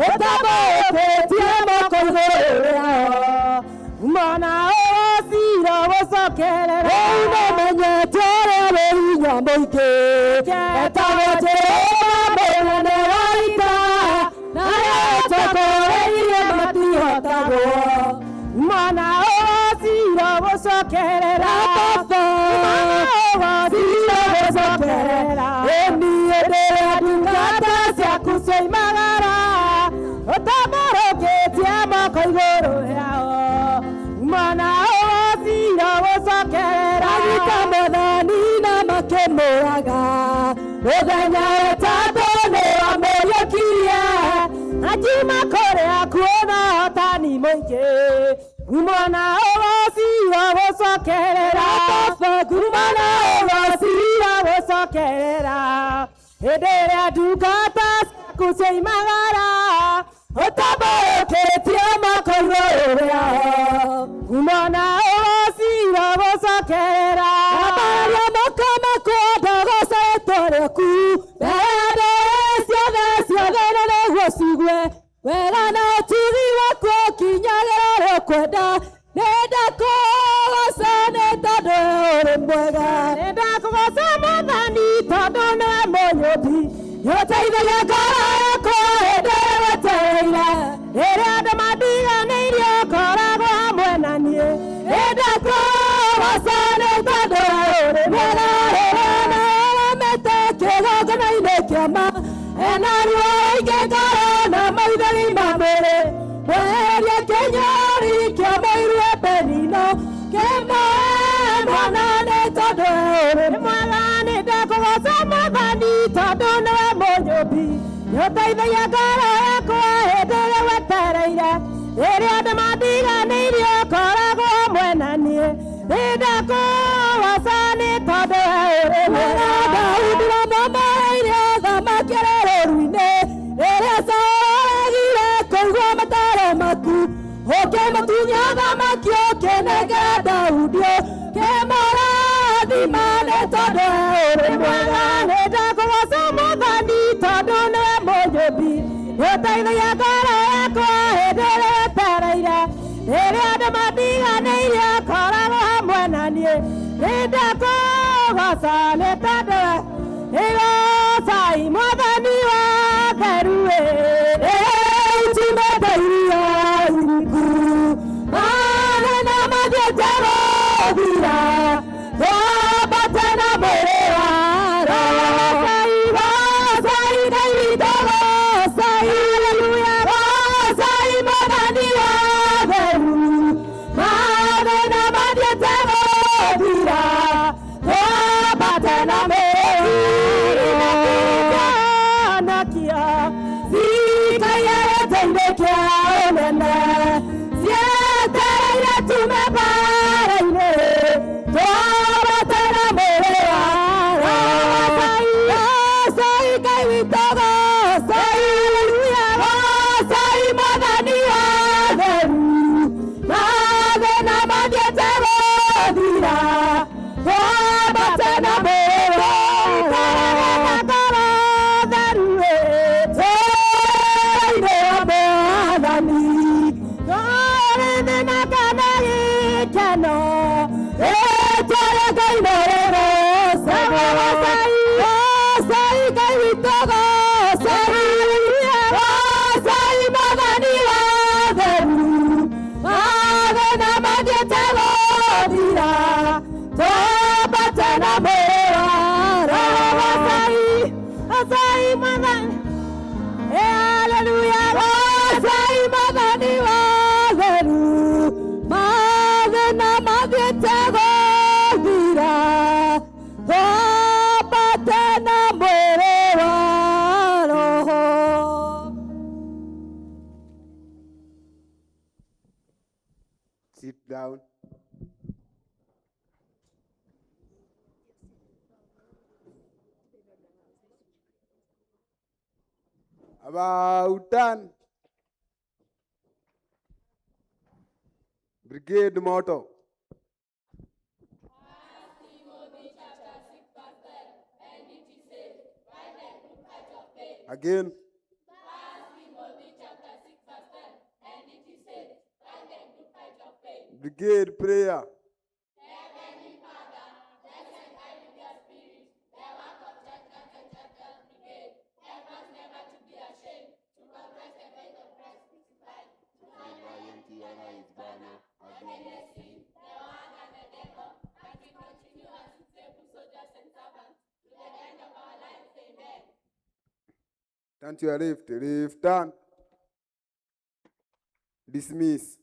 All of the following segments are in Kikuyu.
Ũtambũrũkĩtie moko igũrũ rĩao. Mwana ũgocira gũcokerera. Rĩu nĩmenyete ũrĩa wĩ hinya mũingĩ. Etagwo Jehova mũnene wa ita. Na arĩa ũtongoreirie matihotagwo. Mwana ũgocira gũcokerera. Mwana ũgocira gũcokerera. Ĩniĩ ndĩrĩa ndungata ciaku cioimagara. Ũtambũrũkĩtie moko igũrũ rĩao. Mwana ũgocira gũcokerera. Anyita mwathani na makĩmũraga. Mũthenya ĩtatũ nĩwamũriũkirie. Akiuma kũrĩa kuona ũhotani mũingĩ. Mwana ũgocira gũcokerera. Mwana ũgocira gũcokerera. Hĩndĩ ĩrĩa ndungata ciaku cioimagara. Ũtambũrũkĩtie moko igũrũ rĩao. Mwana ũgocira gũcokerera. Ambararia moko maku ndogooce rĩĩtwa rĩaku. Mbere ya ndũrĩrĩ ciothe ciothe na nĩguo ciigue. Wega na ũtugi waku ũkinyagĩra ũrĩa ũkwenda. Nĩndakũgooca nĩ tondũ ũrĩ mwega. Nĩndakũgooca Mwathani tondũ nĩwe mũnyũmbi. Nĩũteithagia ngoro yakwa hĩndĩ ĩrĩa wetereire. Rĩrĩa andũ mandiganĩirie ũkoragwo hamwe na niĩ. Nĩndakũgooca nĩ tondũ ũrĩ mwega. Rĩrĩa narũgamĩte kĩgongona-inĩ kĩa ma. Ena ruo rũingĩ ngoro na maithori ma mwĩrĩ. Mweherie kĩnyori kĩa mũiru Penina. Kĩmũhe mwana nĩ tondũ ũrĩ mwega. Nĩndakũgooca Mwathani tondũ nĩwe mũnyũmbi. Nĩũteithagia ngoro yakwa hĩndĩ ĩrĩa wetereire. Rĩrĩa andũ mandiganĩirie ũkoragwo hamwe na niĩ. Nĩndakũgooca nĩ tondũ ũrĩ mwega. Daudi wamwamũrĩire ũthamaki arĩ rũũru-inĩ. Rĩrĩa Saũlũ aregire kũigua mataaro maku, ũkĩmũtunya ũthamaki ũkĩnengera Daudi, ũkĩmũrathima nĩ tondũ ũrĩ mwega. Nĩndakũgooca Mwathani tondũ nĩwe mũnyũmbi. Nĩũteithagia ngoro yakwa hĩndĩ ĩrĩa wetereire. Rĩrĩa andũ mandiganĩirie ũkoragwo hamwe na niĩ. Nĩndakũgooca nĩ tondũ Igocai Mwathani wa theru ĩtumĩte iria iriku mathĩna mathiĩte gũthira twambate na mwĩrĩ wa Roho. Gocai Ngai witũ, gocai, haleluya, gocai Mwathani wa theru mathĩna mathiĩte gũthira twambate na mwĩrĩ nakio cikaiyarĩte kĩa ũnene cietereire tume mbara-inĩ twambate na mwĩrĩ wa Roho. Gocai Ngai witũ, gocai, haleluya, gocai Mwathani wa theru mathĩna mathiĩte gũthira twambate na mwĩrĩ wa na ngoro theru tũrainĩ wa Mwathani tũrĩ thĩna kana gĩkeno rĩĩtwa rĩa Ngai no rĩgocagwo. Gocai Ngai witũ, gocai, haleluya, gocai Mwathani wa theru mathĩna mathiĩte gũthira twambate na mwĩrĩ wa Roho. Gocai, gocai Mwathani, haleluya, gocai Mwathani wa theru mathĩna mathiĩte gũthira twambate na mwĩrĩ wa Roho. Sit down. About done. Brigade motto. Timothy chapter 6 verse 10, and it says, "Fight the good fight of faith." Again. 1 Timothy chapter Brigade prayer. Turn to your left, left turn. Dismiss.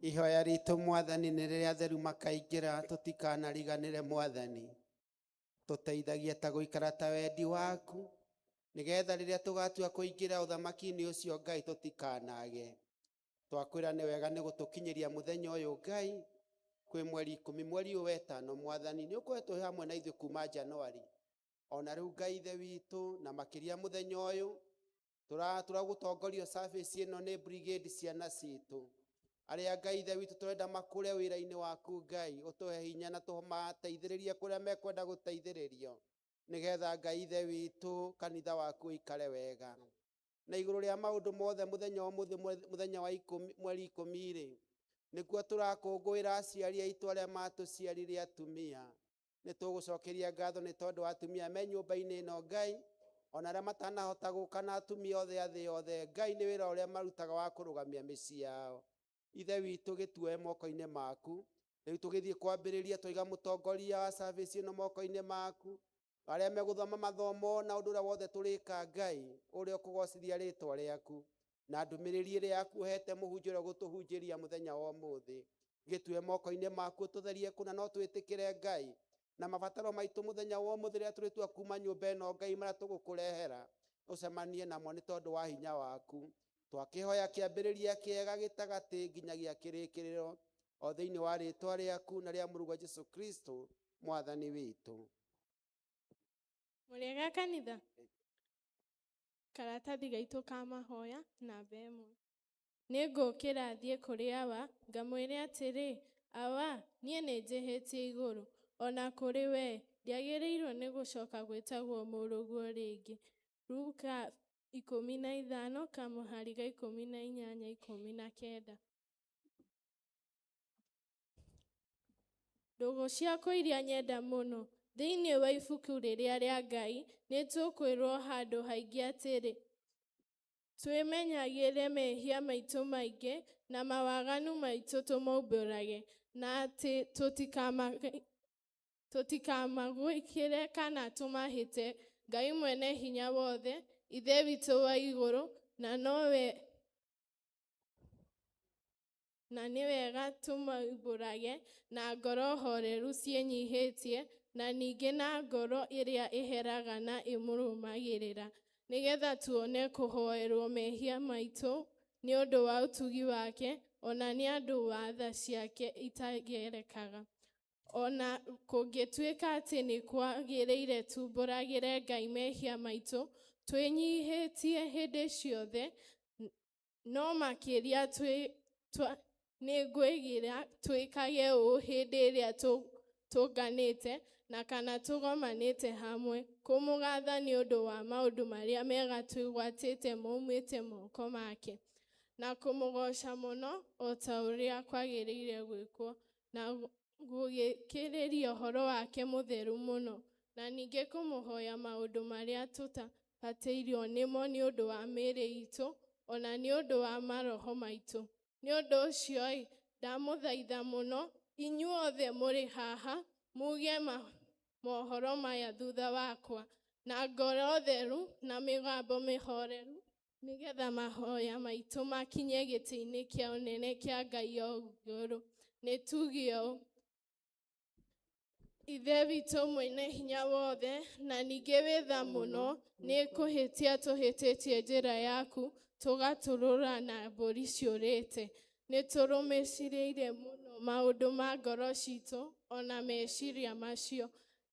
Ihoya ritũ Mwathani nĩ rĩrĩa atheru makaingĩra tũtikanariganĩre Mwathani. Tũteithagie ta gũikara ta wendi waku nĩgetha rĩrĩa tũgatua kũingĩra ũthamaki-inĩ ũcio Ngai tũtikanage. Twakwĩra nĩ wega nĩ gũtũkinyĩria mũthenya ũyũ Ngai kwĩ mweri 10 mweri ũyũ wetano Mwathani nĩ ũkoretwo wĩ hamwe na ithuĩ kuma Januari ona rĩu Ngai ithe witũ na makĩria mũthenya ũyũ tũragũtongorio service ĩno nĩ brigade ciana citũ arĩa Ngai ithe witũ tũrenda makũre wĩra-inĩ waku Ngai ũtũhe hinya na tũmateithĩrĩrie kũrĩa mekwenda gũteithĩrĩrio nĩgetha Ngai ithe witũ kanitha waku ũikare wega na igũrũ rĩa maũndũ mothe mũthenya wa ũmũthĩ mũthenya wa 10 mweri 10 rĩ nĩkuo tũrakũngũĩra aciari aitũ arĩa matũciarire atumia. Nĩ tũgũcokeria ngatho nĩ tondũ wa atumia me nyũmba-inĩ ĩno Ngai ona arĩa matanahota gũka na atumia othe a thĩ yothe Ngai nĩ wĩra ũrĩa marutaga wa kũrũgamia mĩciĩ yao. Ithe witũ gĩtuoe moko-inĩ maku rĩu tũgĩthiĩ kwambĩrĩria twaiga mũtongoria wa service ĩno moko-inĩ maku arĩa megũthoma mathomo na ũndũ ũrĩa wothe tũrĩka Ngai ũrĩa ũkũgocithia rĩtwa rĩaku na ndũmĩrĩri ĩrĩa yaku ũhete mũhunjia ũrĩa ũgũtũhunjĩria mũthenya wa ũmũthĩ gĩtue moko-inĩ maku tũtherie kũna no twĩtĩkĩre Ngai na mabataro maitũ mũthenya wa ũmũthĩ rĩrĩa tũrĩtua kuma nyũmba ĩno Ngai marĩa tũgũkũrehera ũcemanie namo nĩ tondũ wa hinya waku. Twakĩhoya kĩambĩrĩria kĩega gĩtagatĩ nginyagia kĩrĩkĩrĩro o thĩinĩ wa rĩtwa rĩaku na rĩa mũrũguo Jesũ Kristo Mwathani witũ. Mũrĩega kanitha. Karatathi gaitũ ka mahoya namba 1. Nĩngũkĩra thiĩ kũrĩ Awa ngamwĩre atĩrĩ, Awa, niĩ nĩnjĩhĩtie igũrũ ona kũrĩ we, ndiagĩrĩirwo nĩ gũcoka gwĩtagwo mũrũguo rĩngĩ. Luka 15 kamũhari ga 18 19. Ndũgũ ciakwa iria nyenda mũno thĩinĩ wa ibuku rĩrĩa rĩa Ngai nĩ tũkwĩrwo handũ haingĩ atĩrĩ twĩmenyagĩre mehia maitũ maingĩ na mawaganu maitũ tũmaumbũrage na atĩ tũtikamagwĩkĩre kana tũmahĩte Ngai mwene hinya wothe Ithe witũ wa igũrũ na nowe na nĩ wega tũmaumbũrage na ngoro horeru ciĩnyihĩtie na ningĩ na ngoro ĩrĩa ĩheraga na ĩmũrũmagĩrĩra nĩgetha tuone kũhoerwo mehia maitũ nĩ ũndũ wa ũtugi wake ona nĩ andũ wa tha ciake itagerekaga. Ona kũngĩtuĩka atĩ nĩ kwagĩrĩire tumbũragĩre Ngai mehia maitũ twĩnyihĩtie hĩndĩ ciothe no makĩria nĩngwĩgira twĩkage ũũ hĩndĩ ĩrĩa tũnganĩte na kana tũgomanĩte hamwe kũmũgatha nĩ ũndũ wa maũndũ marĩa mega twĩgwatĩte maumĩte moko make na kũmũgoca mũno o ta ũrĩa kwagĩrĩire gwĩkwo na gũgĩkĩrĩria ũhoro wake mũtheru mũno. Na ningĩ kũmũhoya maũndũ marĩa tũtabatĩirio nĩmo nĩ ũndũ wa mĩĩrĩ itũ, ona nĩ ũndũ wa maroho maitũ. Nĩ ũndũ ũcio-ĩ, ndamũthaitha mũno inyuothe mũrĩ haha muge mohoro maya thutha wakwa na ngoro theru na mĩgambo mĩhoreru, nĩgetha mahoya maitũ makinye gĩtĩ-inĩ kĩa ũnene kĩa Ngai o igũrũ. Nĩ tuge ũũ: Ithe witũ mwene hinya wothe na ningĩ wĩ tha mũno, nĩ kũhĩtia tũhĩtĩtie njĩra yaku, tũgatũrũra na mbũri ciũrĩte. Nĩ tũrũmĩcirĩire mũno maũndũ ma ngoro citũ ona meciria macio.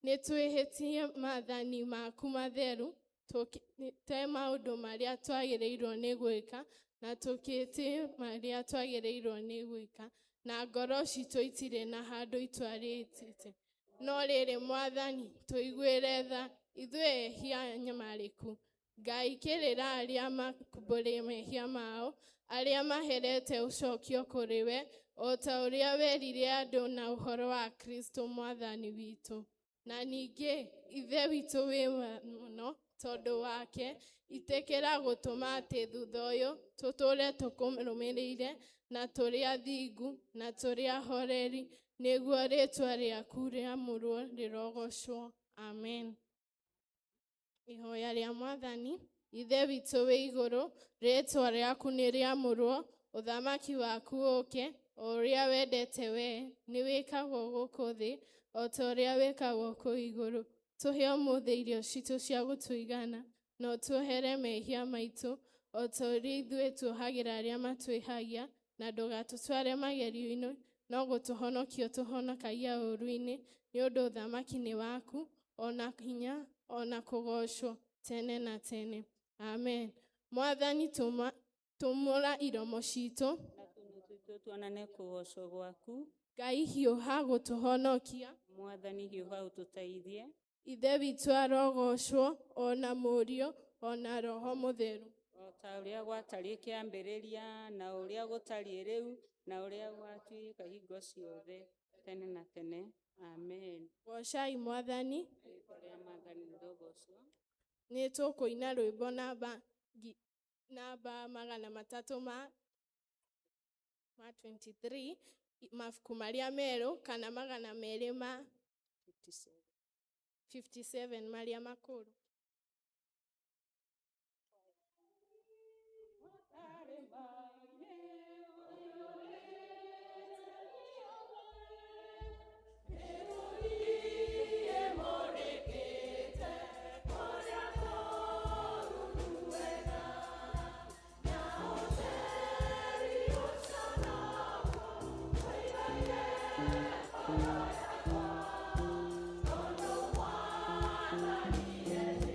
Nĩ twĩhĩtie maathani maku matheru, tũkĩte maũndũ marĩa twagĩrĩirwo nĩ gwĩka, na tũkĩte marĩa twagĩrĩirwo nĩ gwĩka, na ngoro citũ itirĩ na handũ itwarĩtĩte. No rĩrĩ, Mwathani, tũiguĩre tha ithuĩ ehia nyamarĩku. Ngai, kĩrĩra arĩa makumbũrĩ mehia mao, arĩa maherete ũcokio kũrĩ we, o ta ũrĩa werire andũ na ũhoro wa Kristo Mwathani witũ. Na ningĩ Ithe witũ wĩ mũno, tondũ wake, itĩkĩra gũtũma atĩ thutha ũyũ tũtũũre tũkũrũmĩrĩire na tũrĩ athingu na tũrĩ ahoreri, nĩguo rĩĩtwa rĩaku rĩamũrwo rĩrogocwo. Amen. Ihoya rĩa Mwathani. Ithe witũ wĩ igũrũ, rĩĩtwa rĩaku nĩ rĩamũrwo, ũthamaki waku ũũke, o ũrĩa wendete wee nĩ wĩkagwo gũkũ thĩ o ta ũrĩa wĩkagwo kũu igũrũ. Tũhe ũmũthĩ irio citũ cia gũtũigana, na ũtuohere mehia maitũ o ta ũrĩa ithuĩ tuohagĩra arĩa matwĩhagia, na ndũgatũtware magerio-inĩ, no gũtũhonokia ũtũhonokagia ũũru-inĩ, nĩ ũndũ ũthamaki nĩ waku, ona hinya, ona kũgoocwo tene na tene. Amen. Mwathani, tũmũra iromo citũ, na tũnua twitũ tuonane kũgocwo gwaku. Ngai, hiũha gũtũhonokia. Mwathani, hiũha ũtũteithie. Ithe witũ arogocwo, ona Mũriũ, ona Roho Mũtheru. O ta ũrĩa gwatariĩ kĩambĩrĩria, na ũrĩa gũtariĩ rĩu, na ũrĩa gwatuĩka hingo ciothe, tene na tene. Amen. Gocai Mwathani. Rĩĩtwa rĩa Mwathani rĩrogocwo. Nĩ tũkũina rwĩmbo namba 323 mabuku marĩa merũ, kana 257 marĩa makũrũ. Yeah.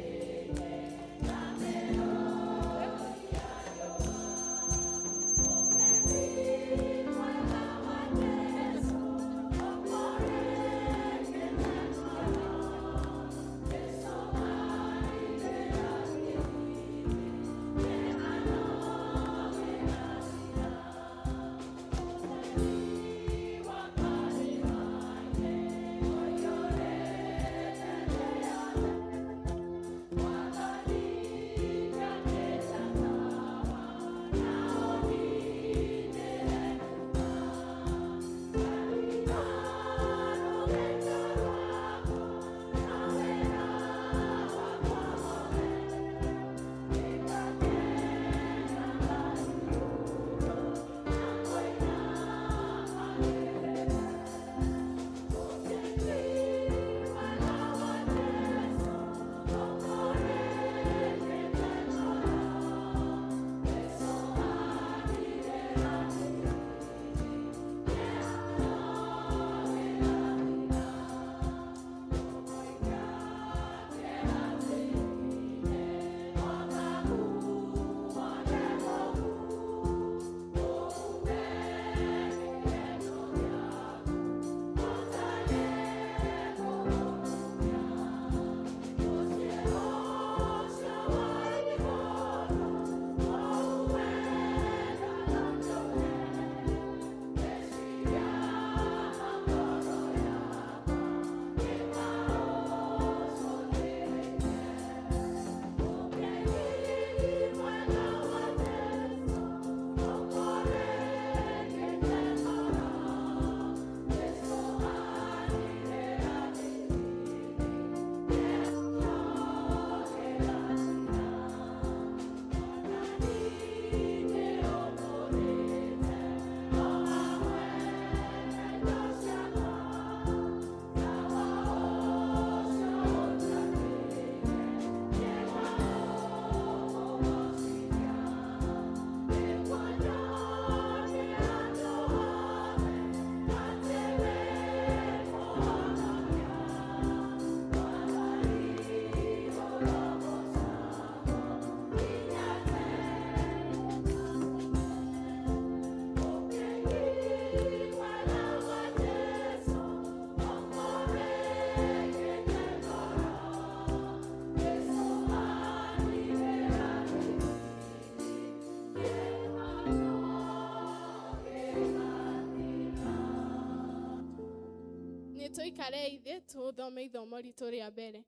Nĩ tũikarei thĩ tũthome ithomo ritũ rĩa mbere.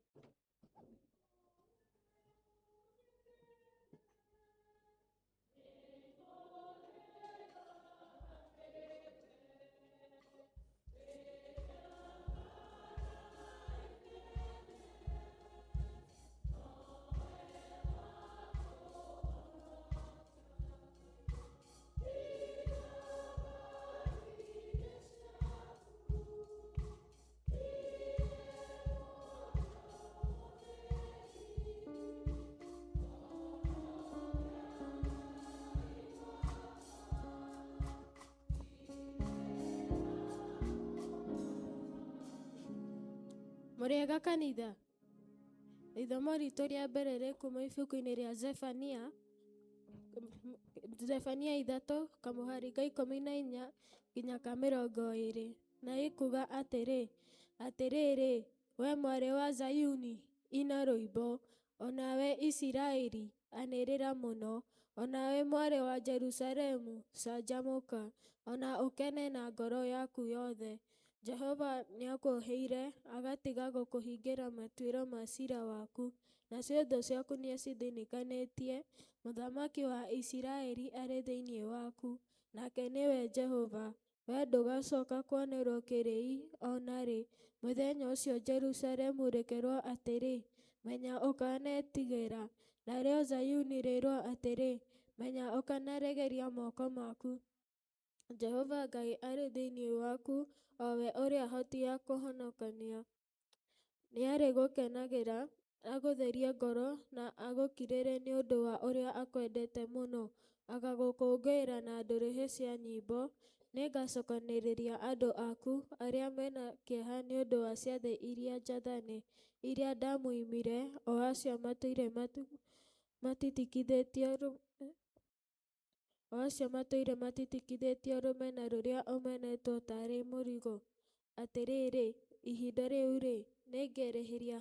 Mũrĩega kanitha. Ithomo ritũ rĩa mbere rĩkuma ibuku-inĩ rĩa Zefania, Zefania 3 kamũhari ka 14 nginya ka 20, na ĩkuga atĩrĩ, atĩrĩrĩ we mwarĩ wa Zayuni, ina rwĩmbo, onawe Isiraeli, anĩrĩra mũno, onawe mwarĩ wa Jerusalemu, canjamũka, ona ũkene na ngoro yaku yothe. Jehova nĩakuoheire agatiga gũkũhingĩra matuĩro ma cira waku, nacio thũ ciaku nĩacithĩnĩkanĩtie, mũthamaki wa Isiraeli arĩ thĩinĩ waku, nake nĩwe Jehova. Wee ndũgacoka kuonerwo kĩrĩi o na rĩ. Mũthenya ũcio Jerusalemu rĩkerwo atĩrĩ, Menya ũkanetigĩra; narĩo Zayuni rĩĩrwo atĩrĩ, Menya ũkanaregeria moko maku. Jehova Ngai arĩ thĩinĩ waku, o we ũrĩa hoti ya kũhonokania. Nĩarĩgũkenagĩra, agũtherie ngoro, na agũkirĩre nĩ ũndũ wa ũrĩa akwendete mũno, agagũkũngũĩra na ndũrĩhĩ cia nyĩmbo. Nĩngacokanĩrĩria andũ aku arĩa me na kĩeha nĩ ũndũ wa ciathĩ iria njathane, iria ndamũimire, o acio matũire matitikithĩtio o acio matũire matitikithĩtio rũmena rũrĩa ũmenetwo ta arĩ mũrigo. Atĩrĩrĩ, ihinda rĩu-rĩ, nĩngerĩhĩria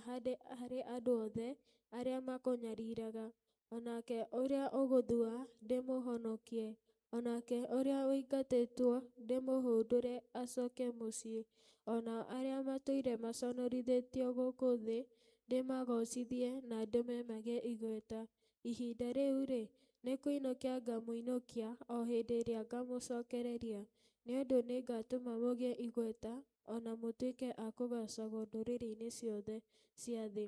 harĩ andũ othe arĩa makũnyariraga, o nake ũrĩa ũgũthua ndĩmũhonokie, o nake ũrĩa ũingatĩtwo ndĩmũhũndũre acoke mũciĩ, o nao arĩa matũire maconorithĩtio gũkũ thĩ ndĩmagoocithie na ndũme magĩe igweta. Ihinda rĩu-rĩ, nĩ kũinũkia ngamũinũkia, o hĩndĩ ĩrĩa ngamũcokereria, nĩ ũndũ nĩngatũma mũgĩe igweta, o na mũtuĩke a kũgoocagwo ndũrĩrĩ-inĩ ciothe cia thĩ,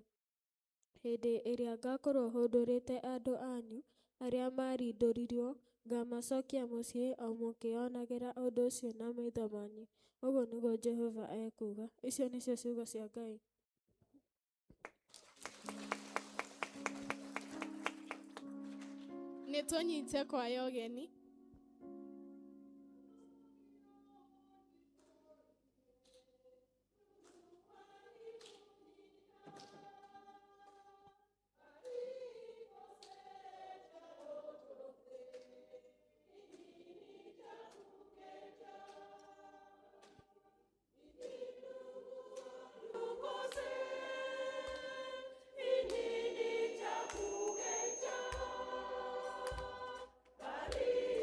hĩndĩ ĩrĩa ngakorũo hũndũrĩte andũ anyu arĩa maarindũrirũo, ngamacokia mũciĩ o mũkĩĩonagĩra ũndũ ũcio na maitho manyu, ũguo nĩguo Jehova ekuuga. Icio nĩcio ciugo cia Ngai. Nĩ tũnyite kwaya ũgeni. Karibu.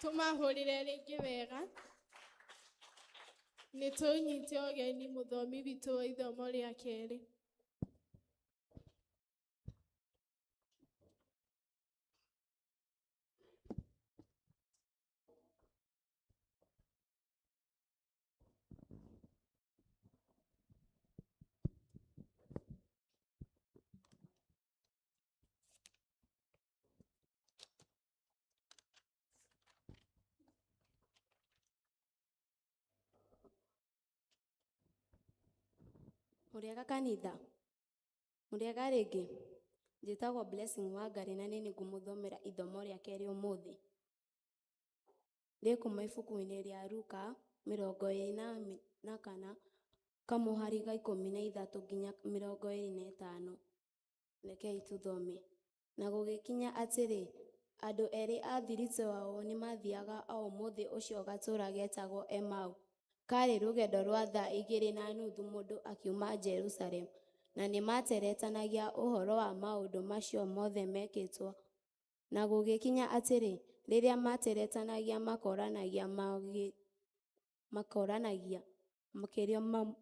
Tũmahũrĩre rĩngĩ wega. Nĩ tũnyite ũgeni mũthomi witũ wa ithomo rĩa kerĩ. Mũrĩega kanitha, mũrĩega rĩngĩ. Njĩtagwo Blessing Wangari na nĩ ngũmũthomera ithomo rĩa kerĩ ũmũthĩ. Rĩkuma ibuku-inĩ rĩa Luka 24 kamũhari ga 13 nginya 25. Rekei tũthome. Na gũgĩkinya atĩrĩ, andũ erĩ a thiritũ yao nĩmathiaga o mũthĩ ũcio gatũũra getagwo Emau, karĩ rũgendo rwa thaa 2:30 mũndũ akiuma Jerusalemu, na nĩmateretanagia ũhoro wa maũndũ macio mothe mekĩtwo. Na gũgĩkinya atĩrĩ, rĩrĩa materetanagia makoranagia makĩria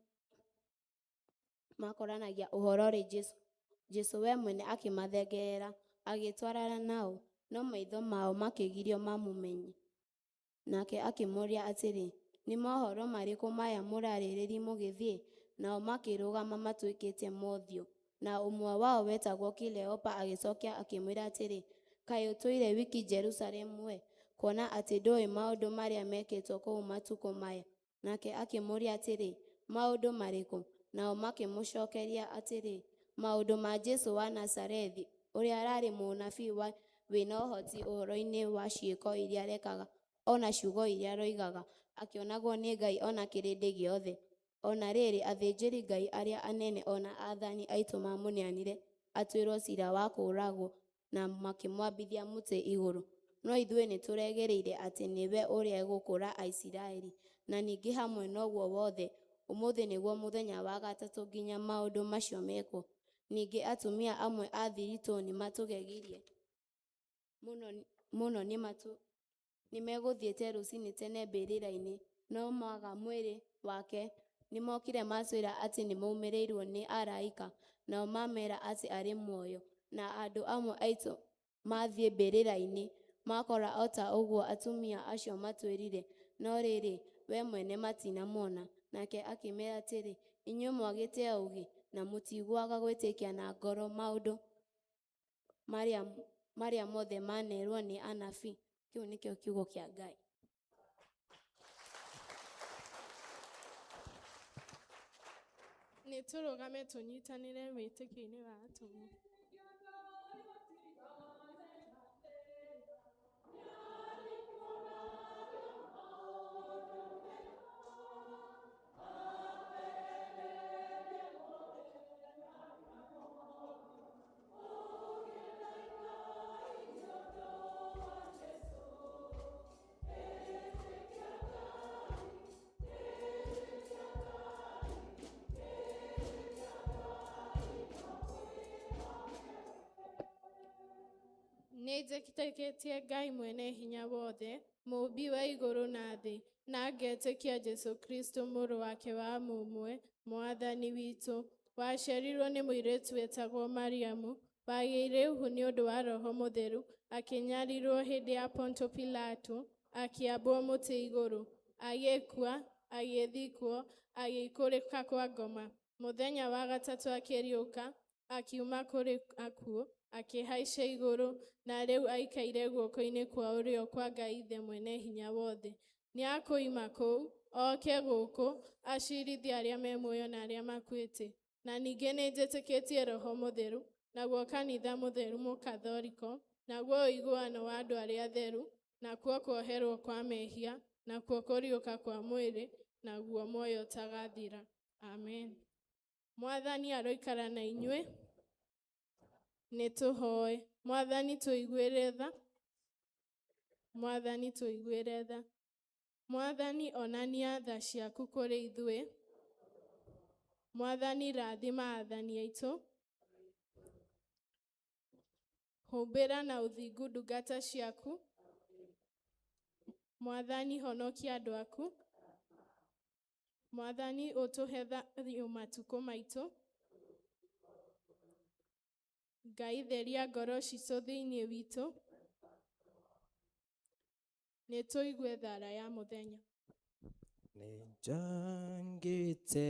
makoranagia ũhoro-rĩ, Jesũ we mwene akĩmathengerera, agĩtwarana nao, no maitho mao makĩgirio mamũmenye. Nake akĩmoria atĩrĩ, nĩ mohoro marĩkũ maya mũrarĩrĩria mũgĩthiĩ? Nao makĩrũgama matuĩkĩte mothiũ. Na ũmwe wao wetagwo Kileopa agĩcokia akĩmwĩra atĩrĩ, kaĩ ũtũire wiki Jerusalemu we, kuona atĩ ndũĩ maũndũ marĩa mekĩtwo kũu matukũ maya? Nake akĩmũũria atĩrĩ, maũndũ marĩkũ? Nao makĩmũcokeria atĩrĩ, maũndũ ma Jesũ wa Nazarethi, ũrĩa ararĩ mũnabii wĩna ũhoti ũhoro-inĩ wa ciĩko iria arekaga ona ciugo iria aroigaga, akĩonagwo nĩ Ngai ona kĩrĩndĩ gĩothe. Ona rĩrĩ, athĩnjĩri Ngai arĩa anene ona aathani aitũ mamũneanire atuĩrwo ciira wa kũũragwo na makĩmwambithia mũtĩ igũrũ. No ithuĩ nĩtũregĩrĩire atĩ nĩwe ũrĩa egũkũũra Aisiraeli, na ningĩ hamwe noguo wothe, ũmũthĩ nĩguo mũthenya wa gatatũ nginya maũndũ macio mekwo. Ningĩ atumia amwe a thiritũ nĩmatũgegirie mũno nĩmegũthiĩte rũcinĩ tene mbĩrĩra-inĩ, no maga mwĩrĩ wake. Nĩmokire matwĩra atĩ nĩmaumĩrĩirwo nĩ araika, nao mamera atĩ arĩ muoyo. Na andũ amwe aitũ mathiĩ mbĩrĩra-inĩ, makora o ta ũguo atumia acio matwĩrire, no rĩrĩ, we mwene matinamuona. Nake akĩmera atĩrĩ, inyuĩ mwagĩte ũũgĩ, na mũtiiguaga gwĩtĩkia na ngoro maũndũ marĩa mothe manerwo nĩ anabii. Kĩu nĩkĩo kiugo kĩa Ngai. Nĩ tũrũgame tũnyitanĩre wĩtĩkio-inĩ wa atũmwo. Nĩnjĩtĩkĩtie Ngai mwene hinya wothe, mũũmbi wa igũrũ na thĩ, na ngetĩkia Jesũ Kristo mũrũ wake wa mũmwe, Mwathani witũ, waciarirwo nĩ mũirĩtu wetagwo Mariamu, wagĩire ihu nĩ ũndũ wa Roho Mũtheru, akĩnyarirwo hĩndĩ ya Ponto Pilato, akĩambwo mũtĩ igũrũ, agĩkua, agĩthikwo, agĩikũrũka kwa ngoma. Mũthenya wa gatatũ akĩriũka, akiuma kũrĩ akuũ, akĩhaica igũrũ, na rĩu aikaire guoko-inĩ kwa ũrĩo kwa Ngai Ithe mwene hinya wothe. Nĩakũima kũu, oke gũkũ, acirithie arĩa me muoyo na arĩa makuĩte. Na ningĩ nĩnjĩtĩkĩtie Roho Mũtheru, naguo kanitha mũtheru mũkathoriko, naguo ũiguano wa andũ arĩa atheru, nakuo kuoherwo kwa mehia, nakuo kũriũka kwa mwĩrĩ, naguo muoyo ũtagathira. Amen. Mwathani aroikara na inyuĩ. Nĩtũhoe. Mwathani tũiguĩre tha. Mwathani tũiguĩre tha. Mwathani onania tha ciaku kũrĩ ithuĩ. Mwathani rathima aathani aitũ. Humbĩra na ũthingu ndungata ciaku. Mwathani honokia andũ aku. Mwathani ũtũhe thayũ matukũ maitũ. Ngai theria ngoro citũ thĩinĩ witũ. Nĩ tũigue thara ya mũthenya. Nĩnjangĩte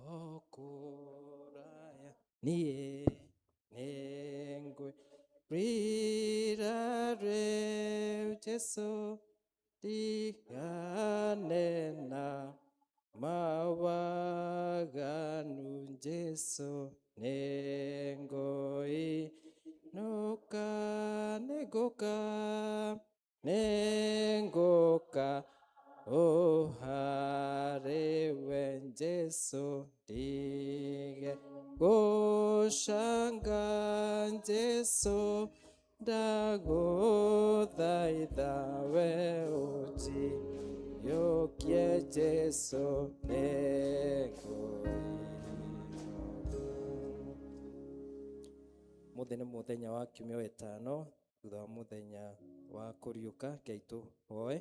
o kũraya niĩ nĩngwĩrira rĩu Jesũ ndigane na mawaganu Jesũ nĩngũinũka nĩngũka nĩngũka ũharĩwe Jesũ ndige gũcanga Jesũ ndagũthaitha we ũnjiyũkie Jesũ nĩngũinũka. Mũthĩ nĩ mũthenya wa kiumia wetano thutha wa mũthenya wa kũriũka. Ngai tũhoe.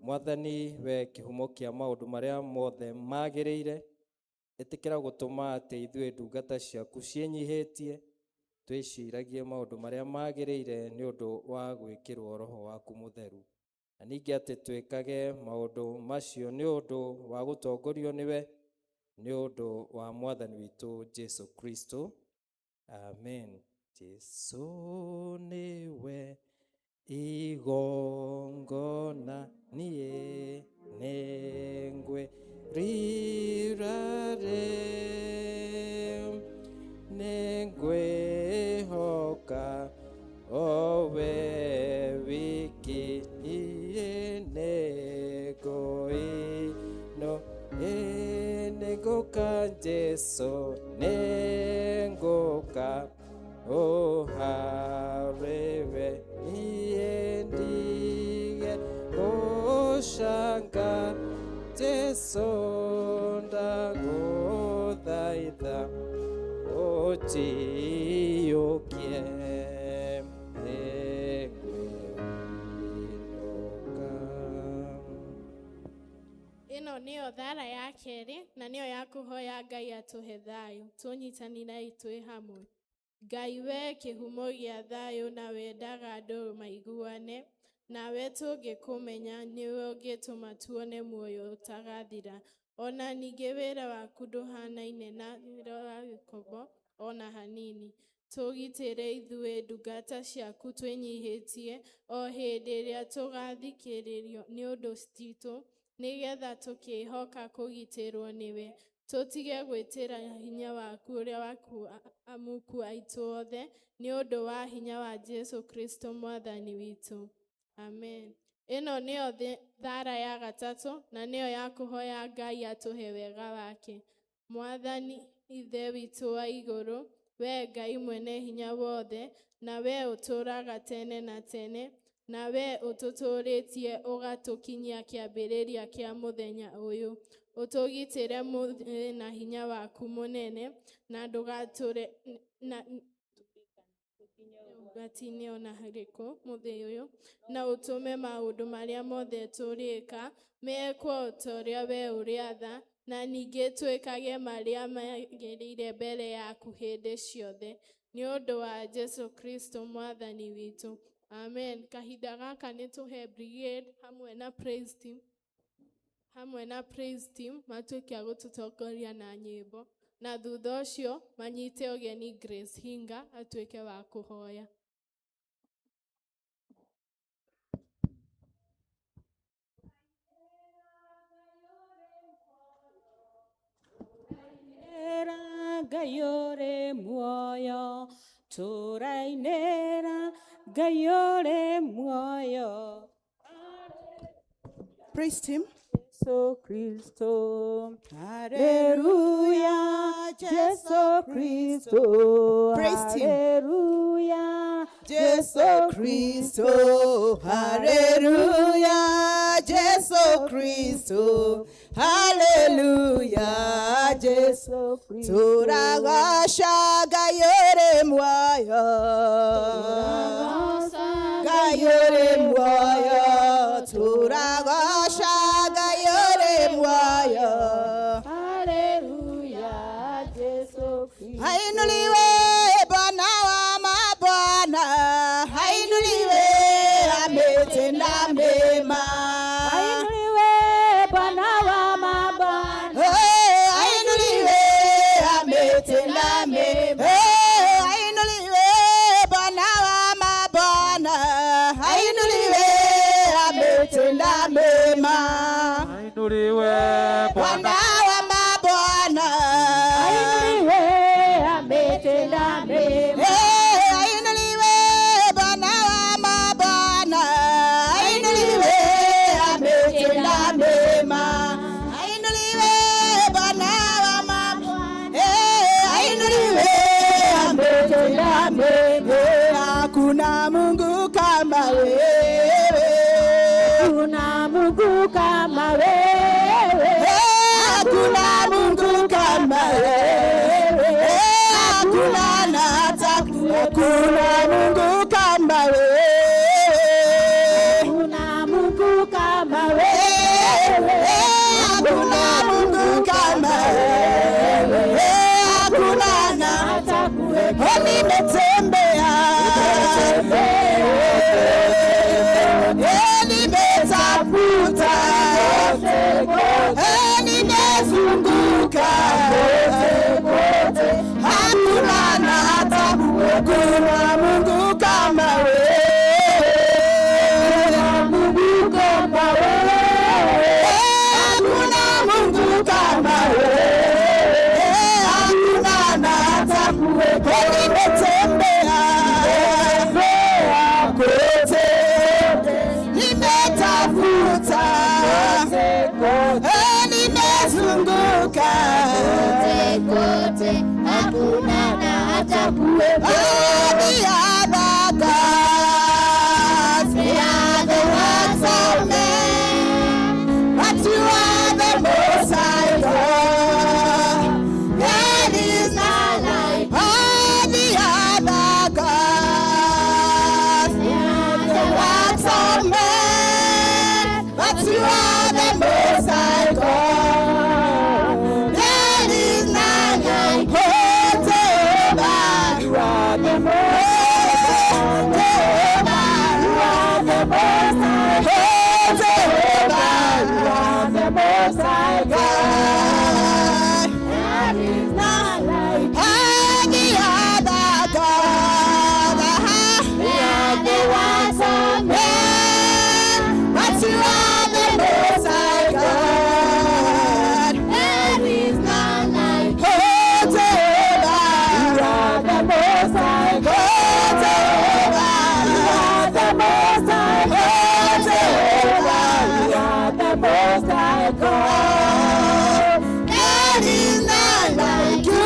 Mwathani we kĩhumo kĩa maũndũ marĩa mothe magĩrĩire, ĩtĩkĩra gũtũma atĩ ithuĩ ndungata ciaku ciĩnyihĩtie twĩciragie maũndũ marĩa magĩrĩire nĩ ũndũ wa gwĩkĩrwo roho waku mũtheru, na ningĩ atĩ twĩkage maũndũ macio nĩ ũndũ wa gũtongorio nĩwe, nĩ ũndũ wa Mwathani witũ Jesu Kristo. Amen. Jesu nĩwe igongona niĩ nĩngwĩrira rĩu nĩngwĩhoka owe wiki niĩ nĩngũino nĩngũka Jesu nĩngũka ũharĩwe niĩ ndige gũcanga Jesu ndagũthaitha ũnjiyũkie nĩngwĩinũka. Ĩno nĩyo thara ya kerĩ na nĩyo ya kũhoya Ngai atũhe thayũ tũnyitanĩrei twĩ hamwe. Ngai we kĩhumo gĩa thayũ na wendaga andũ maiguane, nawe tũngĩkũmenya nĩwe ũngĩtũma tuone muoyo ũtagathira. Ona ningĩ wĩra waku ndũhanaine na wĩra wa gĩkombo ona hanini. Tũgitĩre ithuĩ ndungata ciaku twĩnyihĩtie o hĩndĩ ĩrĩa tũgathikĩrĩrio nĩ ũndũ citũ, nĩgetha tũkĩhoka kũgitĩrwo nĩwe. Tũtige gwĩtĩra hinya waku ũrĩa waku amuku aitũ othe, nĩ ũndũ wa hinya wa Jesu Kristo Mwathani witũ. Amen. Ĩno nĩyo thara ya gatatũ na nĩyo ya kũhoya Ngai atũhe wega wake. Mwathani Ithe witũ wa igũrũ, we Ngai mwene hinya wothe, na we ũtũũraga tene na tene, na we ũtũtũũrĩtie ũgatũkinyia kĩambĩrĩria kĩa mũthenya ũyũ. Ũtũgitĩre mũthĩ na hinya waku mũnene, na ndũgatũre na ũgwati-inĩ ona harĩkũ mũthĩ ũyũ, na ũtũme maũndũ marĩa mothe tũrĩka mekwo o ta ũrĩa we ũrĩatha, na ningĩ twĩkage marĩa magĩrĩire mbere yaku hĩndĩ ciothe, nĩ ũndũ wa Jesu Kristo Mwathani witũ. Amen. Kahinda gaka nĩ tũhe brigade hamwe na praise team, hamwe na praise team matuĩke a gũtũtongoria na nyĩmbo, na thutha ũcio manyite ũgeni Grace Hinga atuĩke wa kũhoya. Ngai ũrĩ muoyo, tũrainĩra Ngai ũrĩ muoyo. Praise team. Jesu Kristo. Haleluya, Jesu Kristo. Praise team. Haleluya, Jesu Kristo. Haleluya, Jesu Kristo. Haleluya, Jesu. Kristo. Tũragoca Ngai ũrĩ muoyo. Ngai ũrĩ muoyo. Eh, ainuliwe Bwana wa mabwana, ainuliwe ametenda mema. Ainuliwe Bwana wa mabwana, eh, ainuliwe ametenda mema. Hakuna Mungu kama wewe, Hakuna Mungu kama wewe. Hakuna Mungu kama wewe, hakuna na hata hakuna Mungu kama wewe, Hakuna Mungu kama wewe. Hakuna Mungu kama wewe, hakuna na Hata kuwepo. Oh, nimetembea, eh, nimetafuta, eh, nimezunguka, hakuna na hata hakuna Mungu kama wewe, Mungu kama wewe. Hakuna Mungu kama wewe, hakuna na hata kuwepo. Nimetembea kote, nimetafuta, eh, nimezunguka Kote hakuna na hata kuwepo. Oh, the other gods, they are the works of men, but you are the Most High God. There is none like all the other gods, they are the works of men, but you are the Most High God. There is none like oh, Jehovah. You are the most Jehovah, You are the most high. oh, Jehovah, You are the most high God. God. There is none like All the other God, We are the ones of men, but you are the Most High God. There is none like Oh, Jehovah, You are the most high oh, God. Jehovah, You are the most high oh, God. Jehovah. You are the most high God. There is none like you,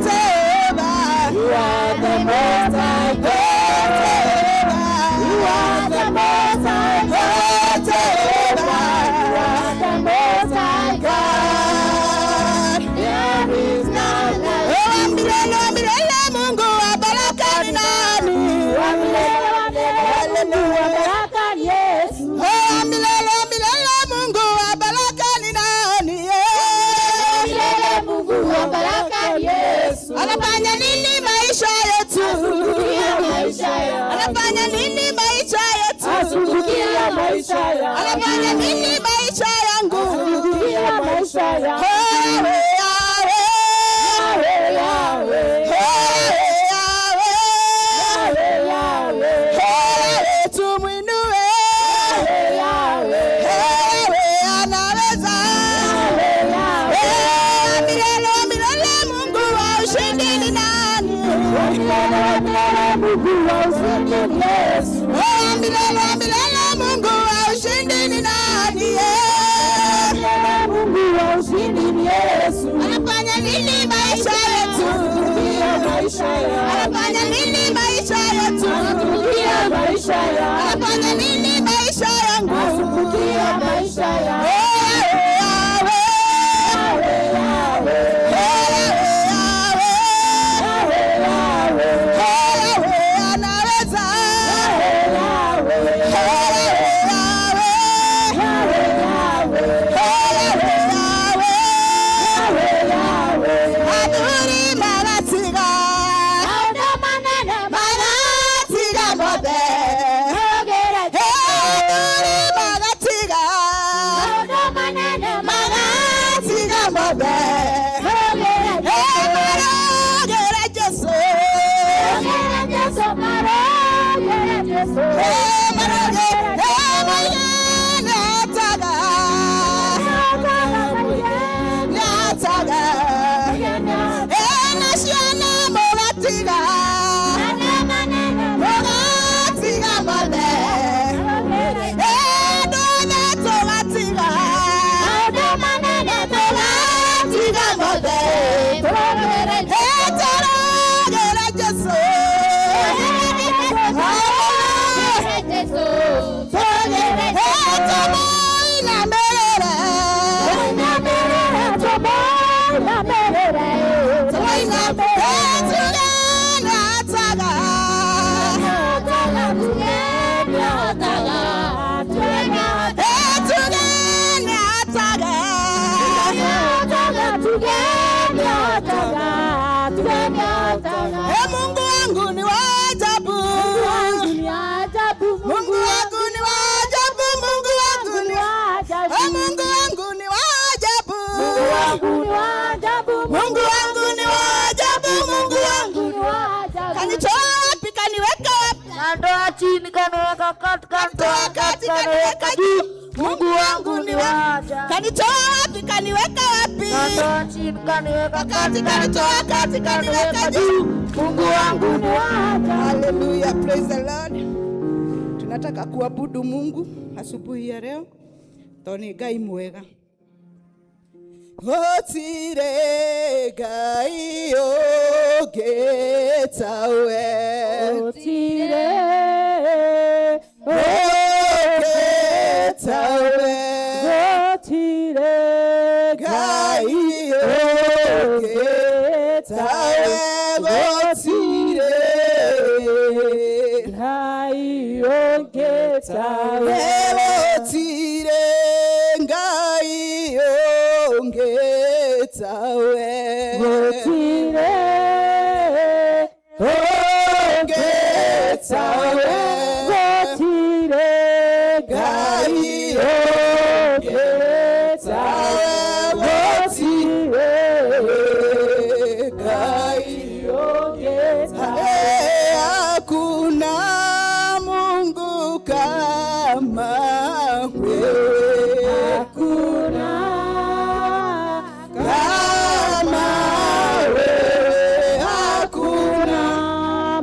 Jehovah. You are the most high God. You are the most high God. You are the most high God. There is none like Oh, milele milele, Mungu wa baraka ni nani? Wa milele wa milele, Mungu wa baraka ni Yesu. Oh, milele milele, Mungu wa baraka ni nani? Milele Mungu wa baraka ni Yesu. Anafanya nini maisha yetu? Asubukia maisha yangu. Anafanya nini maisha yetu? Asubukia maisha yangu. Anafanya nini maisha yangu? Asubukia maisha yangu. Oh, Yahweh, Yahweh, Yahweh. Yahweh, Yahweh. Yahweh, Yahweh. Yahweh, tumwinue. Yahweh, Yahweh. Yahweh, anaweza. Yahweh, Yahweh. Eh, milele milele, Mungu wa ushindi ni nani? Milele wa milele, Mungu wa ushindi ni Yesu. Oh, milele milele, Mungu wa ushindi ni nani? Eh, Milele Mungu wa ushindi ni Yesu. Anafanya nini maisha yetu? Asubukia maisha yangu. Anafanya nini maisha yetu? Asubukia maisha yangu. Anafanya nini maisha yangu? Asubukia maisha yangu. Oh, Yahweh, Yahweh, Yahweh. Yahweh, Yahweh, Yahweh. Yahweh, anaweza. Yahweh, Yahweh. Yahweh, Yahweh. Yahweh, Yahweh. Yahweh, Yahweh. Yahweh, Yahweh. Athuri magatiga, Maũndũ manene magatiga mothe. marogera Athuri magatiga, Maũndũ manene magatiga mothe. marogera Marogera Jesu. Marogera Jesu, marogera Jesu. Marogera, maigana taga, nataga. Na ciana mũgatiga. Jesu. Mungu wangu ni wa ajabu. Mungu wangu ni wa ajabu. Mungu wangu ni wa ajabu. Mungu wangu ni wa ajabu. Mungu wangu ni wa ajabu. Mungu wangu ni wa ajabu. Kanitoa wapi, kaniweka wapi? Kanitoa chini, kaniweka kati, Kanitoa kati, kaniweka juu. Mungu wangu ni wa ajabu. Kanitoa wapi, kaniweka wapi? Kanitoa chini, kaniweka kati, kanitoa kati, kaniweka juu. Mungu wangu ni wa ajabu. Hallelujah, praise the Lord. Tunataka kuabudu Mungu asubuhi ya leo tondũ nĩ Ngai mwega. Gũtirĩ Ngai ũngĩ tawe. Gũtirĩ Ũngĩ tawe. Gũtirĩ Ngai ũngĩ tawe. Gũtirĩ Ngai ũngĩ tawe. Gũtirĩ Ngai ũngĩ tawe. Gũtirĩ Ũngĩ tawe. Gũtirĩ Ngai ũngĩ tawe. Gũtirĩ Ngai ũngĩ tawe. Hakuna Mungu kama wewe. Hakuna Kama wewe. Hakuna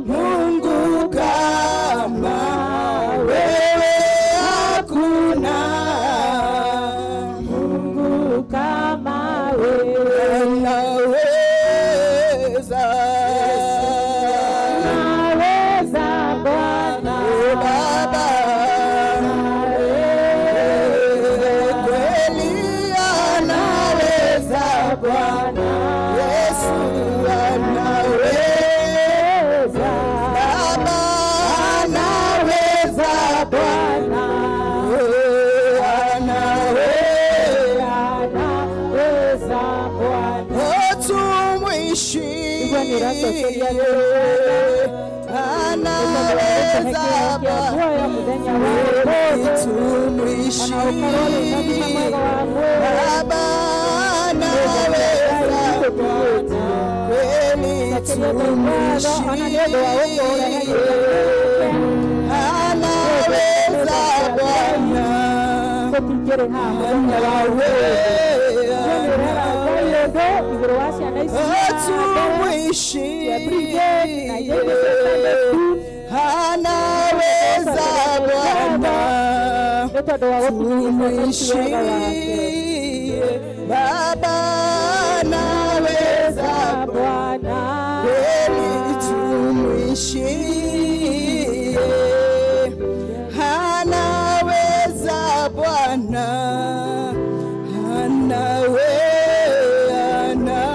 Mungu kama wewe. Hakuna Mungu kama wewe. Anaweza. Naweza Bwana. Oh, Baba. Kweli anaweza Bwana. Yesu anaweza. Baba anaweza Bwana. Oh, anaweza. Anaweza Bwana. Oh, tumwishie. Anaweza Bwana. Tumwishie. Baba anaweza Bwana. Kweli tumwishie. Anaweza Bwana. Anaweza. Igũrũ wa ciana ici Tumwishie. na iria ingĩ cia Sunday school. Anaweza Bwana. Nĩ tondũ wa gũkinyĩria ciana ici wega wake. Tumwishie. Baba anaweza Bwana. Kweli tumwishie. Anaweza Bwana.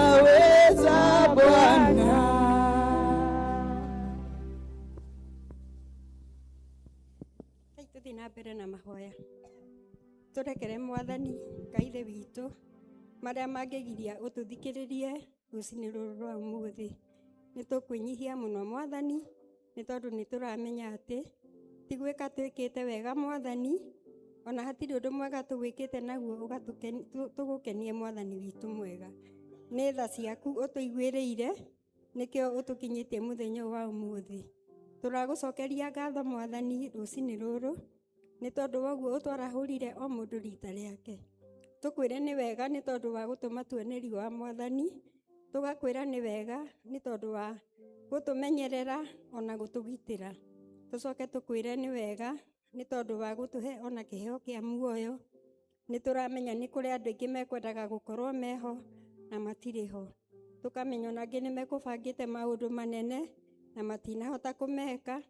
Anaweza Bwana. Reke tũthiĩ na mbere na mahoya. Tũrekere Mwathani Ngai Ithe witũ marĩa mangĩgiria ũtũthikĩrĩrie rũcinĩ rũrũ rwa ũmũthĩ. Nĩ tũkwĩnyihia mũno Mwathani, nĩ tondũ nĩ tũramenya atĩ ti gwĩka twĩkĩte wega Mwathani, ona hatirĩ ũndũ mwega tũgwĩkĩte naguo tũgũkenie Mwathani witũ mwega. Nĩ tha ciaku ũtũiguĩrĩire, nĩkĩo ũtũkinyĩtie mũthenya ũyũ wa ũmũthĩ. Tũragũcokeria ngatho Mwathani rũcinĩ rũrũ, nĩ tondũ wa ũguo ũtwarahũrire o mũndũ rita rĩake. Tũkwĩre nĩ wega nĩ tondũ wa gũtũma tuone riũa Mwathani, tũgakwĩra nĩ wega nĩ tondũ wa gũtũmenyerera ona gũtũgitĩra. Tũcoke tũkwĩre nĩ wega nĩ tondũ wa gũtũhe ona kĩheo kĩa muoyo. Nĩ tũramenya nĩ kũrĩ andũ aingĩ mekwendaga gũkorwo meho na matirĩ ho. Tũkamenya ona angĩ nĩ mekũbangĩte maũndũ manene Na matinahota kũmeka.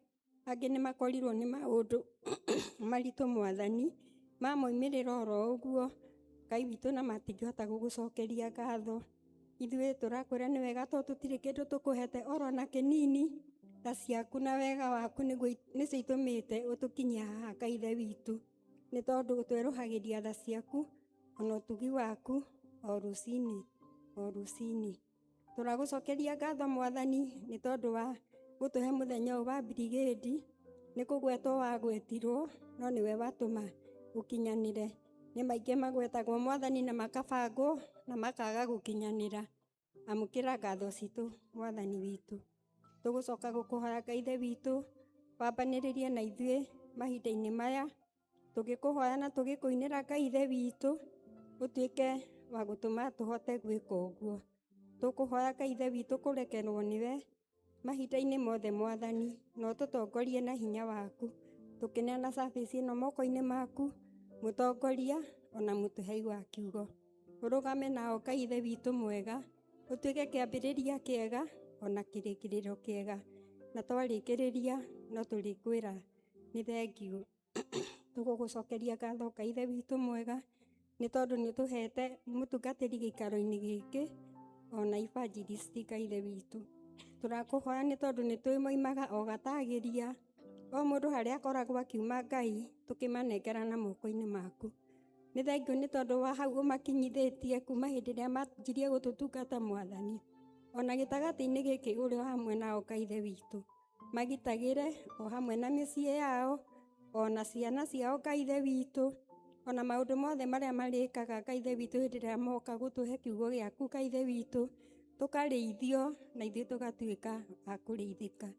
Angĩ nĩ makorirwo nĩ maũndũ maritũ Mwathani, ma moimĩrĩra oro ũguo Ngai witũ, na matingĩhota gũgũcokeria ngatho. Ithuĩ tũrakwĩra nĩ wega tondũ tũtirĩ kĩndũ tũkũhete oro na kĩnini. Tha ciaku na wega waku nĩguo nĩcio itũmĩte ũtũkinyie haha Ngai Ithe witũ, nĩ tondũ ũtwerũhagĩria tha ciaku ona ũtugi waku o rũcinĩ o rũcinĩ. Tũragũcokeria ngatho Mwathani nĩ tondũ wa gũtũhe mũthenya ũyũ wa brigade. Nĩ kũgwetwo wagwetirwo, no nĩwe watũma ũkinyanĩre. Nĩ maingĩ magwetagwo Mwathani na makabangwo na makaga gũkinyanĩra. Amũkĩra ngatho citũ Mwathani witũ. Tũgũcoka gũkũhoya Ngai Ithe witũ wambanĩrĩrie na ithuĩ mahinda-inĩ maya tũgĩkũhoya na tũgĩkũinĩra. Ngai Ithe witũ, ũtuĩke wa gũtũma tũhote gwĩka ũguo. Tũkũhoya Ngai Ithe witũ kũrekerwo nĩwe mahinda-inĩ mothe Mwathani, na ũtũtongorie na hinya waku. Tũkĩneana service ĩno moko-inĩ maku, mũtongoria ona mũtũhei wa kiugo, ũrũgame nao Ngai Ithe witũ mwega, ũtuĩke kĩambĩrĩria kĩega ona kĩrĩkĩrĩro kĩega, na twarĩkĩrĩria no tũrĩkwĩra nĩ thengiũ. Tũgũgũcokeria ngatho Ngai Ithe witũ mwega nĩ tondũ nĩ ũtũhete mũtungatĩri gĩikaro-inĩ gĩkĩ ona evangelist. Ngai Ithe witũ, tũrakũhoya nĩ tondũ nĩ tũĩ moimaga o gatagĩria o mũndũ harĩa akoragwo akiuma. Ngai, tũkĩmanengera na moko-inĩ maku. Nĩ thengiũ nĩ tondũ wa hau ũmakinyithĩtie kuma hĩndĩ ĩrĩa manjirie gũtũtungata Mwathani, ona gĩtagatĩ-inĩ gĩkĩ ũrĩ o hamwe nao. Ngai Ithe witũ, magitagĩre o hamwe na mĩciĩ yao ona ciana ciao. Ngai Ithe witũ, ona maũndũ mothe marĩa marĩkaga, Ngai Ithe witũ, hĩndĩ ĩrĩa moka gũtũhe kiugo gĩaku, Ngai Ithe witũ, tũkarĩithio na ithuĩ tũgatuĩka a kũrĩithĩka.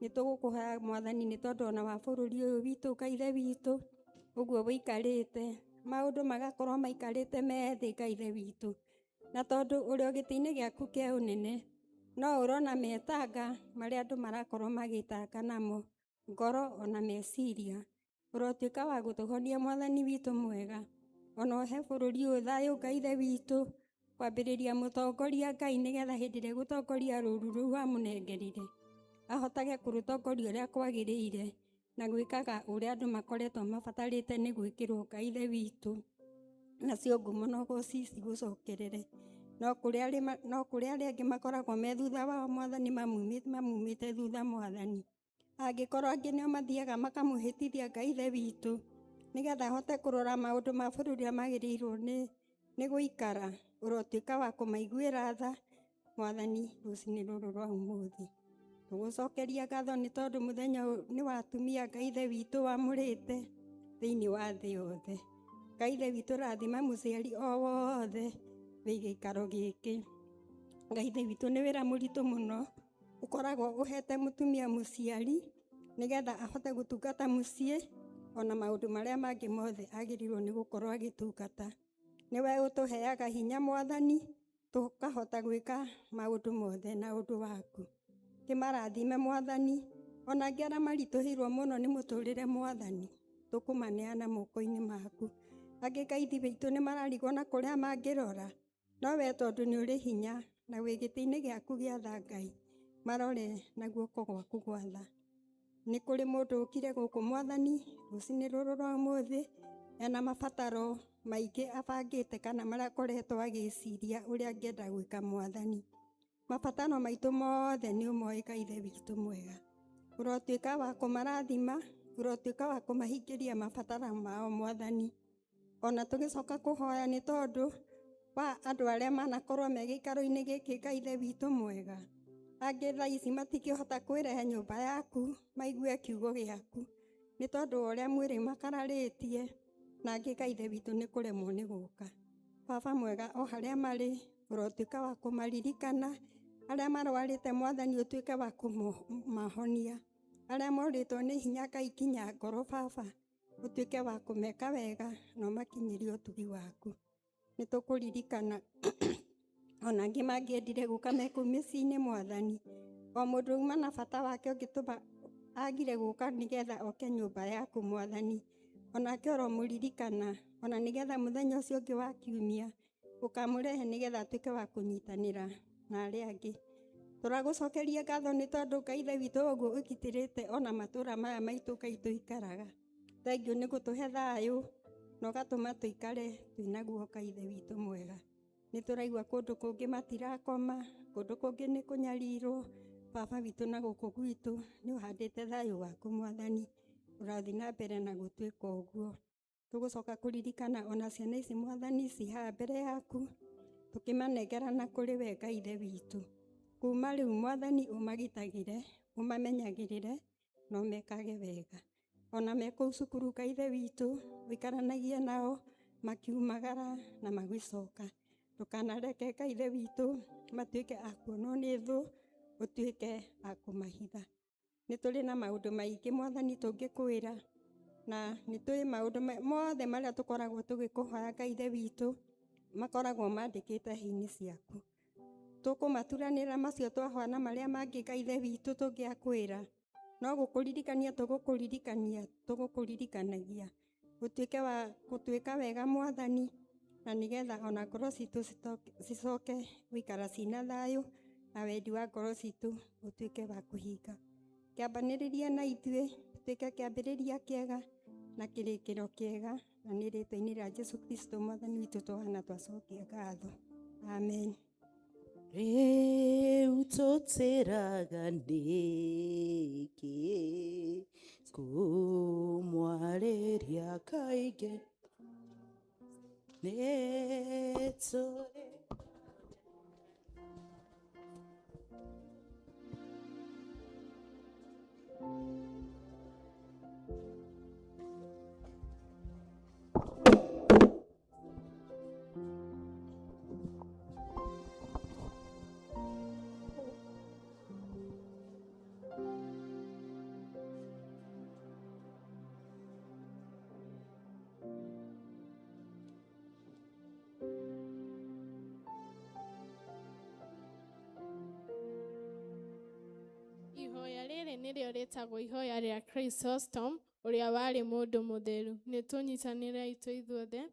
Nĩ tũgũkũhoya Mwathani nĩ tondũ ona wa bũrũri ũyũ witũ, Ngai Ithe witũ, ũguo wĩikarĩte maũndũ magakorwo maikarĩte me thĩ, Ngai Ithe witũ, na tondũ ũrĩ o gĩtĩ-inĩ gĩaku kĩa ũnene, no ũrona metanga marĩa andũ marakorwo magĩtanga namo ngoro ona meciria. Ũrotuĩka wa gũtũhonia Mwathani witũ mwega, ona ũhe bũrũri ũyũ thayũ, Ngai Ithe witũ, kwambĩrĩria mũtongoria, Ngai, nĩgetha hĩndĩ ĩrĩa gũtongoria rũru rũu wamũnengerire ahotage kũrũtongoria ũrĩa kwagĩrĩire na gwĩkaga ũrĩa andũ makoretwo mabatarĩte nĩ gwĩkĩrwo. Ngai Ithe witũ, nacio ngumo na ũgoci cigũcokerere. No kũrĩ arĩa angĩ makoragwo me thutha wao Mwathani, mamumĩte thutha Mwathani, angĩkorwo angĩ nĩo mathiaga makamũhĩtithia, Ngai Ithe witũ, nĩgetha ahote kũrora maũndũ ma bũrũri ũrĩa magĩrĩirwo nĩ gũikara, ũrotuĩka wa kũmaiguĩra tha Mwathani. Rũcinĩ rũrũ rwa ũmũthĩ tũgũcokeria ngatho nĩ tondũ mũthenya ũyũ nĩ wa atumia, Ngai Ithe witũ, wamũrĩte thĩinĩ wa thĩ yothe. Ngai Ithe witũ, rathima mũciari o wothe wĩ gĩikaro gĩkĩ. Ngai Ithe witũ, nĩ wĩra mũritũ mũno ũkoragwo ũhete mũtumia mũciari nĩgetha ahote gũtungata mũciĩ ona maũndũ marĩa mangĩ mothe agĩrĩirwo nĩ gũkorwo agĩtungata. Nĩwe ũtũheaga hinya Mwathani, tũkahota gwĩka maũndũ mothe na ũndũ waku. Kĩmarathime Mwathani, ona angĩ arĩa maritũhĩirwo mũno nĩ mũtũrĩre Mwathani, tũkũmaneana moko-inĩ maku. Angĩ, Ngai witũ, nĩ mararigwo na kũrĩa mangĩrora, no we tondũ nĩ ũrĩ hinya na wĩ gĩtĩ-inĩ gĩaku gĩa tha, Ngai, marore na guoko gwaku gwa tha. Nĩ kũrĩ mũndũ ũkire gũkũ Mwathani rũcinĩ rũrũ rwa ũmũthĩ ena mabataro maingĩ abangĩte kana marĩa akoretwo agĩciria ũrĩa angĩenda gwĩka Mwathani. Mabataro maitũ mothe nĩ ũmoĩ, Ngai Ithe witũ mwega. Ũrotuĩka wa kũmarathima, ũrotuĩka wa kũmahingĩria mabataro mao Mwathani. Ona tũgĩcoka kũhoya nĩ tondũ wa andũ arĩa manakorwo me gĩikaro-inĩ gĩkĩ, Ngai Ithe witũ mwega, angĩ thaa ici matingĩhota kwĩrehe nyũmba yaku maigue kiugo gĩaku nĩ tondũ wa ũrĩa mwĩrĩ makararĩtie, na angĩ, Ngai Ithe witũ, nĩ kũremwo nĩ gũka. Baba mwega, o harĩa marĩ ũrotuĩka wa kũmaririkana. Arĩa marwarĩte Mwathani, ũtuĩke wa kũmahonia. Arĩa morĩtwo nĩ hinya, Ngai, kinya ngoro, Baba, ũtuĩke wa kũmeka wega na ũmakinyĩrie ũtugi waku. Nĩ tũkũririkana ona angĩ mangĩendire gũka me kũu mĩciĩ-inĩ Mwathani. O mũndũ uma na bata wake ũngĩtũma agire gũka nĩgetha oke nyũmba yaku Mwathani, onake ũromũririkana, ona nĩgetha mũthenya ũcio ũngĩ wa kiumia ũkamũrehe nĩgetha atuĩke wa kũnyitanĩra na arĩa angĩ. Tũragũcokeria ngatho nĩ tondũ Ngai Ithe witũ ũguo ũgitĩrĩte ona matũra maya maitũ Ngai tũikaraga. Thengiũ nĩ gũtũhe thayũ na ũgatũma tũikare twĩnaguo Ngai Ithe witũ mwega. Nĩ tũraigua kũndũ kũngĩ matirakoma, kũndũ kũngĩ nĩ kũnyarirwo. Baba witũ na gũkũ gwitũ nĩ ũhandĩte thayũ waku Mwathani, ũrathiĩ na mbere na gũtuĩka ũguo. Tũgũcoka kũririkana ona ciana ici Mwathani ci haha mbere yaku, tũkĩmanengerana kũrĩ we Ngai Ithe witũ. Kuma rĩu Mwathani ũmagitagĩre, ũmamenyagĩrĩre na ũmekage wega. Ona me kũu cukuru Ngai Ithe witũ, ũikaranagie nao makiumagara na magĩcoka. Ndũkanareke Ngai Ithe witũ matuĩke a kuonwo nĩ thũ, ũtuĩke a kũmahitha. Nĩ tũrĩ na maũndũ maingĩ Mwathani tũngĩkwĩra, na nĩ tũĩ maũndũ mothe marĩa tũkoragwo tũgĩkũhoya Ngai Ithe witũ makoragwo mandĩkĩte hĩ-inĩ ciaku. Tũkũmaturanĩra macio twahoya na marĩa mangĩ Ngai Ithe witũ tũngĩakwĩra, no gũkũririkania tũgũkũririkania tũgũkũririkanagia ũtuĩke wa gũtuĩka wega Mwathani, na nĩgetha ona ngoro citũ cicoke gũikara cina thayũ na wendi wa ngoro citũ ũtuĩke wa kũhinga. Kĩambanĩrĩria na ithuĩ gĩtuĩke kĩambĩrĩria kĩega na kĩrĩkĩro kĩega, na nĩ rĩtwa-inĩ rĩa Jesu Kristo Mwathani witũ tũhana twacokia ngatho. Amen. Rĩu tũtĩraga nĩkĩ kũmwarĩria kaingĩ nĩ tũrĩ Ihoya rĩrĩ nĩrĩo rĩtagwo ihoya rĩa Chrysostom ũrĩa warĩ mũndũ mũtheru. Nĩ tũnyitanĩrei twĩ ithuothe.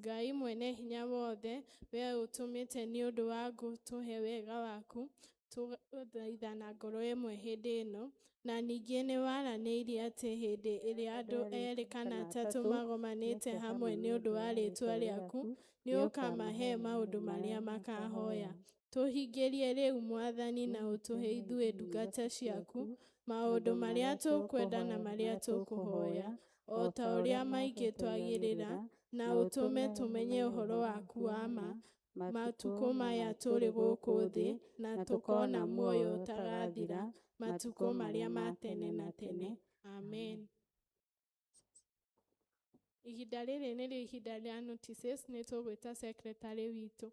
Ngai mwene hinya wothe, we ũtũmĩte nĩ ũndũ wa gũtũhe wega waku, tũgathaitha na ngoro ĩmwe hĩndĩ ĩno, na ningĩ nĩ waranĩirie atĩ hĩndĩ ĩrĩa andũ erĩ kana atatũ magomanĩte hamwe nĩ ũndũ wa rĩĩtwa rĩaku, nĩ ũkamahe maũndũ marĩa makahoya. Tũhingĩrie rĩu Mwathani na ũtũhe ithuĩ ndungata ciaku maũndũ marĩa tũkwenda na marĩa tũkũhoya, o ta ũrĩa maingĩ twagĩrĩra, na ũtũme tũmenye ũhoro waku wa ma matukũ maya tũrĩ gũkũ thĩ, na tũkona muoyo ũtagathira matukũ marĩa ma tene na tene. Amen. Ihinda rĩrĩ nĩrĩo ihinda rĩa notices, nĩ tũgwĩta secretary witũ.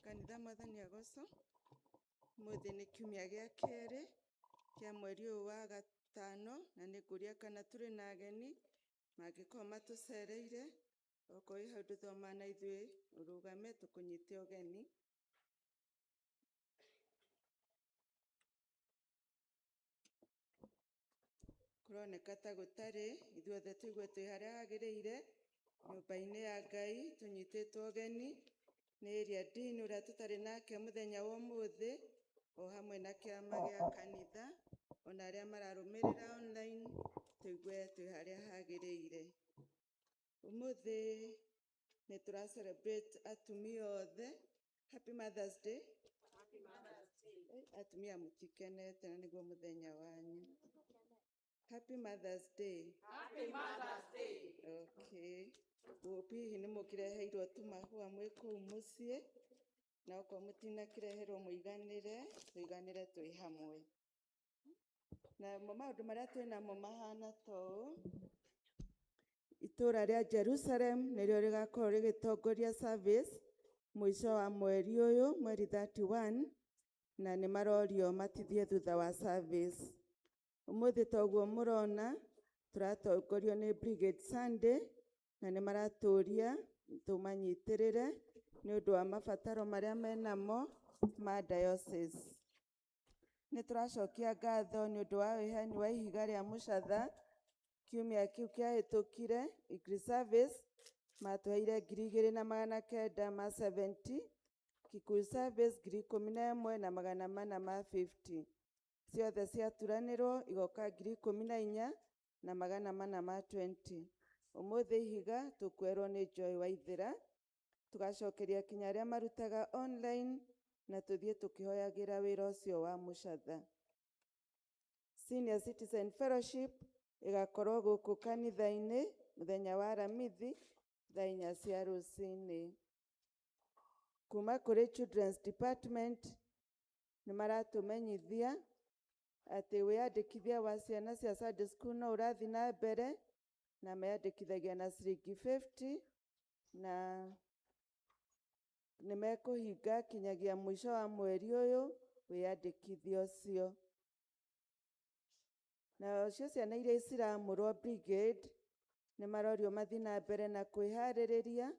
Kanitha Mwathani agocwo. Mũthĩ nĩ kiumia gĩa kerĩ kĩa mweri ũyũ wa gatano, na nĩ ngũria kana tũrĩ na ageni mangĩkorwo matũcereire, okorwo wĩ hau ndũthoma na ithuĩ ũrũgame tũkũnyite ũgeni. Kũroneka ta gũtarĩ, ithuothe tũigue twĩ harĩa hagĩrĩire nyũmba-inĩ ya Ngai tũnyitĩtwo ũgeni nĩ area dean ũrĩa tũtarĩ nake mũthenya wa ũmũthĩ, o hamwe na kĩama gĩa kanitha, ona arĩa mararũmĩrĩra online tũigue twĩ harĩa hagĩrĩire. Ũmũthĩ nĩ tũra celebrate atumia othe. Happy Mother's Day. Atumia mũtikenete na nĩguo mũthenya wanyu. Happy Mother's Day. Happy Mother's Day. Okay. Hihi nĩ mũkĩreheirwo tũmahũa mwĩ kũu mũciĩ, na okorwo mũtinakĩreherwo mũiganĩre, tũiganĩre twĩ hamwe. Namo maũndũ marĩa twĩ namo mahana ta ũũ. Itũũra rĩa Jerusalem nĩrĩo rĩgakorwo rĩgĩtongoria service mũico wa mweri ũyũ, mweri 31. na nĩ marorio matithie thutha wa service. Ũmũthĩ toguo mũrona tũratongorio nĩ Brigade Sunday na nĩ maratũria tũmanyitĩrĩre nĩ ũndũ wa mabataro marĩa menamo ma diocese. Nĩ tũracokia ngatho nĩ ũndũ wa ũheani wa ihiga rĩa mũcatha kiumia kĩu kĩahĩtũkire. English service matũheire 2,970, Kikuyu service 11,450, ciothe ciaturanĩrwo igoka 14,420. Ũmũthĩ ihiga tũkwerwo nĩ Joy Waithĩra, tũgacokeria kinya arĩa marutaga online na tũthiĩ tũkĩhoyagĩra wĩra ũcio wa mũcatha. Senior Citizen Fellowship ĩgakorwo gũkũ kanitha-inĩ mũthenya wa Aramithi thaa 4 cia rũcinĩ. Kuma kũrĩ Children's Department nĩ maratũmenyithia atĩ wĩyandĩkithia wa ciana cia Sunday school no ũrathiĩ na mbere, na meyandĩkithagia na ciringi 50, na nĩ mekũhinga kinyagia mũico wa mweri ũyũ wĩyandĩkithia ũcio. Nacio ciana iria ciramũrwo brigade nĩ marorio mathiĩ na mbere na kwĩharĩrĩria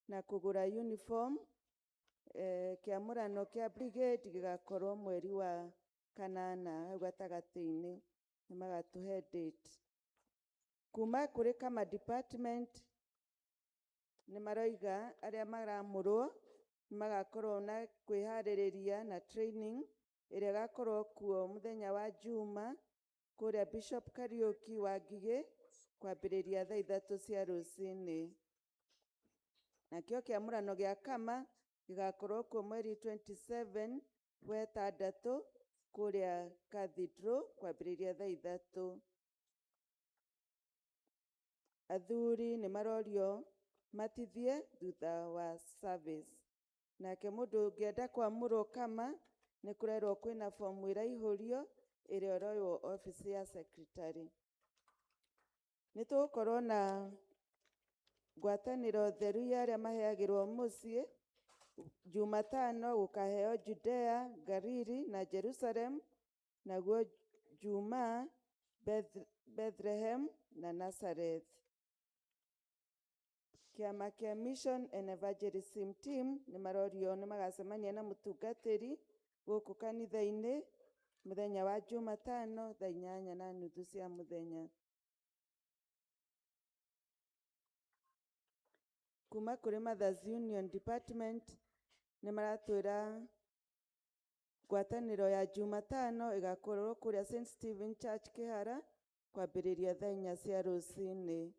na kũgũra uniform. Kĩamũrano kĩa brigade gĩgakorwo mweri wa kanana hau gatagatĩ-inĩ, nĩ magatũhe date. Kuma kũrĩ kama department nĩ maroiga arĩa maramũrwo nĩ magakorwo na kwĩharĩrĩria na training ĩrĩa ĩgakorwo kuo mũthenya wa Juma kũrĩa Bishop Kariuki wa Ngigĩ kwambĩrĩria thaa 3 cia rũcinĩ. Nakĩo kĩamũrano gĩa kama gĩgakorwo kuo mweri 27 wa ĩtandatũ kũrĩa Cathedral kwambĩrĩria thaa 3. Athuri nĩ marorio matithie thutha wa service. Nake mũndũ ũngĩenda kwamũrwo kama nĩ kũrerwo kwĩna fomu ĩraihũrio ĩrĩa ĩroywo obici ya secretary. Nĩ tũgũkorwo na ngwatanĩro theru ya arĩa maheagĩrwo mũciĩ Jumatano gũkaheo Judea, Galili na Jerusalem, naguo Jumaa Bethlehem na Nazareth. Kĩama kĩa Mission and Evangelism Team nĩ marorio nĩ magacemania na mũtungatĩri gũkũ kanitha-inĩ mũthenya wa Jumatano thaa 8:30 cia mũthenya. Kuma kũrĩ Mothers Union Department nĩ maratwĩra ngwatanĩro ya Jumatano ĩgakorwo kũrĩa St Stephen Church Kĩhara kwambĩrĩria thaa 4 cia rũcinĩ.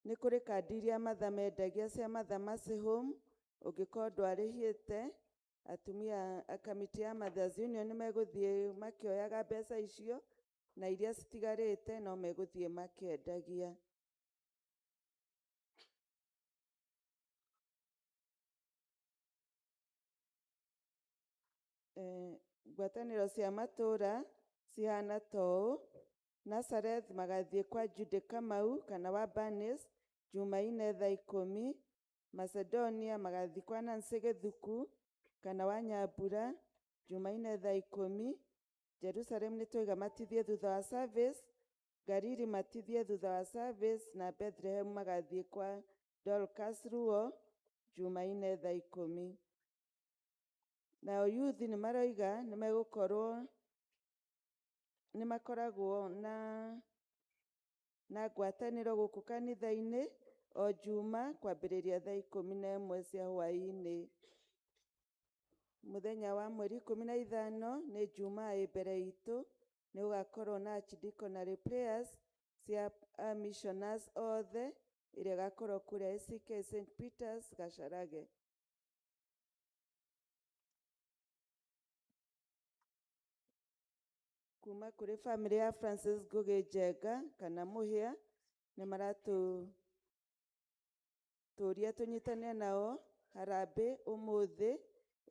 Nĩ kũrĩ kandi iria Matha mendagia cia Mother Mercy Home, ũngĩkorwo ndwarĩhĩte atumia a kamĩtĩ ya Mothers Union nĩ megũthiĩ makĩoyaga mbeca icio, na iria citigarĩte no megũthiĩ makĩendagia. Ngwatanĩro cia matũra cihana ta ũũ: Nazareth magathiĩ kwa Jude Kamau kana wa Bernice Jumaine thaa 10, Macedonia magathiĩ kwa Nancy Gĩthuku kana wa Nyambura Jumaine thaa 10, Jerusalem nĩ twaiga matithie thutha wa service, Galili matithie thutha wa service, na Bethlehem magathiĩ kwa Dorcas Ruo Jumaine thaa 10. Nao youth nĩ maroiga nĩ megũkorwo nĩ makoragwo na ngwatanĩro gũkũ kanitha-inĩ o Juma kwambĩrĩria thaa 11 cia hwaĩ-inĩ. Mũthenya wa mweri 15 nĩ Juma ĩ mbere itũ, nĩ gũgakorwo na archdeaconry prayers cia missioners othe ĩrĩa ĩgakorwo kũrĩa ACK St Peters Gacharage. Kuma kũrĩ family ya Francis Ngugi Njenga kana Mũhĩa nĩ maratũria tũnyitane nao harambĩ ũmũthĩ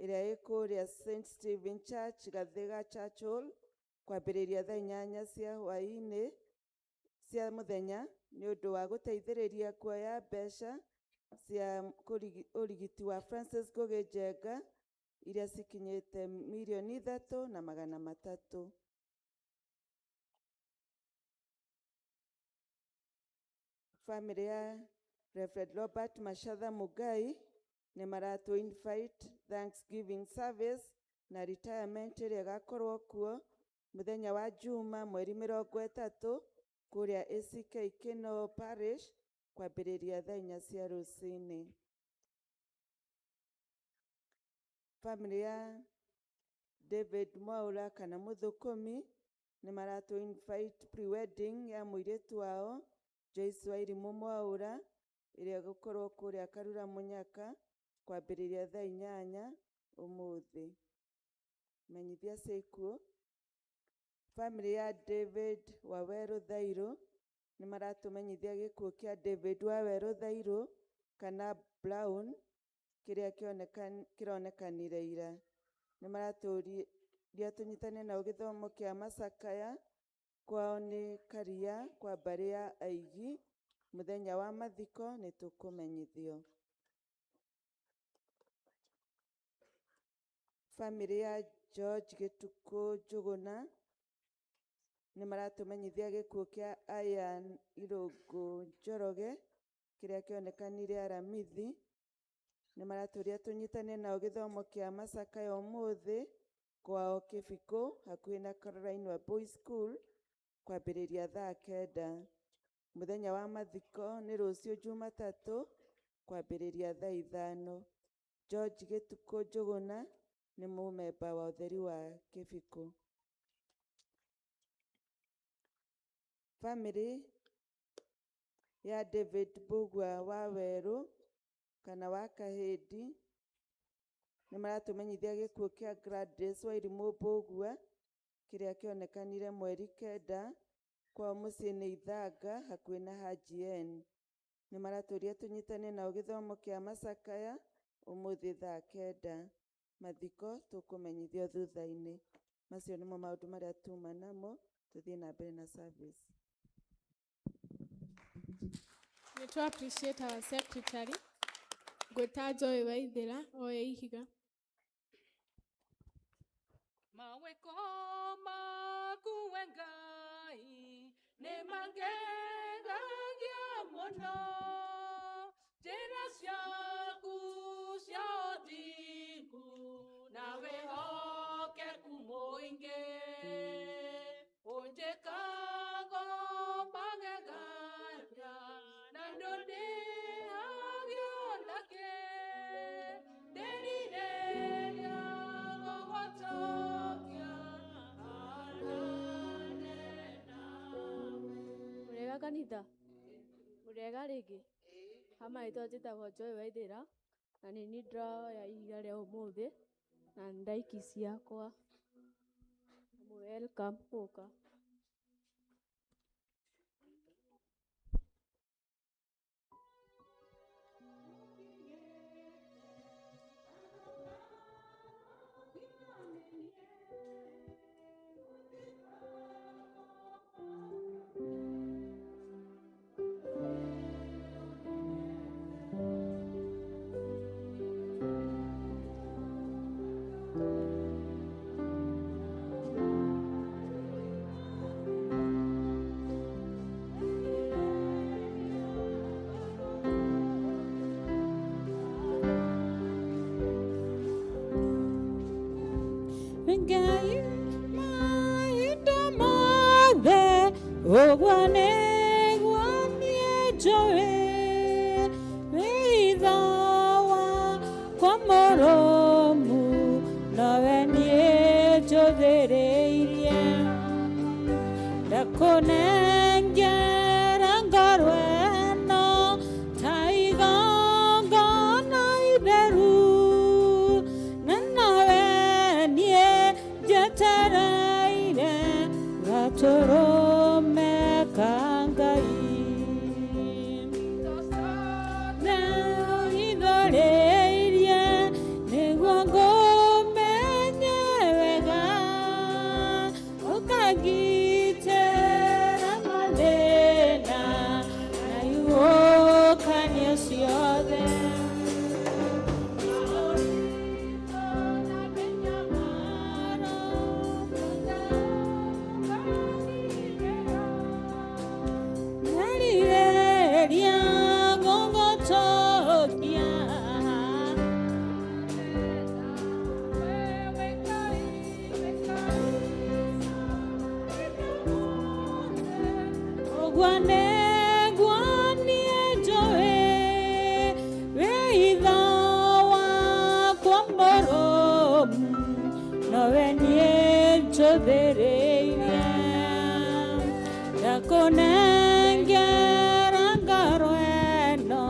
ĩrĩa ĩ kũrĩa St Stephen Church Gathiga Church Hall kwambĩrĩria thaa 8 cia hwaĩ-inĩ cia mũthenya nĩ ũndũ wa gũteithĩrĩria kuoya mbeca cia ũrigiti wa Francis Ngugi Njenga. iria cikinyĩte 3,300,000. Family ya Reverend Robert Mashatha Mugai nĩ maratũ invite Thanksgiving service na retirement ĩrĩa ĩgakorwo kuo mũthenya wa Juma mweri 30 kũrĩa ACK Kino Parish kwambĩrĩria thaa 4 cia rũcinĩ. Family ya David Mwaura kana Mũthũkũmi nĩ maratũ invite pre-wedding ya mũirĩtu wao Joyce Wairimũ Mwaura ĩrĩa ĩgũkorwo kũrĩa Karura Mũnyaka kwambĩrĩria thaa 8 ũmũthĩ. Menyithia cia ikuũ. Family ya David Wawerũ Thairũ nĩ maratũmenyithia gĩkuũ kĩa David Wawerũ Thairũ kana Brown kĩrĩa kĩronekanire ira. Nĩ maratũria tũnyitane nao gĩthomo kĩa macakaya kwao nĩ Karia kwa mbarĩ ya Aigi. Mũthenya wa mathiko nĩ tũkũmenyithio. Family ya George Gĩtukũ Njũgũna nĩ maratũmenyithia gĩkuũ kĩa Ian Irũngũ Njoroge kĩrĩa kĩonekanire Aramithi. Nĩ maratũria tũnyitane nao gĩthomo kĩa macakaya ũmũthĩ kwao Kĩbikũ hakuhĩ na Caroline wa Boys School kwambĩrĩria thaa 9. Mũthenya wa mathiko nĩ rũciũ Jumatatũ kwambĩrĩria thaa 5. George Gĩtukũ Njũgũna nĩ mũmemba wa ũtheri wa Kĩbikũ. Family ya David Mbugua wa Werũ kana wa Kahĩndi nĩ maratũmenyithia gĩkuũ kĩa Gladys Wairimũ Mbugua kĩrĩa kĩonekanire mweri 9 kwao mũciĩ nĩ Ithanga hakuhĩ na Haji N. Nĩ maratũria tũnyitane nao gĩthomo kĩa macakaya ũmũthĩ thaa 9. Mathiko tũkũmenyithio thutha-inĩ. Macio nĩmo maũndũ marĩa tuma namo. Tũthiĩ na mbere na service. Nĩ tũ appreciate our secretary ngwĩta Joy Waithĩra oe ihiga. Mawĩko maku we Ngai nĩ mangegagia mũno, njĩra ciaku cia ũthingu na wĩhokeku mũingĩ, ũnjĩkaga magegania na ndũndĩhagio nakĩ, ndĩrirĩria gũgũcokia hanane nawe. Mũrĩega kanitha? Mũrĩega rĩngĩ? Ha marĩtwa njĩtagwo Joy Waithĩra na nĩ niĩ ndĩroya ihiga rĩa ũmũthĩ na nĩ ndaiki ciakwa. Welcome gũka. Ngai mahinda mothe ũguo nĩguo niĩ njũĩ wĩitho wakwa mũrũmu nowe niĩ njũthĩrĩirie ndakũnengera ngoro ĩno ta igongona itheru na nowe niĩ njetereire gatũrũme ka Ngai na ũhithũrĩirie nĩguo ngũmenye wega ũkangitĩra mathĩna. Ũguo nĩguo niĩ njũĩ wĩitho wakwa mũrũmu nowe niĩ njũthĩrĩirie ndakũnengera ngoro ĩno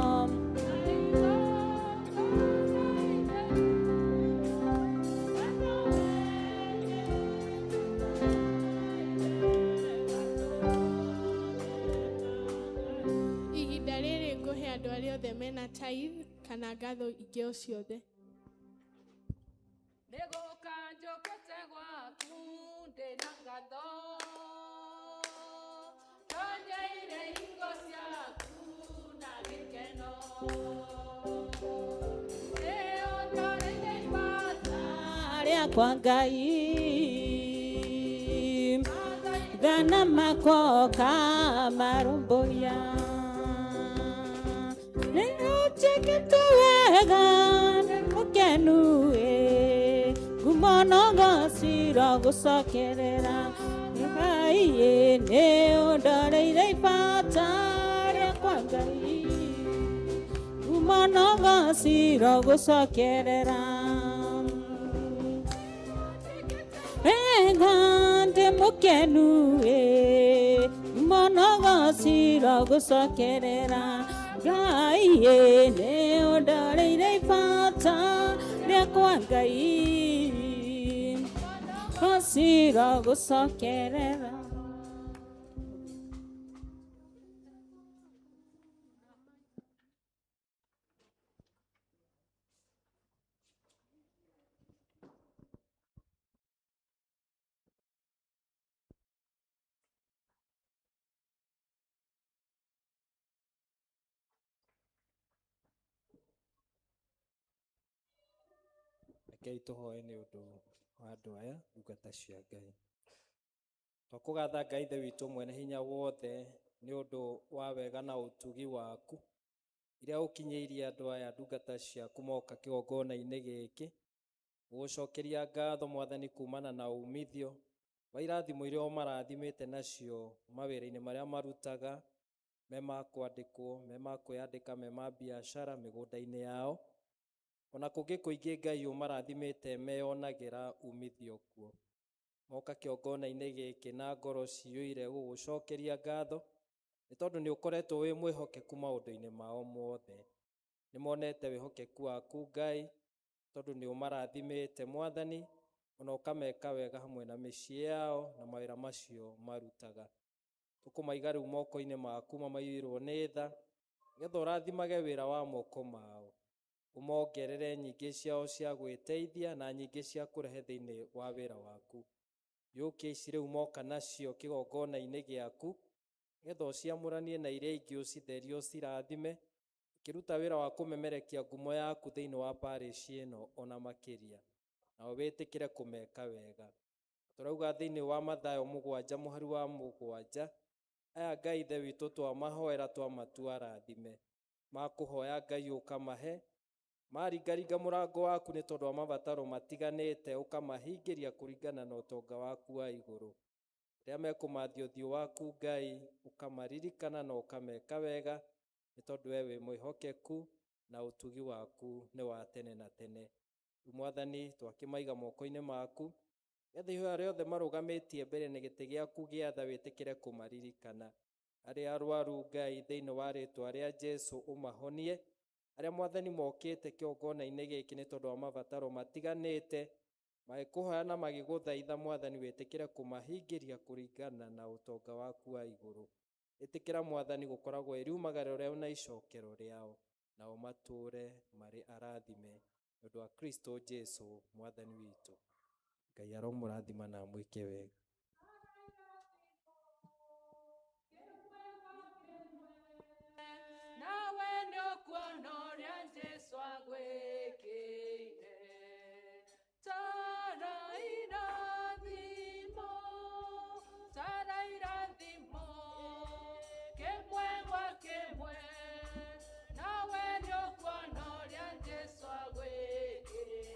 Ihinda rĩrĩ ngũhe andũ arĩa othe mena tithe kana ngatho ingĩ o ciothe. Nĩgũka njũkĩte gwaku ndĩna ngatho tonyeire hingo ciaku na gĩkeno nĩũndoreire ibata rĩakwa Ngai thana makoka marũmbũiya nĩũnjĩkĩte wega nĩ mũkenu ĩ ngumo no ngocirwo gũcokerera Ngai ĩ nĩũndoreire ibata rĩakwa Ngai ngumo no ngocirwo gũcokerera wega ndĩ mũkenu ĩ ngumo no ngocirwo gũcokerera Ngai ĩ nĩũndoreire ibata rĩakwa Ngai ngocirwo gũcokerera Rekei tũhoe nĩ ũndũ wa andũ aya ndungata cia Ngai. Twakũgatha Ngai Ithe witũ mwene hinya wothe nĩ ũndũ wa wega na ũtugi waku iria ũkinyĩirie andũ aya ndungata ciaku moka kĩgongona-inĩ gĩkĩ gũgũcokeria ngatho Mwathani kumana na umithio wa irathimo iria ũmarathimĩte nacio mawĩra-inĩ marĩa marutaga me ma kwandĩkwo me ma kwĩyandĩka me ma biacara mĩgũnda-inĩ yao ona kũngĩ kũingĩ Ngai ũmarathimĩte meyonagĩra umithio kuo moka kĩongona-inĩ gĩkĩ na ngoro ciyũire gũgũcokeria ngatho nĩ tondũ nĩ ũkoretwo wĩ mwĩhokeku maũndũ-inĩ mao mothe nĩ monete wĩhokeku waku Ngai tondũ nĩ ũmarathimĩte Mwathani ona ũkameka wega hamwe na mĩciĩ yao na mawĩra macio marutaga tũkũmaiga rĩu moko-inĩ maku mamaiyũirwo nĩ tha nĩgetha ũrathimage wĩra wa moko mao ũmongerere nyingĩ ciao cia gwĩteithia na nyingĩ cia kũrehe thĩinĩ wa wĩra waku yũkia ici rĩu moka nacio kĩgongona-inĩ gĩaku nĩgetha ũciamũranie na iria ingĩ ũcitherie ũcirathime ũkĩruta wĩra wa kũmemerekia ngumo yaku thĩinĩ wa parish ĩno ona makĩria nao wĩtĩkĩre kũmeka wega tũrauga thĩinĩ wa Mathayo 7 mũhari wa 7 aya Ngai Ithe witũ twamahoera twamatua arathime makũhoya Ngai ũkamahe maringaringa mũrango waku nĩ tondũ wa mabataro matiganĩte ũkamahingĩria kũringana na ũtonga waku wa igũrũ rĩrĩa mekũmathia ũthiũ waku Ngai ũkamaririkana na ũkameka wega nĩ tondũ we wĩ mwĩhokeku na ũtugi waku nĩ wa tene na tene. Rĩu Mwathani twakĩmaiga moko-inĩ maku nĩgetha ihoya rĩothe marũgamĩtie mbere nĩ gĩtĩ gĩaku gĩa tha wĩtĩkĩre kũmaririkana arĩa arwaru Ngai thĩinĩ wa rĩtwa rĩa Jesũ ũmahonie arĩa Mwathani mokĩte kĩgongona-inĩ gĩkĩ nĩ tondũ wa mabataro matiganĩte magĩkũhoya na magĩgũthaitha Mwathani wĩtĩkĩre kũmahingĩria kũringana na ũtonga waku wa igũrũ ĩtĩkĩra Mwathani gũkoragwo ĩriumagarĩro rĩao na icokero rĩao nao matũũre marĩ arathime nĩ ũndũ wa Kristo Jesũ Mwathani witũ. Ngai aromũrathima na amwĩke wega. Nawe nĩũkuona ũrĩa Jesũ agwĩkĩire. Tara irathimo, tara irathimo, kĩmwe gwa kĩmwe. Nawe nĩũkuona ũrĩa Jesũ agwĩkĩire.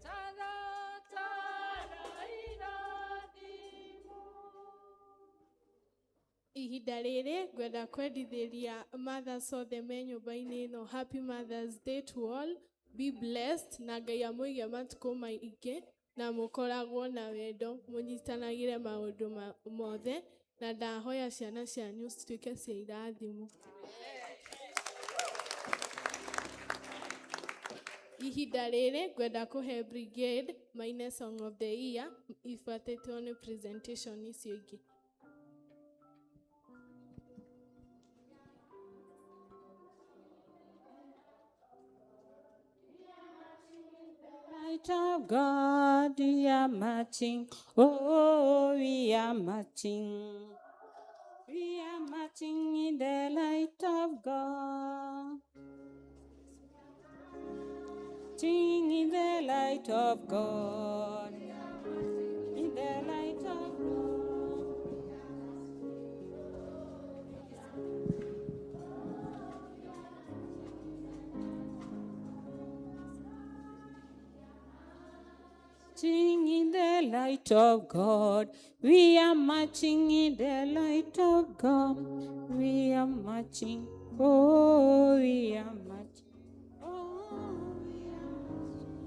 Tara, tara irathimo. Ihinda rĩrĩ ngwenda kwendithĩria mothers othe me nyũmba-inĩ ĩno happy Mothers Day to all. Be blessed na Ngai amũige matukũ maingĩ na mũkoragwo na wendo, mũnyitanagĩre maũndũ mothe, na ndahoya ciana cianyu cituĩke cia irathimo. Ihinda rĩrĩ ngwenda kũhe brigade maine song of the year ibuatĩtwo nĩ presentation icio ingĩ. Light of God, we are marching. Oh, we are marching. We are marching in the light of God. Marching in the light of God. In the light of God. Marching in the light of God. We are marching in the light of God. We are marching. Oh, we are marching. Oh, we are marching.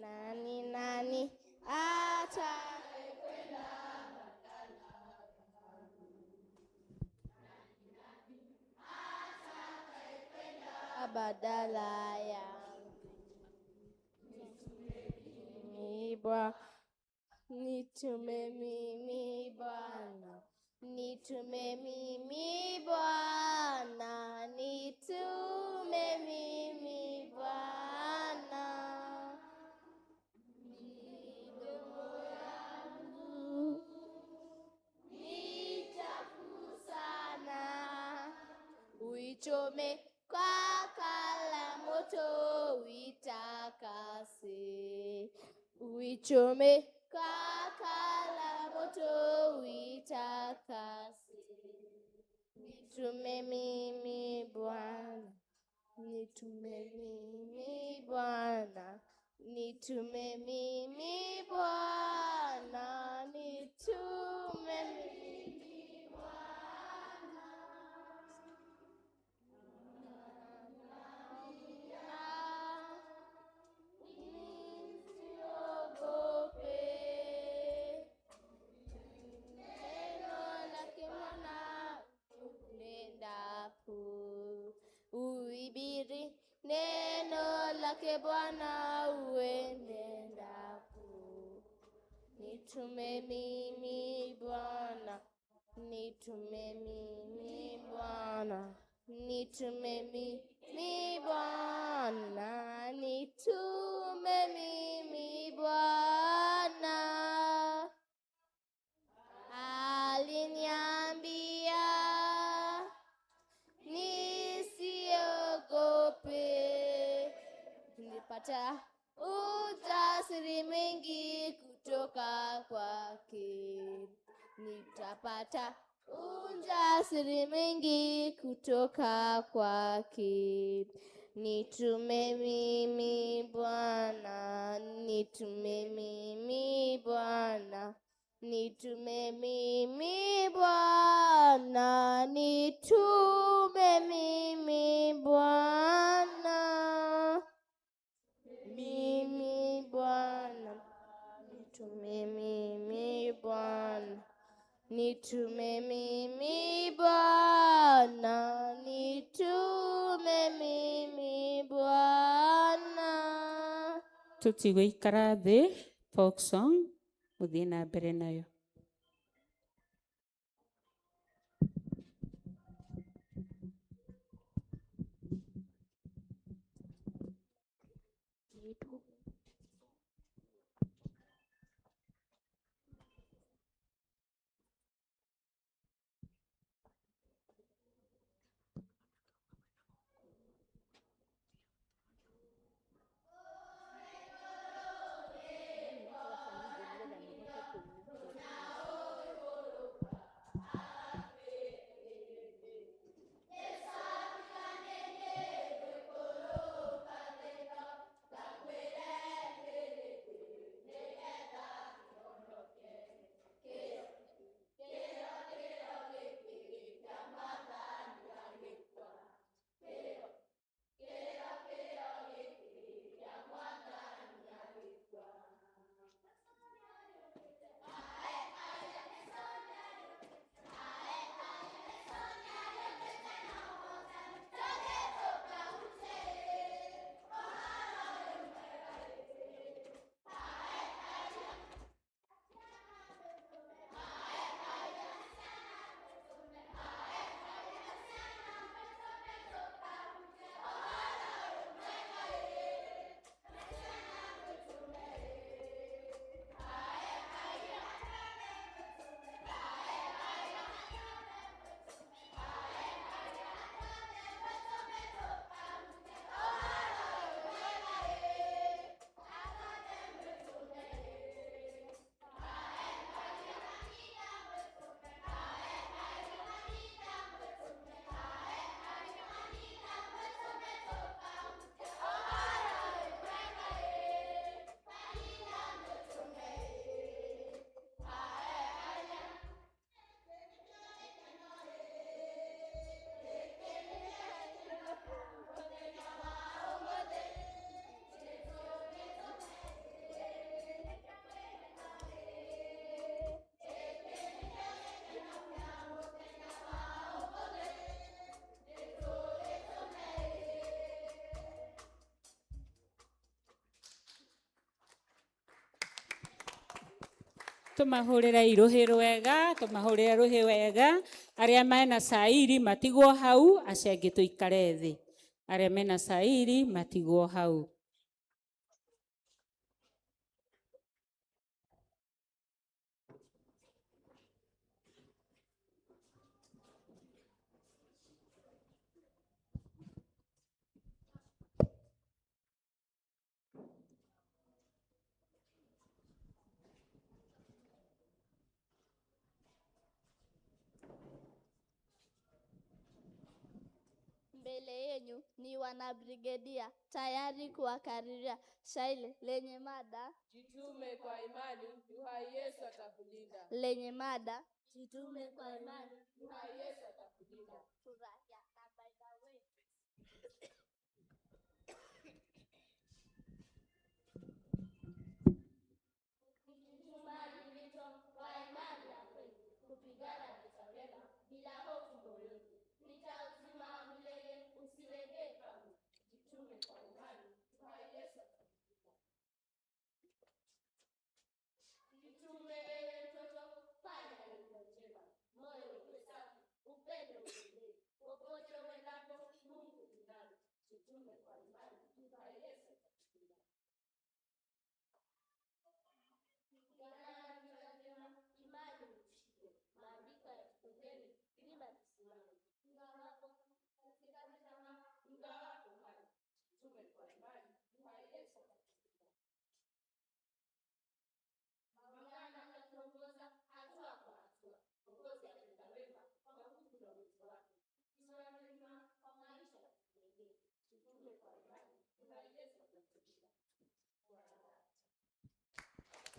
Nani nani ata badala ya nitume mimi Bwana, nitume mimi Bwana, nitume mimi Bwana. Midomo yangu ni chafu sana, uichome kwa kala moto uitakase, uichome kwa kala moto uitakase. Nitume mimi Bwana, nitume mimi Bwana, nitume mimi Bwana, nitume mimi Bwana. Nisiogope, neno lake Bwana unendapo, uhubiri neno lake Bwana uenendapo. Nitume mimi Bwana, nitume mimi Bwana, nitume mimi Bwana, nitume mimi Bwana. Aliniambia nisiogope, nilipata ujasiri mwingi kutoka kwake, nitapata ujasiri mwingi kutoka kwake. Nitume mimi Bwana, nitume mimi Bwana, nitume mimi Bwana, nitume mimi Bwana. Mimi Bwana, nitume mimi Bwana, nitume mimi Bwana, nitume mimi Bwana. Tũtigũikara thĩ, folk song mũthiĩ na mbere nayo. Tũmahũrĩre irũhĩ rwega, tũmahũrĩre rũhĩ wega. Arĩa mena cairi matigwo hau, acio angĩ tũikare thĩ. Arĩa mena cairi matigwo hau. Mbele yenyu ni wanabrigedia tayari kuwakariria shairi lenye mada Jitume kwa imani, uhai Yesu atakulinda. lenye mada Jitume kwa imani, uhai Yesu atakulinda. Furahia. Na by the way, kujituma ni wito wa imani ya kweli, kupigana vita vyema bila hofu moyoni, vita uzima wa milele, usilegee kamwe. Jitume kwa imani, uhai Yesu atakulinda. Jitume ewe mtoto, fanya lililo jema, moyo uwe safi, upendo uenee, popote uendapo, Mungu yu nawe. Jitume kwa imani, uhai Yesu atakulinda. Pigana vita vyema, imani ushike, maandiko yatukuzeni, wima tusimame. Ingawapo usikate tamaa, ingawapo hai. Jitume kwa imani, uhai Yesu atakulinda. Maulana atatuongoza hatua kwa hatua, Mwokozi atenda wema kwa nguvu na uwezo wake. Tusimame wima kwa maisha yatujengee, jitume kwa imani, uhai Yesu atakulinda.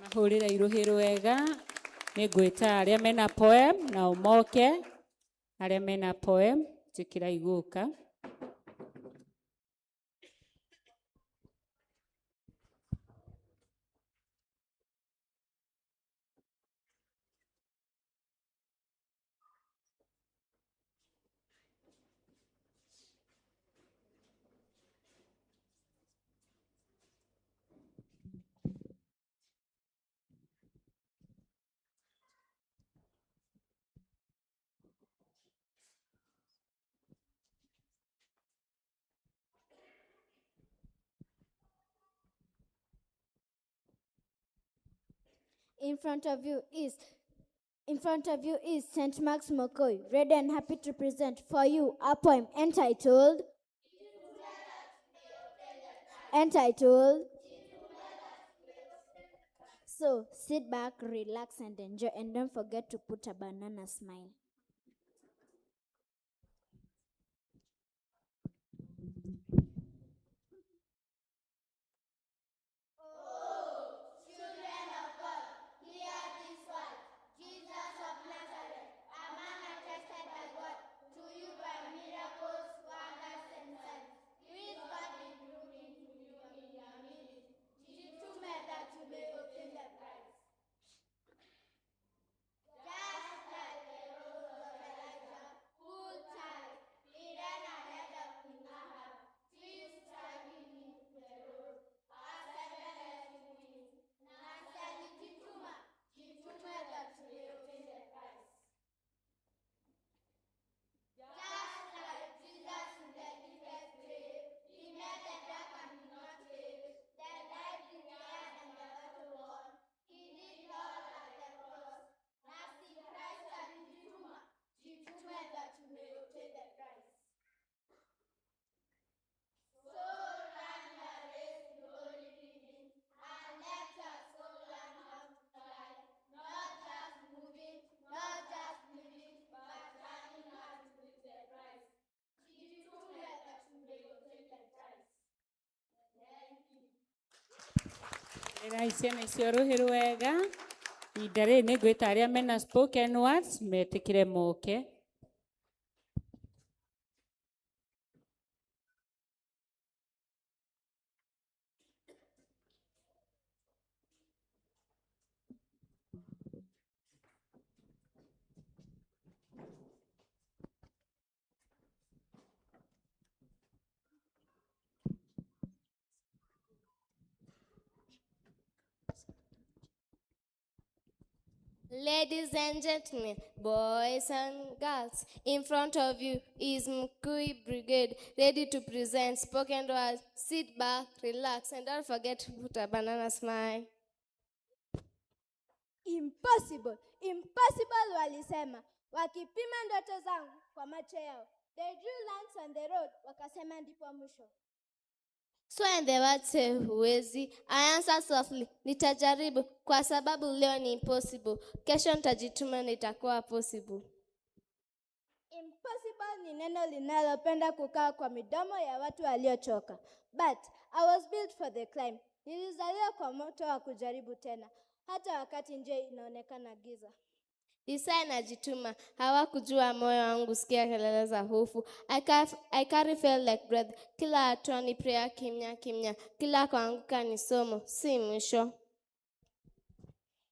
Mahũrĩre irũhĩ rwega. Nĩ ngwĩta arĩa mena poem nao moke. Arĩa mena poem njĩkĩra igũka. In front of you is In front of you is St. Mark's Mokoi, ready and happy to present for you a poem entitled So sit back, relax, and enjoy, and don't forget to put a banana smile. Children of God, hear this word. Jesus of Nazareth, a man attested by God to you by miracles, wonders, and signs, which God did do into you in your midst. Jitume that you may obtain the prize. Just like the rose of Elijah, who tied, he ran ahead of King Ahab, till striking him the rose, ascended to wings. Nastali jituma, jitume that you may obtain the prize. Just like Jesus in the deepest grave, he met the dark and did not cave, the light in the earth and the battle won. He did all at the cross. Nasi Christ alijituma, jitume that you may obtain the prize. So run the race to holy living, and let your soul learn how to fly. Not just moving, not just living, but learning how to win the prize. Jitume that you may obtain the prize. Thank you. Ĩrai ciana icio rũhĩ rwega. Ihinda rĩrĩ nĩ ngwĩta arĩa mena spoken words metĩkĩre moke. Ladies and gentlemen, boys and girls, in front of you is Mkui Brigade, ready to present spoken words. Sit back, relax, and don't forget to put a banana smile. Impossible, impossible walisema, wakipima ndoto zangu kwa macho yao. They drew lines on the road, wakasema ndipo mwisho. So when the words say huwezi, I answer softly, nitajaribu kwa sababu leo ni impossible. Kesho nitajituma na itakuwa possible. Impossible ni neno linalopenda kukaa kwa midomo ya watu waliochoka. But I was built for the climb. Nilizaliwa kwa moto wa kujaribu tena, hata wakati njia inaonekana giza. Isaya najituma, hawakujua moyo wangu, sikia kelele za hofu. I carry felt like breath. Kila hatua ni prayer kimya kimya, kila kuanguka ni somo, si mwisho.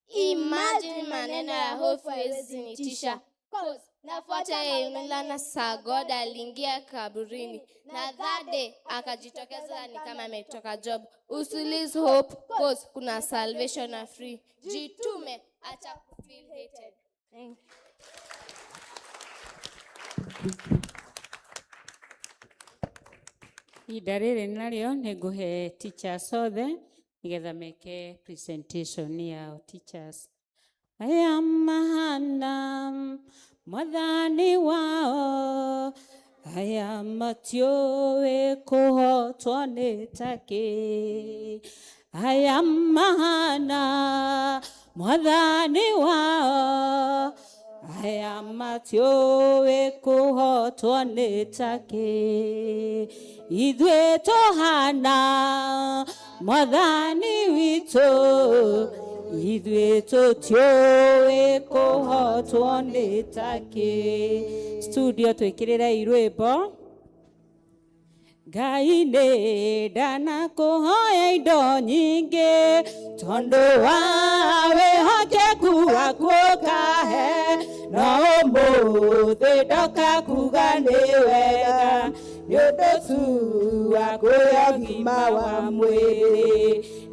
Imagine maneno ya hofu haiwezi nitisha. Cause nafuata Eulana saa God aliingia kaburini na that day akajitokeza ni kama ametoka job. Usilose hope cause kuna salvation na free. Jitume, acha kufeel hated. Thank Ihinda rĩrĩ narĩo nĩ ngũhe teachers othe nĩgetha meke presentation yao teachers. Aya mahana mwathani wao, aya matiũĩ kũhotwo nĩ takĩ. Aya mahana mwathani wao, aya matiũĩ kũhotwo nĩ takĩ. Ithuĩ tũhana mwathani witũ, ithuĩ tũtiũĩ kũhotwo nĩ takĩ. Studio twĩkĩrĩre rwĩmbo. Ngai nĩ ndanakũhoya indo nyingĩ tondũ wa wĩhokeku waku ũkahe, no ũmũthĩ ndoka kuga nĩ wega nĩ ũndũ tu wa kwĩhe ũgima wa mwĩrĩ.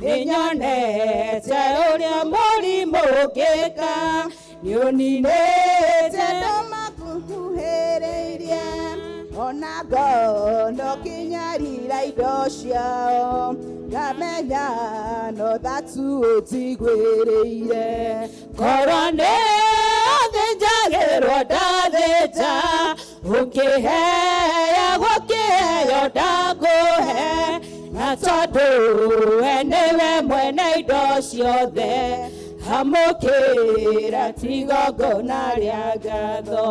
Nĩnyonete ũrĩa mũrimũ ũngĩka, nĩũninĩte andũ makuhĩrĩirie, ona ngono kĩnyarira indo ciao, ngamenya no thatu ũnjiguĩrĩire. Korwo nĩ ũthĩnjagĩrwo ndathĩnja, ũkĩheagwo kĩheo ndakũhe, na tondũ we nĩwe mwene indo ciothe, amũkĩra ti igongona rĩa ngatho.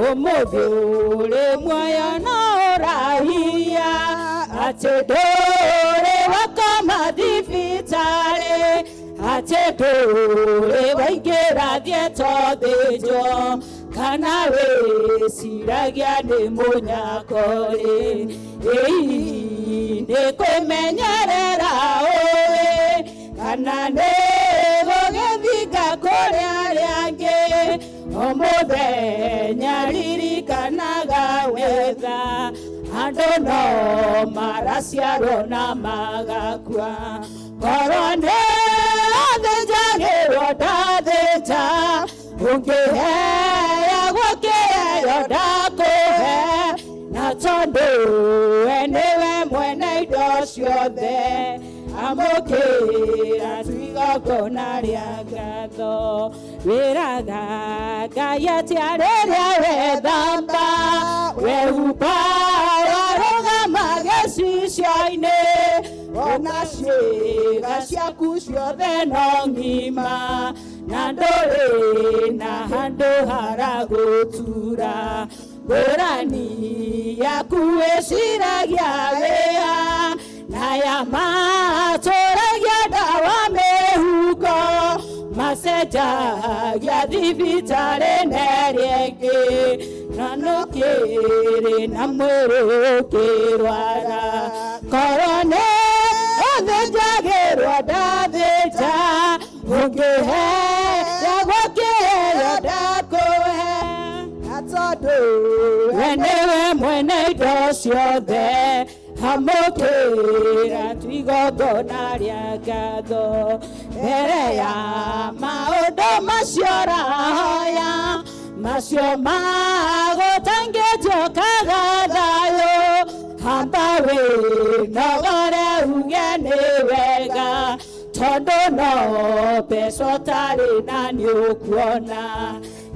Ũmũthĩ ũrĩ muoyo no ũrahinya, atĩ ndũrĩ wakoma thibitarĩ, atĩ ndũrĩ waingĩra thieta ũthĩnjwo, kana wĩciragia nĩ mũnyako-rĩ. Ĩĩ nĩ kwĩmenyerera ũĩ, kana nĩ gũgĩthinga kũrĩ arĩa angĩ. O mũthenya ririkanaga wega, andũ no maraciarwo na magakua. Korwo nĩ ũthĩnjagĩrwo ndathĩnja, ũngĩheagwo kĩheo ndakũhe, na tondũ we nĩwe mwene indo ciothe, amũkĩra tu igongona rĩa ngatho. Wĩraga Ngai atĩa rĩrĩa wethamba, wehumba warũgama gĩcicio-inĩ, ona ciĩga ciaku ciothe no ng'ima, na ndũrĩ na handũ haragũtura. Ngũrani yaku wĩciragia wĩa, na ya matũragia ndawa mĩhuko, macenjagia thibitarĩ na ĩrĩa ĩngĩ, na nũkĩrĩ na mwĩrĩ ũkĩrwara. Korwo nĩ ũthĩnjagĩrwo ndathĩnja, ũngĩheagwo kĩheo ndakũhe, na tondũ we nĩwe mwene indo ciothe, amũkĩra tu igongona rĩa ngatho. Mbere ya maũndũ macio ũrahoya, macio magũtangĩtuĩkaga thayũ, hamba wĩnogore uge nĩ wega, tondũ no mbeca ũtarĩ na nĩũkuona.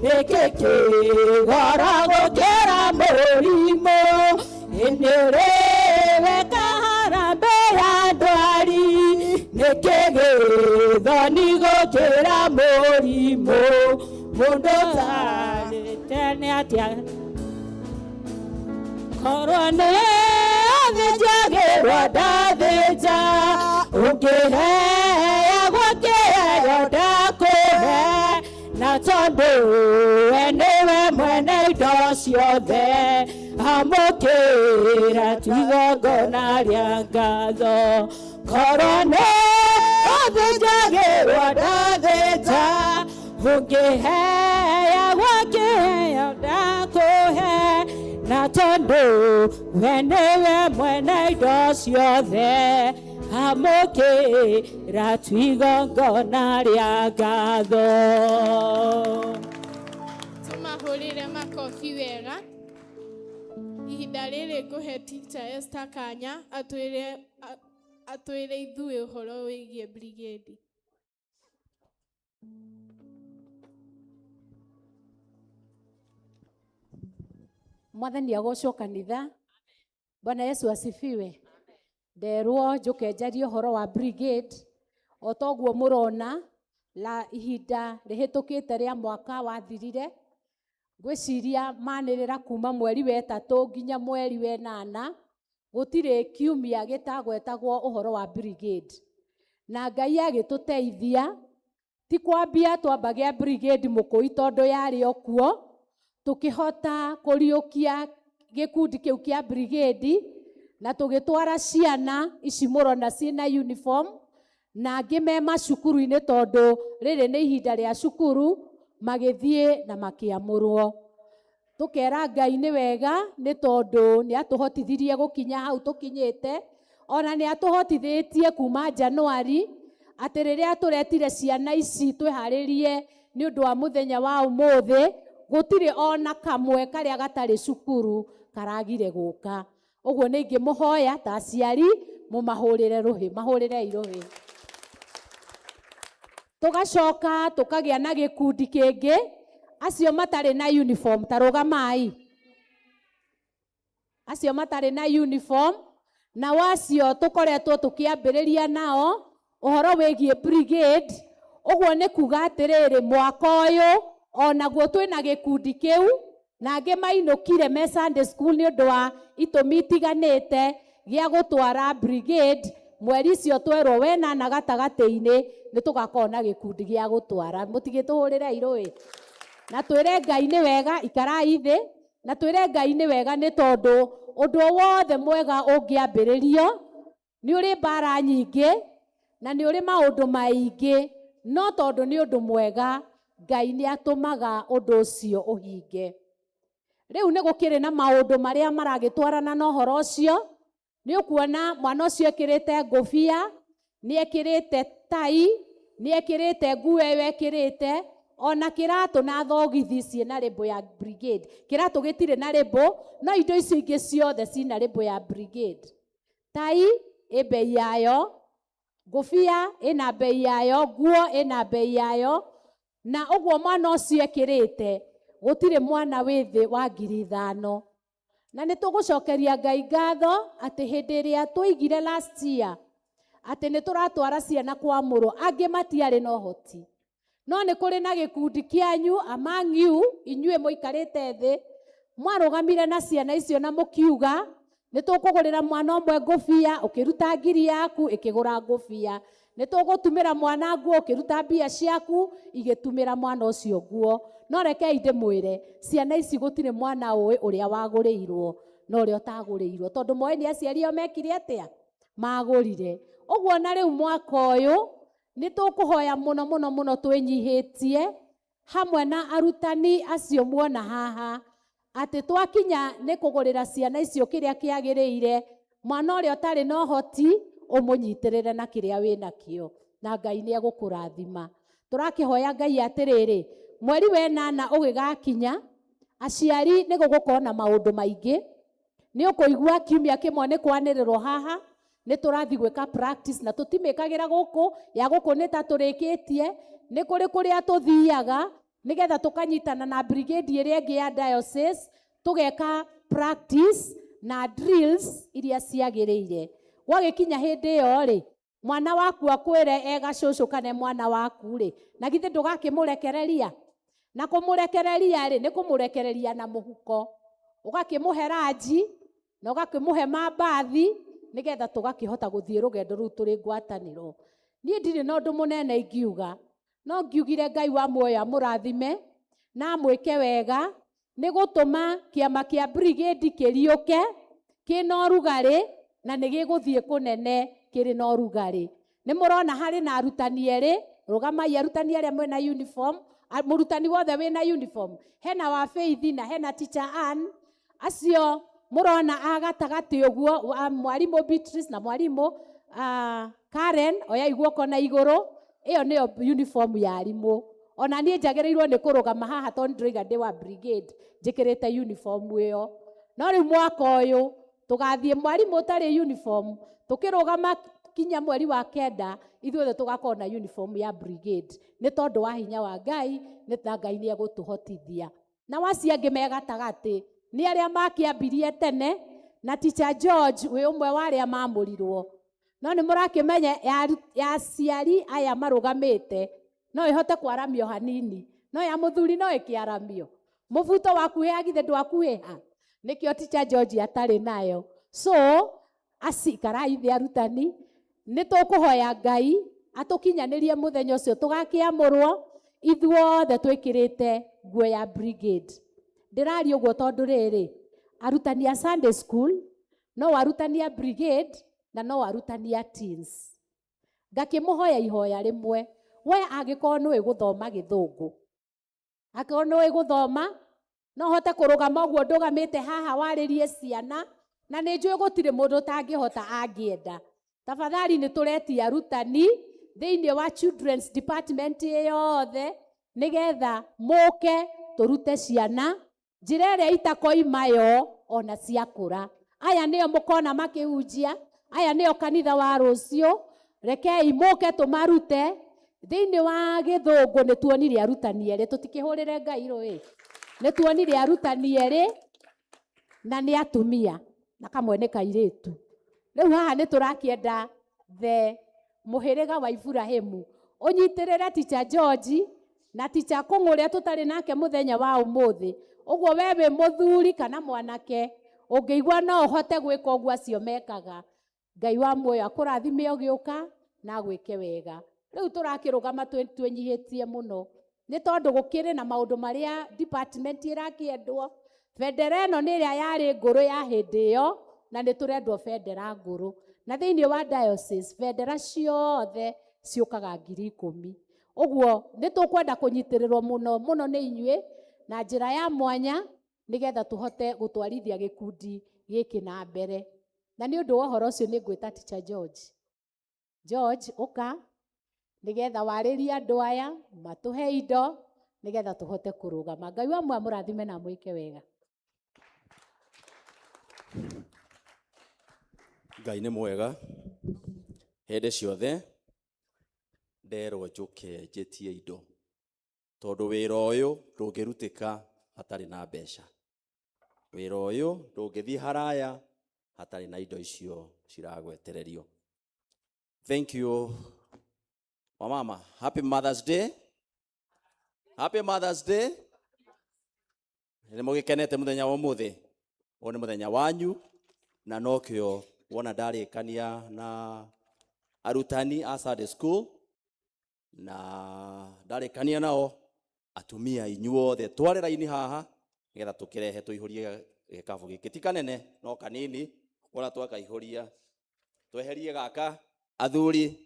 Nĩkĩ kĩgoro gũkĩra mũrimũ, ĩndĩ ũrĩweka harambee ya ndwari, nĩkĩ gĩthoni gũkĩra mũrimũ, mũndũ ũtarĩte nĩ atĩa? Korwo nĩ athĩnjagĩrwo ndathĩnja, ũngĩheagwo kĩheo ndakũhe, na tondũ we nĩwe mwene indo ciothe, amũkĩra tu igongona rĩa ngatho. Korwo nĩ athĩnjagĩrwo ndathĩnja, ũngĩheagwo kĩheo ndakũhe, na tondũ we nĩwe mwene indo ciothe, amũkĩra tu igongona rĩa ngatho. Tũmahũrĩre makobi wega. Ihinda rĩrĩ ngũhe Teacher Esther kanya atwĩre ithuĩ ũhoro wĩgiĩ brigade. Mwathani agocwo kanitha. Bwana Yesu asifiwe. Nderwo njuke njarie ũhoro wa brigade o toguo mũrona la ihinda rĩhĩtũkĩte rĩa mwaka wathirire, ngwĩciria manĩrĩra kuma mweri wa ĩtatũ nginya mweri wa ĩnana, gũtirĩ kiumia gĩtagwetagwo ũhoro wa brigade. Na Ngai agĩtũteithia, ti kwambia twambagia brigade mũkũi tondũ yarĩ o kuo, tũkĩhota kũriũkia gĩkundi kĩu kĩa brigade, na tũgĩtwara ciana ici mũrona ciĩna uniform, na angĩ me macukuru-inĩ tondũ rĩrĩ nĩ ihinda rĩa cukuru, magĩthiĩ na makĩamũrwo. Tũkera Ngai nĩ wega nĩ tondũ nĩ atũhotithirie gũkinya hau tũkinyĩte, ona nĩ atũhotithĩtie kuma Januari atĩ rĩrĩa tũretire ciana ici twĩharĩrie nĩ ũndũ wa mũthenya wa ũmũthĩ, gũtirĩ ona kamwe karĩa gatarĩ cukuru karagire gũka. Ũguo nĩ ingĩmũhoya ta aciari mũmahũrĩre rũhĩ, mahũrĩrei rũhĩ. Tũgacoka tũkagĩa na gĩkundi kĩngĩ, acio matarĩ na uniform, ta rũgamai. Acio matarĩ na uniform, na wacio tũkoretwo tũkĩambĩrĩria nao ũhoro wĩgiĩ brigade. Ũguo nĩ kuga atĩrĩrĩ, mwaka ũyũ onaguo twĩna gĩkundi kĩu, na angĩ mainũkire me Sunday school nĩ ũndũ wa itũmi itiganĩte gĩa gũtwara brigade. Mweri ũcio twerwo wenana gatagatĩ-inĩ nĩ tũgakorwo na gĩkundi gĩa gũtwara. Mũtigĩtũhũrĩre irũĩ. Na twĩre Ngai nĩ wega, ikarai thĩ, na twĩre Ngai nĩ wega nĩ tondũ ũndũ wothe mwega ũngĩambĩrĩrio nĩ ũrĩ mbara nyingĩ na nĩ ũrĩ maũndũ maingĩ, no tondũ nĩ ũndũ mwega Ngai nĩ atũmaga ũndũ ũcio ũhinge. Rĩu nĩ gũkĩrĩ na maũndũ marĩa maragĩtwarana na ũhoro ũcio. Nĩ ũkuona mwana ũcio ekĩrĩte ngũbia, nĩ ekĩrĩte tai, nĩ ekĩrĩte nguo ĩyo ekĩrĩte, ona kĩratũ na thogithi ciĩna rĩmbũ ya brigade. Kĩratũ gĩtirĩ na rĩmbũ, no indo icio ingĩ ciothe ciĩna rĩmbũ ya brigade. Tai ĩ bei yayo, ngũbia ĩna bei yayo, nguo ĩna bei yayo, na ũguo mwana ũcio ekĩrĩte gũtirĩ mwana wĩ thĩ wa 5,000. Na nĩ tũgũcokeria Ngai ngatho atĩ hĩndĩ ĩrĩa twaigire last year atĩ nĩ tũratwara ciana kwamũrwo, angĩ matiarĩ na ũhoti. No nĩ kũrĩ na gĩkundi kĩanyu among you, inyuĩ mũikarĩte thĩ, mwarũgamire na ciana icio na mũkiuga nĩ tũkũgũrĩra mwana ũmwe ngũbia, ũkĩruta ngiri yaku ĩkĩgũra ngũbia, nĩ tũgũtumĩra mwana nguo, ũkĩruta mbia ciaku igĩtumĩra mwana ũcio nguo. No rekei ndĩmwĩre, ciana ici gũtirĩ mwana ũĩ ũrĩa wagũrĩirwo na ũrĩa ũtagũrĩirwo, tondũ moĩ nĩ aciari ao mekire atĩa, magũrire. Ũguo na rĩu mwaka ũyũ nĩ tũkũhoya mũno mũno mũno twĩnyihĩtie hamwe na arutani acio muona haha, atĩ twakinya nĩ kũgũrĩra ciana icio kĩrĩa kĩagĩrĩire, mwana ũrĩa ũtarĩ na ũhoti ũmũnyitĩrĩre na kĩrĩa wĩnakĩo. Na Ngai nĩ egũkũrathima. Tũrakĩhoya Ngai atĩrĩrĩ, mweri wa ĩnana ũgĩgakinya, aciari nĩ gũgũkorwo na maũndũ maingĩ. Nĩ ũkũigua kiumia kĩmwe nĩ kwanĩrĩrwo haha, nĩ tũrathiĩ gwĩka practice na tũtimĩkagĩra gũkũ, ya gũkũ nĩ ta tũrĩkĩtie, nĩ kũrĩ kũrĩa tũthiaga, nĩgetha tũkanyitana na brigade ĩrĩa ĩngĩ ya diocese, tũgeka practice na drills iria ciagĩrĩire. Gwagĩkinya hĩndĩ ĩyo rĩ, mwana waku akwĩre e gacũcũ kana mwana waku rĩ, na githĩ ndũgakĩmũrekereria? Na kũmũrekereria rĩ, nĩ kũmũrekereria na mũhuko. Ũgakĩmũhe ranji, na ũgakĩmũhe mambathi, nĩgetha tũgakĩhota gũthiĩ rũgendo rũu tũrĩ ngwatanĩro. Niĩ ndirĩ na ũndũ mũnene ingiuga, no ngiugire Ngai wa muoyo amũrathime, na amwĩke wega, nĩ gũtũma kĩama kĩa brigade kĩriũke, kĩna ũrugarĩ, na nĩ gĩgũthiĩ kũnene kĩrĩ na ũrugarĩ. Nĩ mũrona harĩ na arutani erĩ, rũgamai arutani arĩa mwĩna uniform, mũrutani wothe wĩna uniform, hena wa Faith na hena teacher Ann, acio mũrona a gatagatĩ ũguo, mwarimũ Beatrice na mwarimũ Karen, oyai guoko na igũrũ, ĩyo nĩyo uniform ya arimũ. Ona niĩ njagĩrĩirwo nĩ kũrũgama haha tondũ ndĩroiga ndĩ wa brigade, njĩkĩrĩte uniform ĩyo. No rĩu mwaka ũyũ tũgathiĩ mwarimũ ũtarĩ uniform, tũkĩrũgama kinya mweri wa 9, ithuothe tũgakorwo na uniform ya brigade. Nĩ tondũ wa hinya wa Ngai, nĩ ta Ngai nĩ egũtũhotithia. Na wacio angĩ me gatagatĩ, nĩ arĩa makĩambirie tene, na teacher George wĩ ũmwe wa arĩa mamũrirwo. No nĩ mũrakĩmenya ya aciari aya marũgamĩte, no ĩhote kwaramio hanini, no ya mũthuri no ĩkĩaramio. Mũbuto wakuhĩha githĩ ndwakuhĩha? Nĩkĩo teacher George atarĩ nayo. So, aci ikarai thĩ arutani, nĩ tũkũhoya Ngai atũkinyanĩrie mũthenya ũcio tũgakĩamũrwo ithuothe twĩkĩrĩte nguo ya brigade. Ndĩraria ũguo tondũ rĩrĩ, arutani a Sunday school, no arutani a brigade, na no arutani a teens. Ngakĩmũhoya ihoya rĩmwe, we angĩkorwo nĩũĩ gũthoma gĩthũngũ, angĩkorwo nĩũĩ gũthoma, no hote kũrũgama ũguo ndũgamĩte haha warĩrie ciana, na nĩ njũĩ gũtirĩ mũndũ ũtangĩhota angĩenda. Tafadhali nĩ tũretia arutani thĩinĩ wa children's department yothe, nĩgetha mũke tũrute ciana njĩra ĩrĩa itakoima yo ona ciakũra. Aya nĩo mũkona makĩhunjia, aya nĩo kanitha wa rũciũ. Rekei mũke tũmarute. Thĩinĩ wa gĩthũngũ nĩ tuonire arutani erĩ, tũtikĩhũrĩre Ngai rũĩ. Nĩ tuonire arutani erĩ na nĩ atumia na kamwe nĩ kairĩtu. Rĩu haha nĩ tũrakĩenda the mũhĩrĩga wa Iburahĩmu ũnyitĩrĩre teacher George na teacher Kũng'ũ ũrĩa tũtarĩ nake mũthenya wa ũmũthĩ. Ũguo we wĩ mũthuri kana mwanake ũngĩigua no ũhote gwĩka ũguo acio mekaga, Ngai wa muoyo akũrathime ũgĩũka na agwĩke wega. Rĩu tũrakĩrũgama twĩnyihĩtie mũno nĩ tondũ gũkĩrĩ na maũndũ marĩa department ĩrakĩendwo. Bendera ĩno nĩ ĩrĩa yarĩ ngũrũ ya hĩndĩ ĩyo, na nĩ tũrendwo bendera ngũrũ. Na thĩinĩ wa diocese bendera ciothe ciũkaga 10,000. Ũguo nĩ tũkwenda kũnyitĩrĩrwo mũno mũno nĩ inyuĩ na njĩra ya mwanya, nĩgetha tũhote gũtwarithia gĩkundi gĩkĩ na mbere. Na nĩ ũndũ wa ũhoro ũcio nĩ ngwĩta teacher George. George, ũka nĩgetha warĩrie andũ aya matũhe indo nĩgetha tũhote kũrũgama. Ngai wa muoyo amũrathime na amwĩke wega. Ngai nĩ mwega hĩndĩ ciothe. Nderwo njũke njĩtie indo tondũ wĩra ũyũ ndũngĩrutĩka hatarĩ na mbeca. Wĩra ũyũ ndũngĩthiĩ haraya hatarĩ na indo icio ciragwetererio. Thank you wamama. Happy Mother's Day. Happy Mother's Day. Nĩ mũgĩkenete mũthenya wa ũmũthĩ. Ũyũ nĩ mũthenya wanyu na nokĩo wona ndarĩkania na arutani a Sunday school na ndarĩkania nao atumia inyuothe tware raini haha nĩgetha tũkĩrehe tũihũrie gĩkabũ gĩkĩ. Ti kanene no kanini, wona twakaihũria tweherie gaka. Athuri,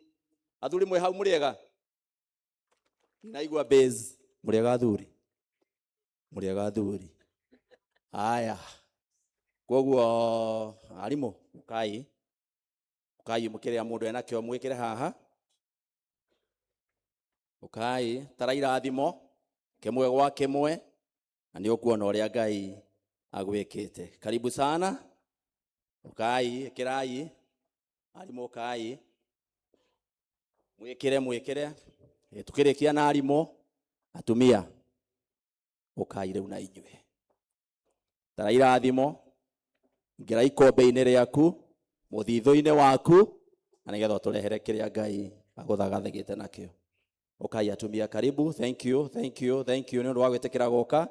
athuri mwĩ hau mũrĩega? Ndinaigua bass. Mũrĩega athuri? Mũrĩega athuri? Haya, koguo arimũ ũkai, ũkai mũkĩrĩa mũndũ enakĩo mwĩkĩre haha. Ũkai tara irathimo kĩmwe gwa kĩmwe na nĩ ũkuona ũrĩa Ngai agwĩkĩte. Karibu sana. Ũkai, ĩkĩrai arimũ, ũkai mwĩkĩre mwĩkĩre. Tukĩrĩkia na arimũ, atumia ũkai rĩu na inyuĩ. Tara irathimo, ingĩra ikombe-inĩ rĩaku, mũthithũ-inĩ waku, na nĩgetha ũtũrehere kĩrĩa Ngai agũthagathagĩte nakĩo. Ũkai atumia, karibu. Thank you, thank you, thank you nĩ ũndũ wa gwĩtĩkĩra gũka.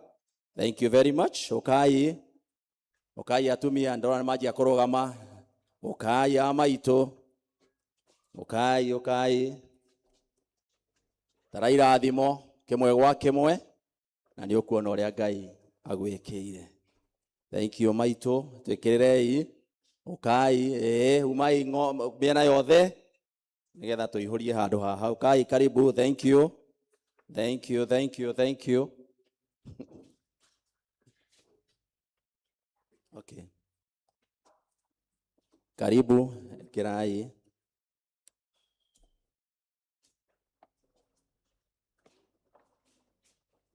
Thank you very much. Ũkai, ũkai atumia, ndĩrona nĩ manjia kũrũgama. Ũkai a maitũ, ũkai, ũkai. Tara irathimo kĩmwe gwa kĩmwe na nĩ ũkuona ũrĩa Ngai agwĩkĩire. Thank you maitũ, twĩkĩrĩrei. Ũkai, ĩĩ, umai mĩena yothe nĩgetha tũihũrie handũ haha. Ũkai, karibu. Thank you, thank you, thank you, thank you. Okay, karibu, kirai.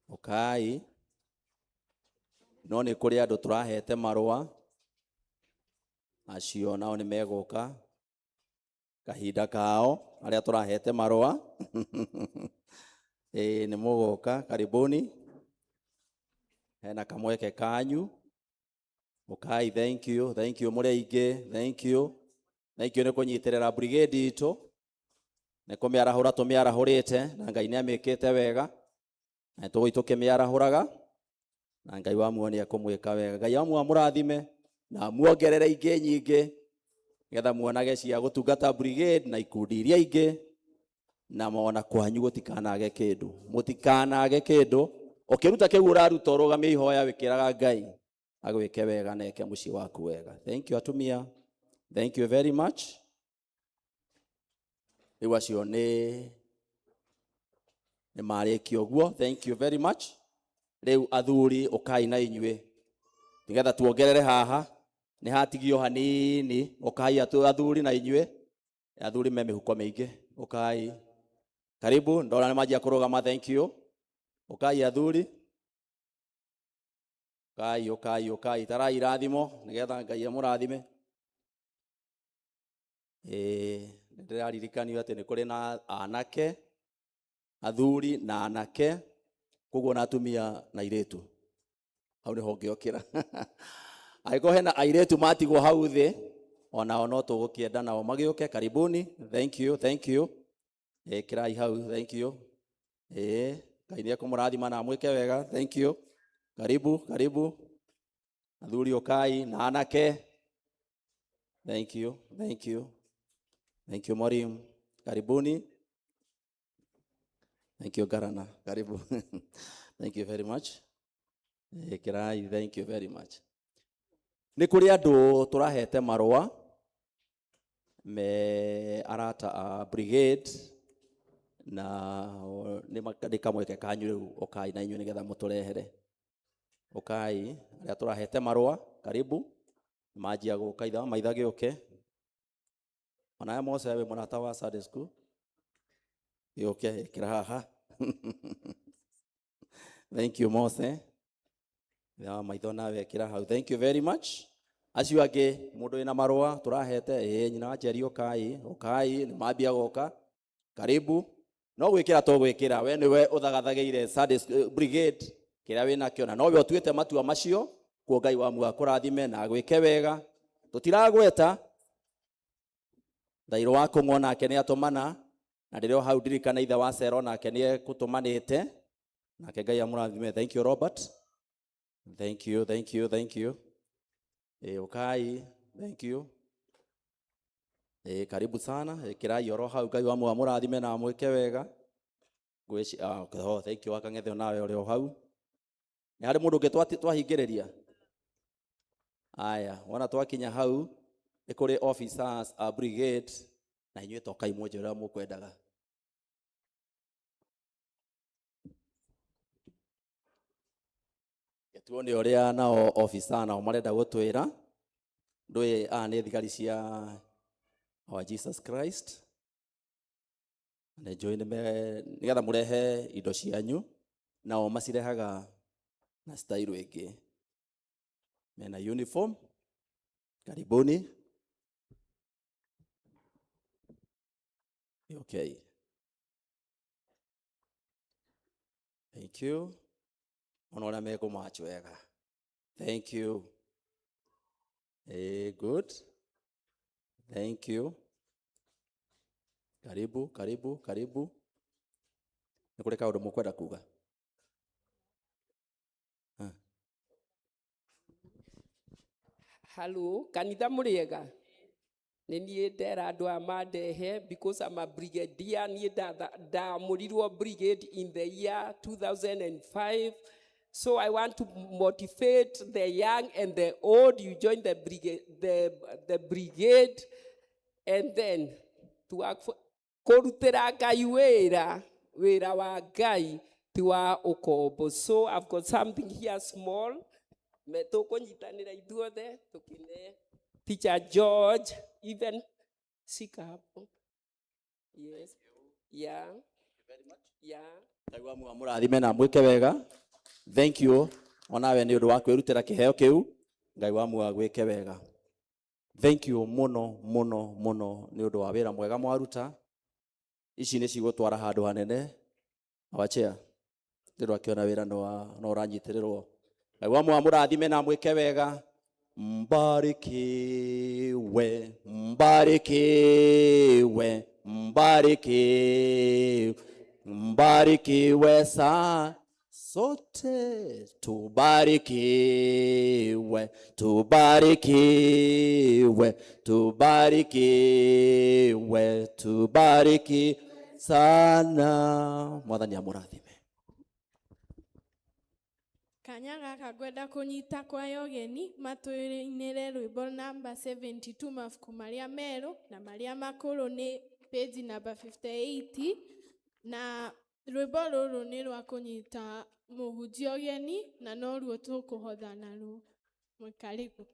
Ũkai. No nĩ kũrĩ andũ tũrahete marũa, acio nao nĩ megũka kahinda kao, arĩa tũrahete marũa. Ĩĩ, nĩ mũgũka, karibuni. Hena kamweke kanyu. Ũkai, thank you, thank you mũrĩ aingĩ, thank you. Thank you nĩ kũnyitĩrĩra brigade itũ, nĩ kũmĩarahũra tũmĩarahũrĩte, na Ngai nĩ amĩkĩte wega, na tũgũi tũkĩmĩarahũraga, na Ngai wa muo nĩ ekũmwĩka wega. Ngai wa muo amũrathime na amuongerere ingĩ nyingĩ, nĩgetha muonage cia gũtungata brigade na ikundi iria ingĩ, na mona kwanyu gũtikanage kĩndũ, mũtikanage kĩndũ. Ũkĩruta kĩu ũraruta ũrũgamie ihoya wĩkĩraga Ngai agwĩke wega na eke mũciĩ waku wega. Thank you atumia, thank you very much. Rĩu acio nĩ marĩkia ũguo. Thank you very much. Rĩu athuri ũkai na inyuĩ nĩgetha tuongerere haha, nĩ hatigio hanini. Ũkai athuri na inyuĩ, athuri me mĩhuko mĩingĩ. Ũkai, karibu. Ndona nĩ manjia kũrũgama. Thank you. Ũkai athuri, ũkai, ũkai, ũkai. Tarai irathimo nĩgetha Ngai amũrathime. Ĩĩ, nĩndĩraririkanio atĩ nĩ kũrĩ na anake, athuri na anake, koguo na atumia na airĩtu. Hau nĩho ngĩokĩra. Angĩkorwo hena airĩtu matigwo hau thĩ, onao no tũgũkĩenda nao magĩũke. Karibuni. Thank you, thank you. Ĩkĩrai hau, thank you. Ĩĩ, Ngai nĩ ekũmũrathima na amwĩke wega. Thank you. Karibu, karibu. Athuri ũkai na anake. Thank you, thank you. Thank you mwalimu. Karibuni. Thank you Garana. Karibu. Thank you very much. Ĩkĩrai, thank you very much. Nĩ kũrĩ andũ tũrahete marũa me arata a brigade, na nĩ kamweke kanyu rĩu. Ũkai na inyuĩ nĩgetha mũtũrehere. Ũkai arĩa tũrahete marũa, karibu. Manjia gũka, itha maitha gĩũke. Onawe Mose wĩ mũrata wa Sunday school, gĩũke ĩkĩra haha. Thank you Mose. Ya maitho nawe ĩkĩra hau. Thank you very much. Acio angĩ mũndũ wĩna marũa tũrahete, ĩĩ, nyina wa Njeri ũkai, ũkai, nĩ mambia gũka. Karibu. No gwĩkĩra tũgwĩkĩra, we nĩwe ũthagathagĩire Sunday brigade kĩrĩa wĩnakĩo, na nowe ũtuĩte matua macio. Kuo Ngai wa muoyo akũrathime na agwĩke wega. Tũtiragweta Thairũ wa kũng'o nake nĩ atũmana, na ndĩrĩ o hau ndirikana ithe wa Cero nake nĩ ekũtũmanĩte, nake Ngai amũrathime. Thank you Robert. Thank you, thank you, thank you. Ũkai, thank you. Karibu sana. Ĩkĩrai oro hau. Ngai wa muoyo amũrathime na amwĩke wega. Ngwĩci, okay, oh, thank you wakang'ethe nawe ũrĩ o hau. Nĩ harĩ mũndũ ũngĩ twahingĩrĩria? Aya, wona twakinya hau nĩ kũrĩ officers a brigade, na inyuĩ tokai mwenje ũrĩa mũkwendaga. Tuone ũrĩa nao officer nao marenda gũtwĩra. Ndũĩ aya nĩ thigari cia our Jesus Christ. Nĩ njũĩ nĩgetha mũrehe indo cianyu, nao macirehaga na style ĩngĩ. Mena uniform. Karibuni. Okay. Thank you. Ona ũrĩa mekũmatch wega. Thank you. Hey, good. Thank you. Karibu, karibu, karibu. Nĩ kũrĩ kaũndũ mũkwenda kuga? Ah. Hello, kanitha mũrĩega? Nĩ niĩ ndera andũ aya mandehe because I'm a brigadier. Niĩ ndamũrirwo brigade in the year 2005. So I want to motivate the young and the old. You join the brigade and then to work for kũrutĩra Ngai wĩra, wĩra wa Ngai ti wa ũkombo. So I've got something here small. Me tũkũnyitanĩra ithuothe tũkĩne Teacher George, even shika hapo. Yes. Yeah. Yeah. Ngai wa mũrathime na mwĩke wega. Thank you onawe nĩ ũndũ wa kwĩrutĩra kĩheo kĩu. Ngai wa muoyo agwĩke wega. Thank you mũno mũno mũno nĩ ũndũ wa wĩra mwega mwaruta. Ici nĩ cigũtwara handũ hanene. Our chair, ndĩrwo akĩona wĩra no ũranyitĩrĩrwo. Ngai wa muoyo mũrathime na mwĩke wega. Mbarikiwe, mbarikiwe, mbarikiwe, mbarikiwe sa sote tubarikiwe, tubarikiwe, tubarikiwe, tubariki sana. Mwathani amũrathime. Kanya gaka ngwenda kũnyita kwa ũgeni matũinĩre rwĩmbo namba 72 mabuku marĩa merũ na marĩa makũrũ nĩ page namba 58, na rwĩmbo rũrũ nĩ rwa kũnyita mũhunjia ũgeni na noruo tũkũhotha naruo. Mwĩ karibu.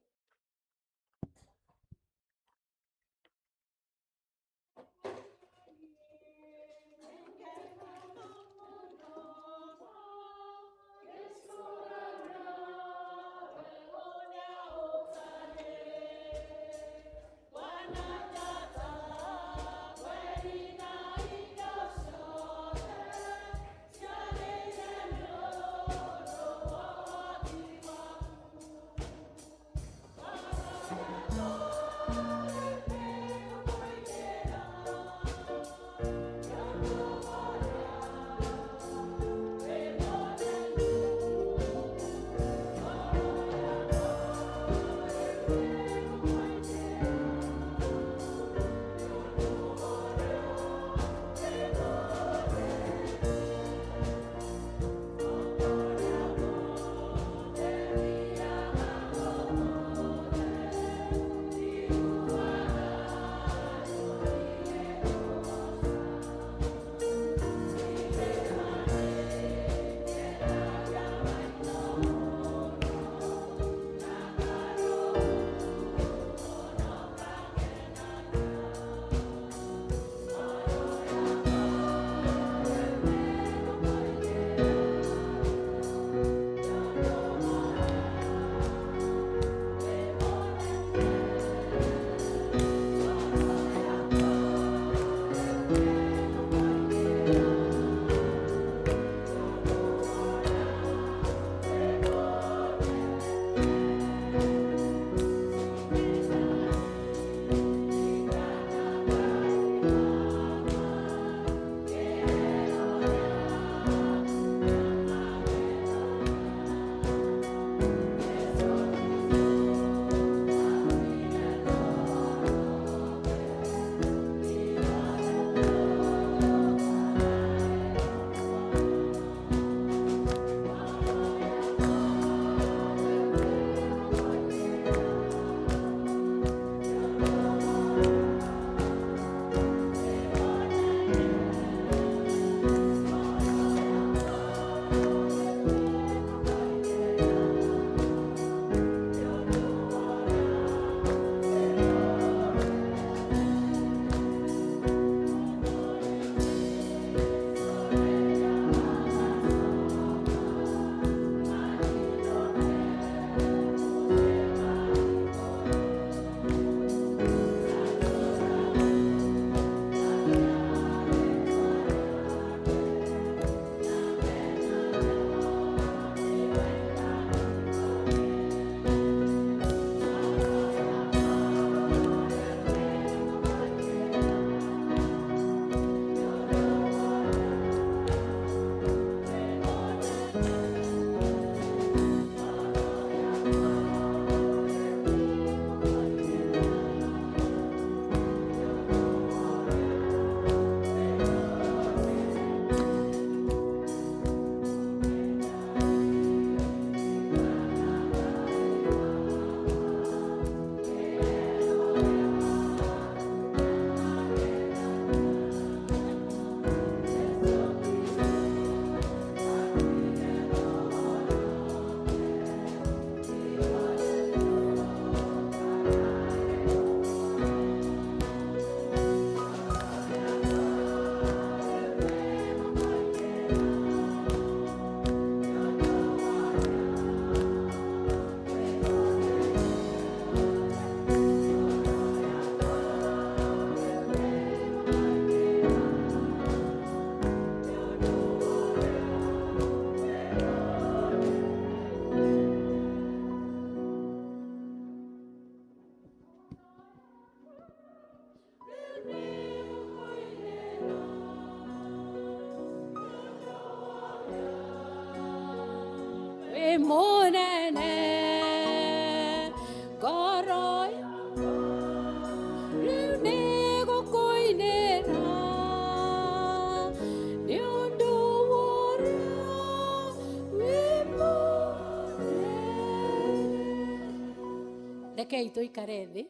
Rekei tũikare thĩ.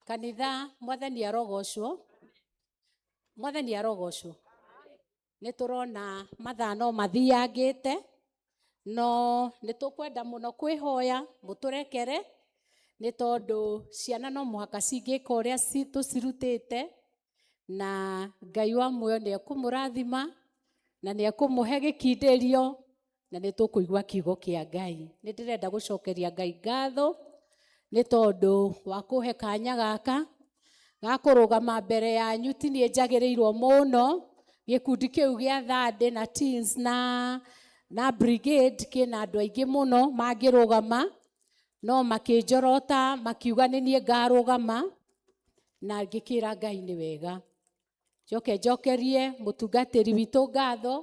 Kanitha, mwathani arogocwo. Mwathani arogocwo. Nĩ tũrona mathaa no mathiangĩte, no nĩ tũkwenda mũno kwĩhoya mũtũrekere, nĩ tondũ ciana no mũhaka cingĩka ũrĩa tũcirutĩte, na Ngai wa muoyo nĩ ekũmũrathima na nĩ ekũmũhe gĩkindĩrio, na nĩ tũkũigua kiugo kĩa Ngai. Nĩ ndĩrenda gũcokeria Ngai ngatho nĩ tondũ wa kũhe kanya gaka ga kũrũgama mbere yanyu. Ti niĩ njagĩrĩirwo mũno, gĩkundi kĩu gĩa Thande na teens na brigade kĩna andũ aingĩ mũno mangĩrũgama, no makĩnjorota makiuga nĩ niĩ ngarũgama, na ngĩkĩra Ngai nĩ wega. Njoke njokerie mũtungatĩri witũ ngatho,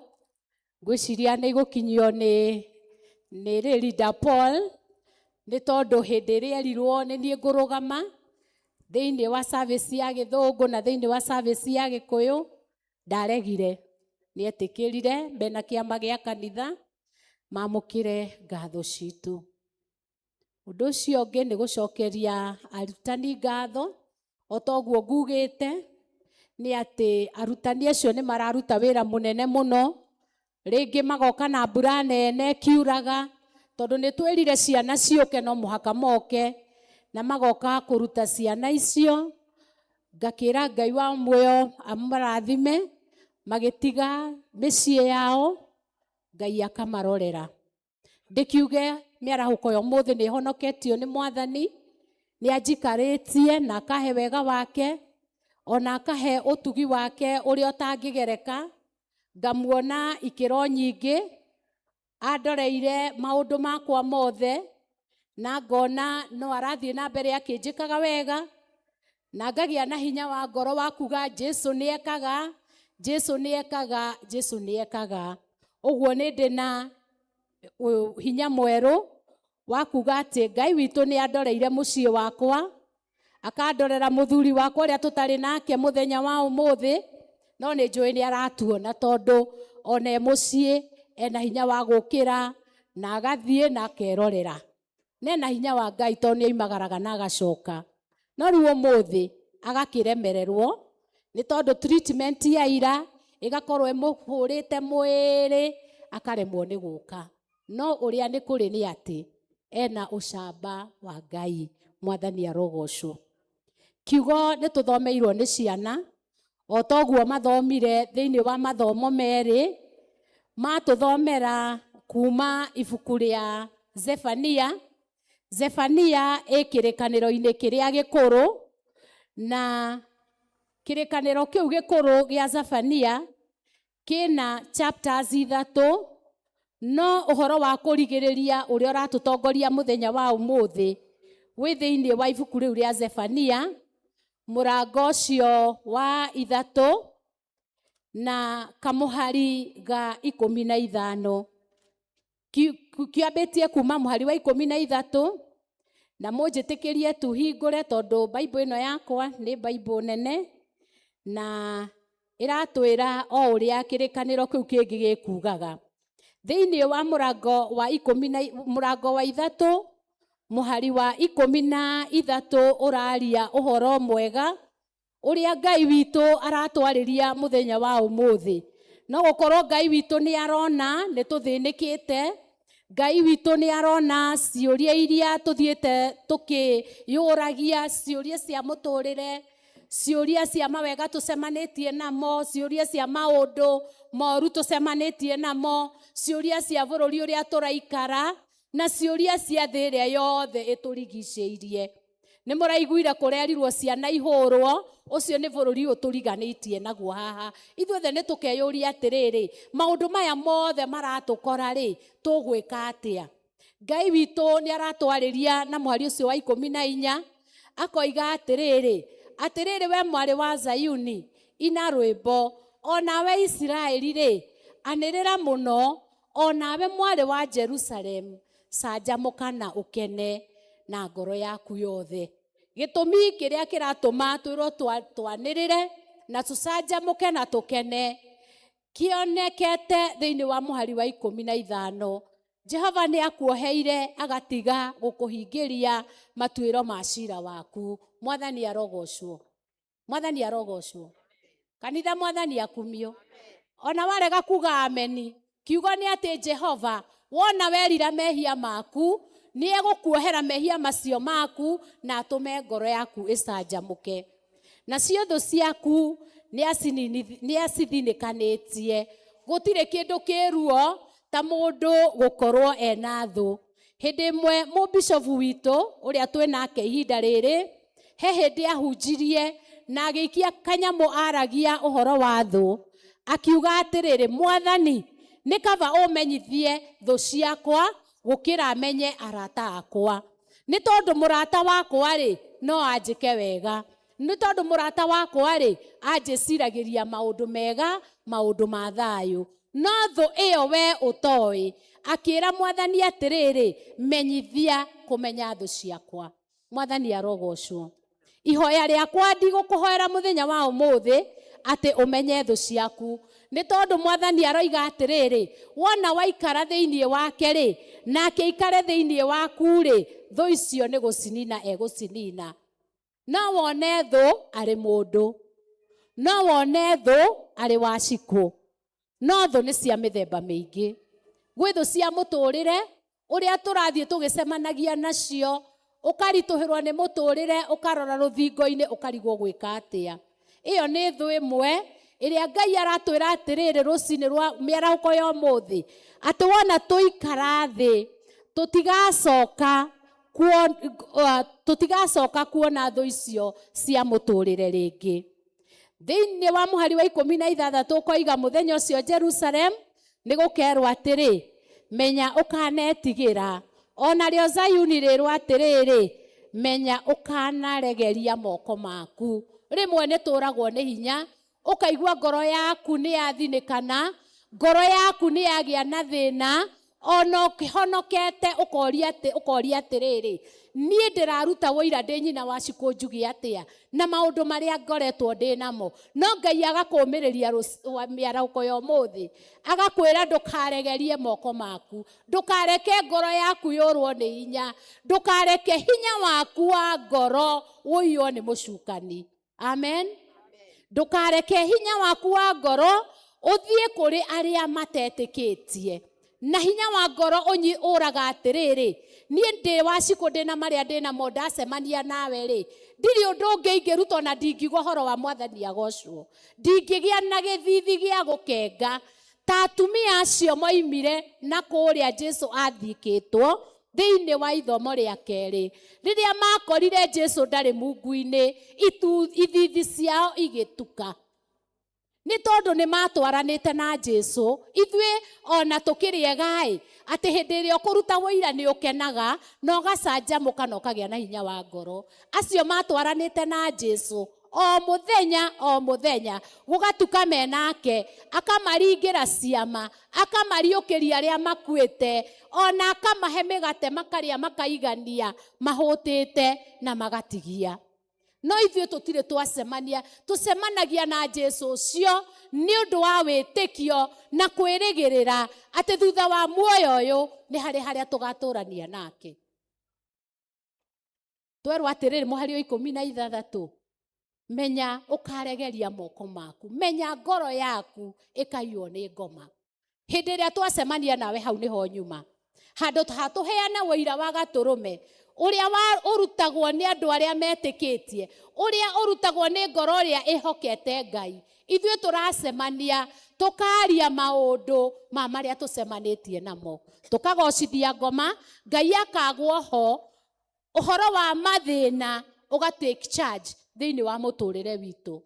ngwĩciria nĩ igũkinyio nĩ Leader Paul, nĩ tondũ hĩndĩ ĩrĩa erirwo nĩ niĩ ngũrũgama thĩinĩ wa service ya gĩthũngũ na thĩinĩ wa service ya gĩkũyũ, ndaregire. Nĩ etĩkĩrire mena kĩama gĩa kanitha mamũkĩre ngatho citũ. Ũndũ ũcio ũngĩ nĩ gũcokeria arutani ngatho, o toguo ngugĩte, nĩ atĩ arutani acio nĩ mararuta wĩra mũnene mũno, rĩngĩ magoka na mbura nene kiuraga, tondũ nĩ twĩrire ciana ciũke no mũhaka moke, na magoka kũruta ciana icio. Ngakĩra Ngai wa muoyo amarathime, magĩtiga mĩciĩ yao, Ngai akamarorera. Ndĩkiuge mĩarahũko ya ũmũthĩ nĩ ĩhonoketio nĩ Mwathani, nĩ anjikarĩtie na akahe wega wake, ona akahe ũtugi wake ũrĩa ũtangĩgereka. Ngamuona ikĩro nyingĩ, andoreire maũndũ makwa mothe, na ngona no arathiĩ na mbere akĩnjĩkaga wega, na ngagĩa na hinya wa ngoro wa kuga Jesu nĩ ekaga, Jesu nĩ ekaga, Jesu nĩ ekaga. Ũguo nĩ ndĩ na hinya mwerũ wa kuga atĩ Ngai witũ nĩ andoreire mũciĩ wakwa, akandorera mũthuri wakwa ũrĩa tũtarĩ nake mũthenya wa ũmũthĩ, no nĩ njũĩ nĩ aratuona, tondũ ona e mũciĩ ena hinya wa gũkĩra na agathiĩ na akerorera, na ena hinya wa Ngai tondũ nĩ oimagaraga na agacoka. No rĩu ũmũthĩ agakĩremererwo nĩ tondũ treatment ya ira ĩgakorwo ĩmũhũrĩte mwĩrĩ, akaremwo nĩ gũka. No ũrĩa nĩ kũrĩ nĩ atĩ ena ũcamba wa Ngai. Mwathani arogocwo. Kiugo nĩ tũthomeirwo nĩ ciana, o toguo mathomire thĩinĩ wa mathomo merĩ, matũthomera kuma ibuku rĩa Zefania. Zefania ĩ kĩrĩkanĩro-inĩ kĩrĩa gĩkũrũ, na kĩrĩkanĩro kĩu gĩkũrũ gĩa Zefania kĩna chapters ithatũ, no ũhoro wa kũrigĩrĩria ũrĩa ũratũtongoria mũthenya wa ũmũthĩ wĩ thĩinĩ wa ibuku rĩu rĩa Zefania, mũrango ũcio wa 3 na kamũhari ga 15. Kĩambĩtie kuma mũhari wa 13, na mũnjĩtĩkĩrie tuhingũre tondũ Bible ĩno yakwa nĩ Bible nene na ĩratwĩra o ũrĩa kĩrĩkanĩro kĩu kĩngĩ gĩkugaga. Thĩinĩ wa mũrango wa ikũmi na mũrango wa 3 mũhari wa 13 ũraria ũhoro mwega ũrĩa Ngai witũ aratwarĩria mũthenya wa ũmũthĩ. No gũkorwo Ngai witũ nĩ arona nĩ tũthĩnĩkĩte, Ngai witũ nĩ arona ciũria iria tũthiĩte tũkĩyũragia, ciũria cia mũtũrĩre, ciũria cia mawega tũcemanĩtie namo, ciũria cia maũndũ moru tũcemanĩtie namo, ciũria cia bũrũri ũrĩa tũraikara, na ciũria cia thĩ ĩrĩa yothe ĩtũrigicĩirie. Nĩ mũraiguire kũrerirwo ciana ihũrwo, ũcio nĩ bũrũri ũyũ tũriganĩtie naguo haha. Ithuothe nĩ tũkeyũria atĩrĩrĩ, maũndũ maya mothe maratũkora rĩ, tũgwĩka atĩa? Ngai witũ nĩ aratwarĩria na mũhari ũcio wa 14, akoiga atĩrĩrĩ, atĩrĩrĩ we mwarĩ wa Zayuni, ina rwĩmbo, onawe Isiraeli rĩ, anĩrĩra mũno, onawe mwarĩ wa Jerusalemu, canjamũka na ũkene na ngoro yaku yothe. Gĩtũmi kĩrĩa kĩratũma twĩrwo twanĩrĩre na tũcanjamũke na tũkene kĩonekete thĩinĩ wa mũhari wa 15 Jehova nĩ akuoheire agatiga gũkũhingĩria matuĩro ma cira waku. Mwathani arogocwo. Mwathani arogocwo. Kanitha mwathani akumio. Ona warega kuga ameni, kiugo nĩ atĩ Jehova wona werira mehia maku nĩ egũkuohera mehia macio maku na atũme ngoro yaku ĩcanjamũke. Nacio thũ ciaku nĩ acithinĩkanĩtie. Gũtirĩ kĩndũ kĩruo ta mũndũ gũkorwo ena thũ. Hĩndĩ ĩmwe mũbishofu witũ ũrĩa twĩ nake ihinda rĩrĩ, he hĩndĩ ahunjirie na agĩikia kanyamũ aragia ũhoro wa thũ, akiuga atĩrĩrĩ, mwathani nĩ kaba ũmenyithie thũ ciakwa gũkĩra menye arata akwa, nĩ tondũ mũrata wakwa rĩ no anjĩke wega, nĩ tondũ mũrata wakwa rĩ anjĩciragĩria maũndũ mega, maũndũ ma thayũ, no thũ ĩyo we ũtoĩ. Akĩra mwathani atĩrĩrĩ, menyithia kũmenya thũ ciakwa. Mwathani arogocwo. Ihoya rĩakwa ndigũkũhoera mũthenya wa ũmũthĩ atĩ ũmenye thũ ciaku, nĩ tondũ mwathani aroiga atĩrĩrĩ, wona waikara thĩinĩ wake rĩ, nake aikare thĩinĩ waku rĩ, thũ icio nĩ gũcinina egũcinina. No wone thũ arĩ mũndũ, no wone thũ arĩ wacikũ, no thũ nĩ cia mĩthemba mĩingĩ. Gwĩ thũ cia mũtũrĩre ũrĩa tũrathiĩ tũgĩcemanagia nacio, ũkaritũhĩrwo nĩ mũtũrĩre, ũkarora rũthingo-inĩ ũkarigwo gwĩka atĩa. Ĩyo nĩ thũ ĩmwe ĩrĩa Ngai aratwĩra atĩrĩrĩ rũcinĩ rwa mĩarahũko ya ũmũthĩ, atĩ wona tũikara thĩ tũtigacoka kuona thũ icio cia mũtũrĩre rĩngĩ. Thĩinĩ wa mũhari wa 16 ũkoiga mũthenya ũcio Jerusalem nĩ gũkerwo atĩrĩ, menya ũkanetigĩra, ona rĩo Zayuni rĩrwo atĩrĩrĩ, menya ũkanaregeria moko maku. Rĩmwe nĩ tũragwo nĩ hinya, ũkaigua ngoro yaku nĩ yathinĩkana, ngoro yaku nĩ yagĩa na thĩna, ona ũkĩhonokete ũkoria atĩrĩrĩ, niĩ ndĩraruta wũira ndĩ nyina wa cikũ njuge atĩa na maũndũ marĩa ngoretwo ndĩ namo. No Ngai agakũũmĩrĩria mĩarahũko ya ũmũthĩ, agakwĩra ndũkaregerie moko maku, ndũkareke ngoro yaku yũrwo nĩ hinya, ndũkareke hinya waku wa ngoro ũiywo nĩ mũcukani. Amen. Ndũkareke hinya waku wa ngoro ũthiĩ kũrĩ arĩa matetĩkĩtie. Na hinya wa ngoro ũraga atĩrĩrĩ, niĩ ndĩ wacikũ ndĩ na marĩa ndĩ namo, ndacemania nawe rĩ, ndirĩ ũndũ ũngĩ ingĩruta ona ndingiuga ũhoro wa mwathani agocwo, ndingĩgĩa na gĩthithi gĩa gũkenga ta atumia acio moimire na kũrĩa Jesu athikĩtwo thĩinĩ wa ithomo rĩa kerĩ. Rĩrĩa makorire Jesu ndarĩ mungu-inĩ, ithithi ciao igĩtuka, nĩ tondũ nĩ matwaranĩte na Jesu. Ithuĩ ona tũkĩrĩegaĩ atĩ hĩndĩ ĩrĩa ũkũruta wũira nĩ ũkenaga na ũgacanjamũka na ũkagĩa na hinya wa ngoro. Acio matwaranĩte na Jesu o mũthenya o mũthenya, gũgatuka menake, akamaringĩra ciama, akamariũkĩria arĩa makuĩte, ona akamahe mĩgate makarĩa makaigania mahũtĩte na magatigia. No ithuĩ tũtirĩ twacemania, tũcemanagia na Jesu ũcio nĩ ũndũ wa wĩtĩkio na kwĩrĩgĩrĩra atĩ thutha wa muoyo ũyũ nĩ harĩ harĩa tũgatũrania nake. Twerwo atĩrĩrĩ mũhari wa 16, menya ũkaregeria moko maku, menya ngoro yaku ĩkaiywo nĩ ngoma. Hĩndĩ ĩrĩa twacemania nawe hau nĩho nyuma, handũ hatũheane wũira wa gatũrũme ũrĩa ũrutagwo nĩ andũ arĩa metĩkĩtie, ũrĩa ũrutagwo nĩ ngoro ĩrĩa ĩhokete Ngai. Ithuĩ tũracemania tũkaria maũndũ ma marĩa tũcemanĩtie namo, tũkagocithia ngoma, Ngai akagwo ho, ũhoro wa mathĩna ũga take charge thĩinĩ wa mũtũrĩre witũ.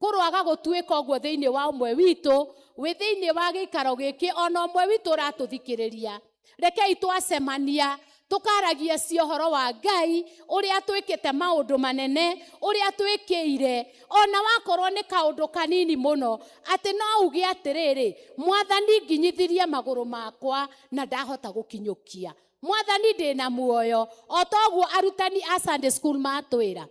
Kũrwaga gũtuĩka ũguo thĩinĩ wa ũmwe witũ, wĩ thĩinĩ wa gĩikaro gĩkĩ, ona ũmwe witũ ũratũthikĩrĩria. Rekei twacemania tũkaragia cio ũhoro wa Ngai, ũrĩa twĩkĩte maũndũ manene, ũrĩa twĩkĩire, ona wakorwo nĩ kaũndũ kanini mũno, atĩ no uge atĩrĩrĩ, mwathani nginyithirie magũrũ makwa na ndahota gũkinyũkia. Mwathani ndĩna muoyo, o toguo arutani a Sunday school matwĩra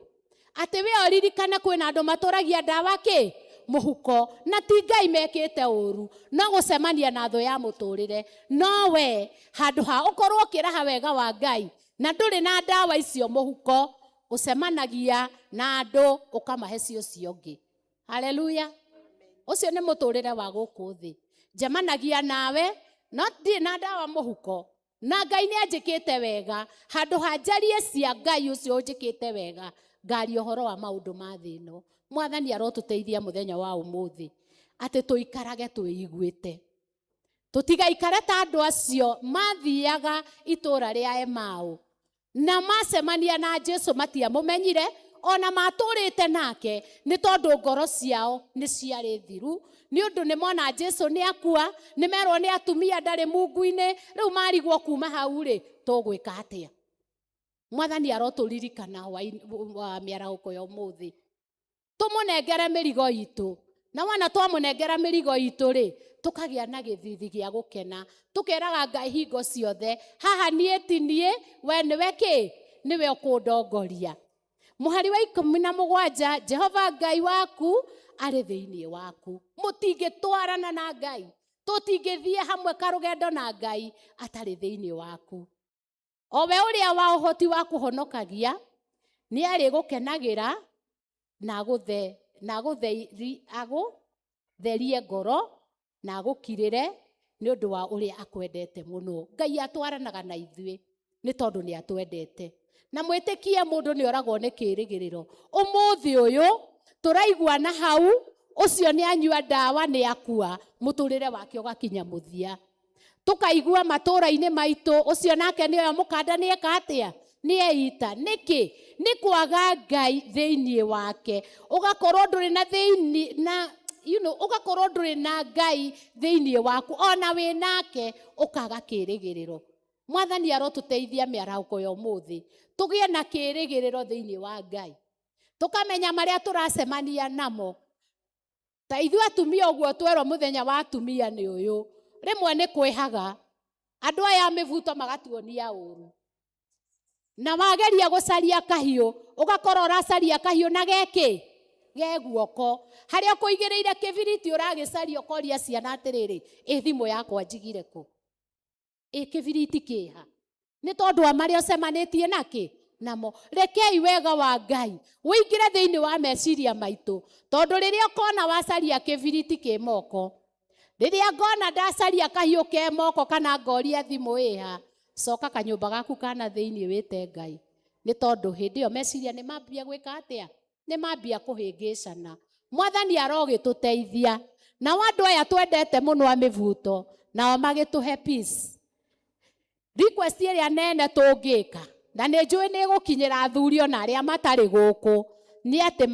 atĩ we ũririkane kwĩna andũ matũragia ndawa kĩ Mũhuko. Na ti Ngai mekĩte ũru, no gũcemania na thũ ya mũtũrĩre. No we handũ ha ũkorwo ũkĩraha wega wa Ngai na ndũrĩ na ndawa icio mũhuko, ũcemanagia na andũ ũkamahe cio ũcio ũngĩ. Haleluya! Ũcio nĩ mũtũrĩre wa gũkũ thĩ. Njemanagia nawe no ndirĩ na ndawa mũhuko, na Ngai nĩ anjĩkĩte wega. Handũ ha njarie cia Ngai ũcio ũnjĩkĩte wega, ngaria ũhoro wa maũndũ ma thĩ ĩno. Mwathani arotũteithia mũthenya wa ũmũthĩ atĩ tũikarage twĩiguĩte, tũtigaikare ta andũ acio mathiaga itũũra rĩa Emau na macemania na Jesu matiamũmenyire, ona matũrĩte nake, nĩ tondũ ngoro ciao nĩ ciarĩ thiru, nĩ ũndũ nĩ mona Jesu nĩ akua, nĩ merwo nĩ atumia ndarĩ mungu-inĩ. Rĩu marigwo kuma hau rĩ, tũgwĩka atĩa? Mwathani arotũririkana wa mĩarahũko ya ũmũthĩ, tũmũnengere mĩrigo itũ, na wona twamũnengera mĩrigo itũ rĩ, tũkagĩa na gĩthithi gĩa gũkena, tũkeraga Ngai hingo ciothe, haha niĩ ti niĩ, we nĩwe kĩ, nĩwe ũkũndongoria. Mũhari wa 17, Jehova Ngai waku arĩ thĩinĩ waku. Mũtingĩtwarana na Ngai, tũtingĩthiĩ hamwe karũgendo na Ngai atarĩ thĩinĩ waku. O we ũrĩa wa ũhoti wa kũhonokagia nĩ arĩgũkenagĩra na agũtherie ngoro na agũkirĩre nĩ ũndũ wa ũrĩa akwendete mũno. Ngai atwaranaga na ithuĩ nĩ tondũ nĩ atwendete. Na mwĩtĩkie mũndũ nĩ oragwo nĩ kĩĩrĩgĩrĩro. Ũmũthĩ ũyũ tũraigua na hau ũcio nĩ anyua ndawa nĩ akua, mũtũrĩre wake ũgakinya mũthia. Tũkaigua matũũra-inĩ maitũ ũcio nake nĩ oya mũkanda nĩ eka atĩa? Nĩ eita. Nĩkĩ? Nĩ kwaga Ngai thĩinĩ wake. Ũgakorwo ndũrĩ na thĩinĩ na ũgakorwo ndũrĩ na Ngai thĩinĩ waku, ona wĩ nake ũkaga kĩĩrĩgĩrĩro. Mwathani arotũteithia mĩarahũko ya ũmũthĩ tũgĩe na kĩĩrĩgĩrĩro thĩinĩ wa Ngai, tũkamenya marĩa tũracemania namo. Ta ithuĩ atumia ũguo twerwo mũthenya wa atumia nĩ ũyũ, rĩmwe nĩ kwĩhaga andũ aya a mĩbuto magatuonia ũru, na wageria gũcaria kahiũ ũgakorwo ũracaria kahiũ na gekĩ ge guoko, harĩa ũkũigĩrĩire kĩbiriti ũragĩcaria ũkoria ciana atĩrĩrĩ, ĩ thimũ yakwa njigire kũ? Ĩ kĩbiriti kĩha? Nĩ tondũ wa marĩa ũcemanĩtie nakĩ namo. Rekei wega wa Ngai ũingĩre thĩinĩ wa meciria maitũ, tondũ rĩrĩa ũkona wacaria kĩbiriti kĩ moko, rĩrĩa ngona ndacaria kahiũ ke moko kana ngoria thimũ ĩha, coka kanyũmba gaku kana thĩinĩ wĩte Ngai, nĩ tondũ hĩndĩ ĩyo meciria nĩ mambia gwĩka atĩa? Nĩ mambia kũhĩngĩcana. Mwathani arogĩtũteithia. Nao andũ aya twendete mũno a mĩbuto, nao magĩtũhe peace. Request ĩrĩa nene tũngĩka, na nĩ njũĩ nĩ ĩgũkinyĩra athuri ona arĩa matarĩ gũkũ, nĩ atĩ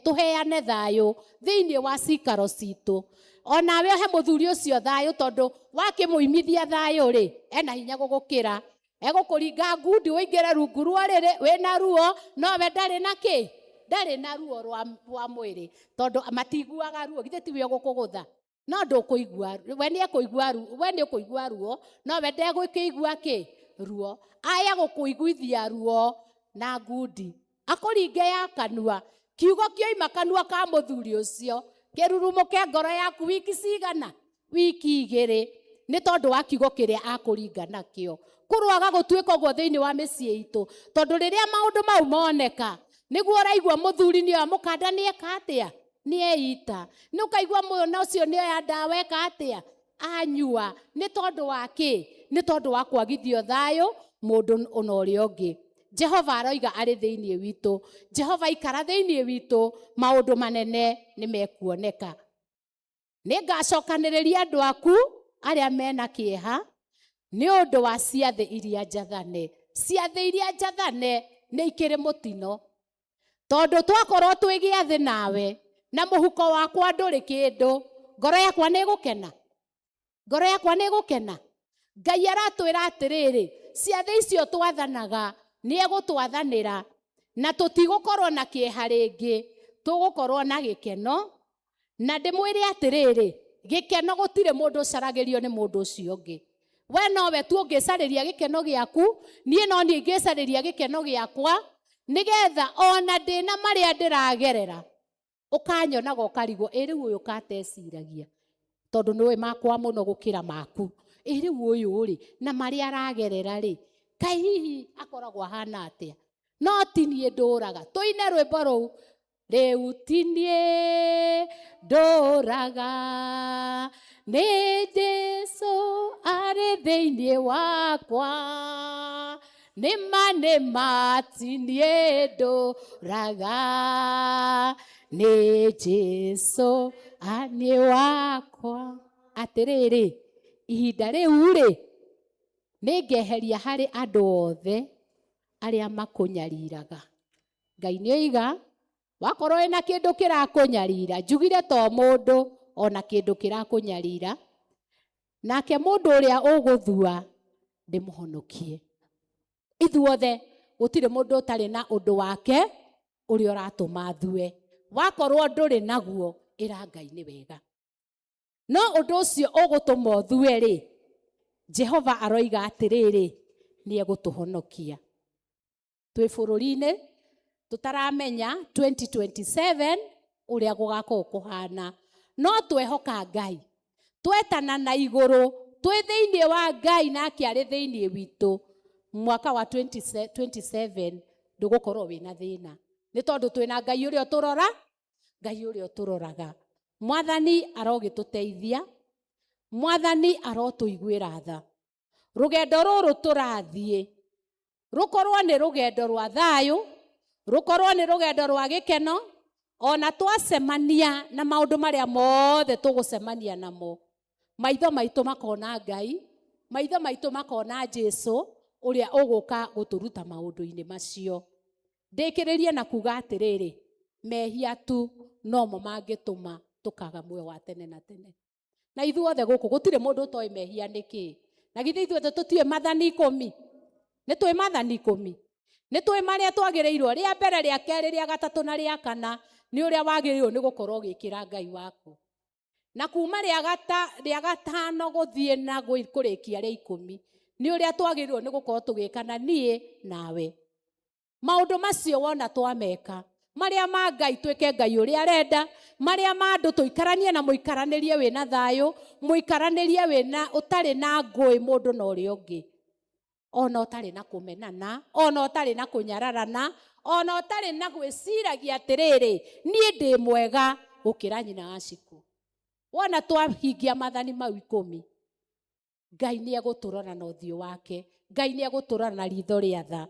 tũheane thayũ thĩinĩ wa cikaro citũ. Onawe ũhe mũthuri ũcio thayũ, tondũ wakĩmũimithia thayũ rĩ, ena hinya gũgũkĩra. Egũkũringa ngundi ũingĩre rungu rwa rĩrĩ wĩna ruo, nowe ndarĩ na kĩ? Ndarĩ na ruo rwa mwĩrĩ, tondũ matiguaga ruo. Githĩ tiwe ũgũkũgũtha? No ndũkũigua, we nĩ ekũigua ruo, we nĩ ũkũigua ruo, no we ndegũkĩigua kĩ? Ruo. Aya gũkũiguithia ruo na ngundi, akũringe ya kanua, kiugo kĩoima kanua ka mũthuri ũcio kĩrurumũke ngoro yaku wiki cigana? Wiki igĩrĩ, nĩ tondũ wa kiugo kĩrĩa akũringa nakĩo. Kũrwaga gũtuĩka ũguo thĩinĩ wa mĩciĩ itũ, tondũ rĩrĩa maũndũ mau moneka, nĩguo ũraigua mũthuri nĩoya mũkanda nĩ eka atĩa? Nĩ eita. Nĩ ũkaigua mwana ũcio nĩoya ndawa eka atĩa? Anyua. Nĩ tondũ wa kĩ? Nĩ tondũ wa kwagithio thayũ mũndũ ona ũrĩa ũngĩ. Jehova aroiga arĩ thĩinĩ witũ. Jehova ikara thĩinĩ witũ, maũndũ manene nĩ mekuoneka. Nĩ ngacokanĩrĩria andũ aku arĩa mena kĩeha nĩ ũndũ wa ciathĩ iria njathane. Ciathĩ iria njathane nĩ ikĩrĩ mũtino, tondũ twakorwo twĩ gĩathĩ nawe na mũhuko wakwa ndũrĩ kĩndũ, ngoro yakwa nĩ ĩgũkena? Ngoro yakwa nĩ ĩgũkena? Ngai aratwĩra atĩrĩrĩ, ciathĩ icio twathanaga nĩ egũtwathanĩra, na tũtigũkorwo na kĩeha rĩngĩ, tũgũkorwo na gĩkeno. Na ndĩmwĩre atĩrĩrĩ, gĩkeno gũtirĩ mũndũ ũcaragĩrio nĩ mũndũ ũcio ũngĩ. We nowe tu ũngĩcarĩria gĩkeno gĩaku, niĩ no niĩ ingĩcarĩria gĩkeno gĩakwa, nĩgetha ona ndĩna marĩa ndĩragerera. Ũkanyonaga ũkarigwo, ĩ rĩu ũyũ kateciragia tondũ nĩũĩ makwa mũno gũkĩra maku, ĩ rĩu ũyũ rĩ na marĩa aragerera rĩ, kaĩ hihi akoragwo ahana atĩa? No ti niĩ ndũraga. Tũine rwĩmbo rũu, rĩu ti niĩ ndũraga, nĩ Jesu arĩ thĩinĩ wakwa, nĩma nĩma ti niĩ ndũraga, nĩ Jesu niĩ wakwa. Atĩrĩrĩ, ihinda rĩu rĩ, nĩngeheria harĩ andũ othe arĩa makũnyariraga. Ngai nĩ oiga, wakorwo wĩna kĩndũ kĩrakũnyarira, njugire to mũndũ ona kĩndũ kĩrakũnyarira, nake mũndũ ũrĩa ũgũthua ndĩmũhonokie. Ithuothe gũtirĩ mũndũ ũtarĩ na ũndũ wake ũrĩa ũratũma athue. Wakorwo ndũrĩ naguo, ĩra Ngai nĩ wega. No ũndũ ũcio ũgũtũma ũthue rĩ, Jehova aroiga atĩrĩrĩ, nĩ egũtũhonokia. Twĩ bũrũri-inĩ tũtaramenya 2027 ũrĩa gũgakorwo kũhana, no twehoka Ngai, twetana na igũrũ, twĩ thĩinĩ wa Ngai nake arĩ thĩinĩ witũ, mwaka wa 2027 ndũgũkorwo wĩna thĩna, nĩ tondũ twĩna Ngai ũrĩa ũtũrora, Ngai ũrĩa ũtũroraga. Mwathani arogĩtũteithia, Mwathani arotũiguĩra tha. Rũgendo rũrũ tũrathiĩ rũkorwo nĩ rũgendo rwa thayũ, rũkorwo nĩ rũgendo rwa gĩkeno, ona twacemania na maũndũ marĩa mothe tũgũcemania namo, maitho maitũ makona Ngai, maitho maitũ makona Jesu ũrĩa ũgũka gũtũruta maũndũ-inĩ macio. Ndĩkĩrĩrie na kuga atĩrĩrĩ, mehia tu nomo mangĩtũma tũkaga muoyo wa tene na tene. Na ithuothe gũkũ gũtirĩ mũndũ ũtoĩ mehia nĩ kĩĩ. Na githĩ ithuothe tũtiũĩ mathani ikũmi? Nĩ tũĩ mathani ikũmi? Nĩ tũĩ marĩa twagĩrĩirwo, rĩa mbere, rĩa kerĩ, rĩa gatatũ na rĩa kana, nĩ ũrĩa wagĩrĩirwo nĩ gũkorwo ũgĩkĩra Ngai waku. Na kuma rĩa gatano gũthiĩ na kũrĩkia rĩa ikũmi, nĩ ũrĩa twagĩrĩirwo nĩ gũkorwo tũgĩka na niĩ nawe. Maũndũ macio wona twameka, marĩa ma Ngai twĩke Ngai ũrĩa arenda, marĩa ma andũ tũikaranie na mũikaranĩrie wĩna thayũ, mũikaranĩrie wĩna ũtarĩ na ngũĩ mũndũ na ũrĩa ũngĩ, ona ũtarĩ na kũmenana, ona ũtarĩ na kũnyararana, ona ũtarĩ na gwĩciragia atĩrĩrĩ, niĩ ndĩ mwega gũkĩra nyina wa Cikũ. Wona twahingia mathani mau ikũmi, Ngai nĩ egũtũrora na ũthiũ wake, Ngai nĩ egũtũrora na ritho rĩa tha,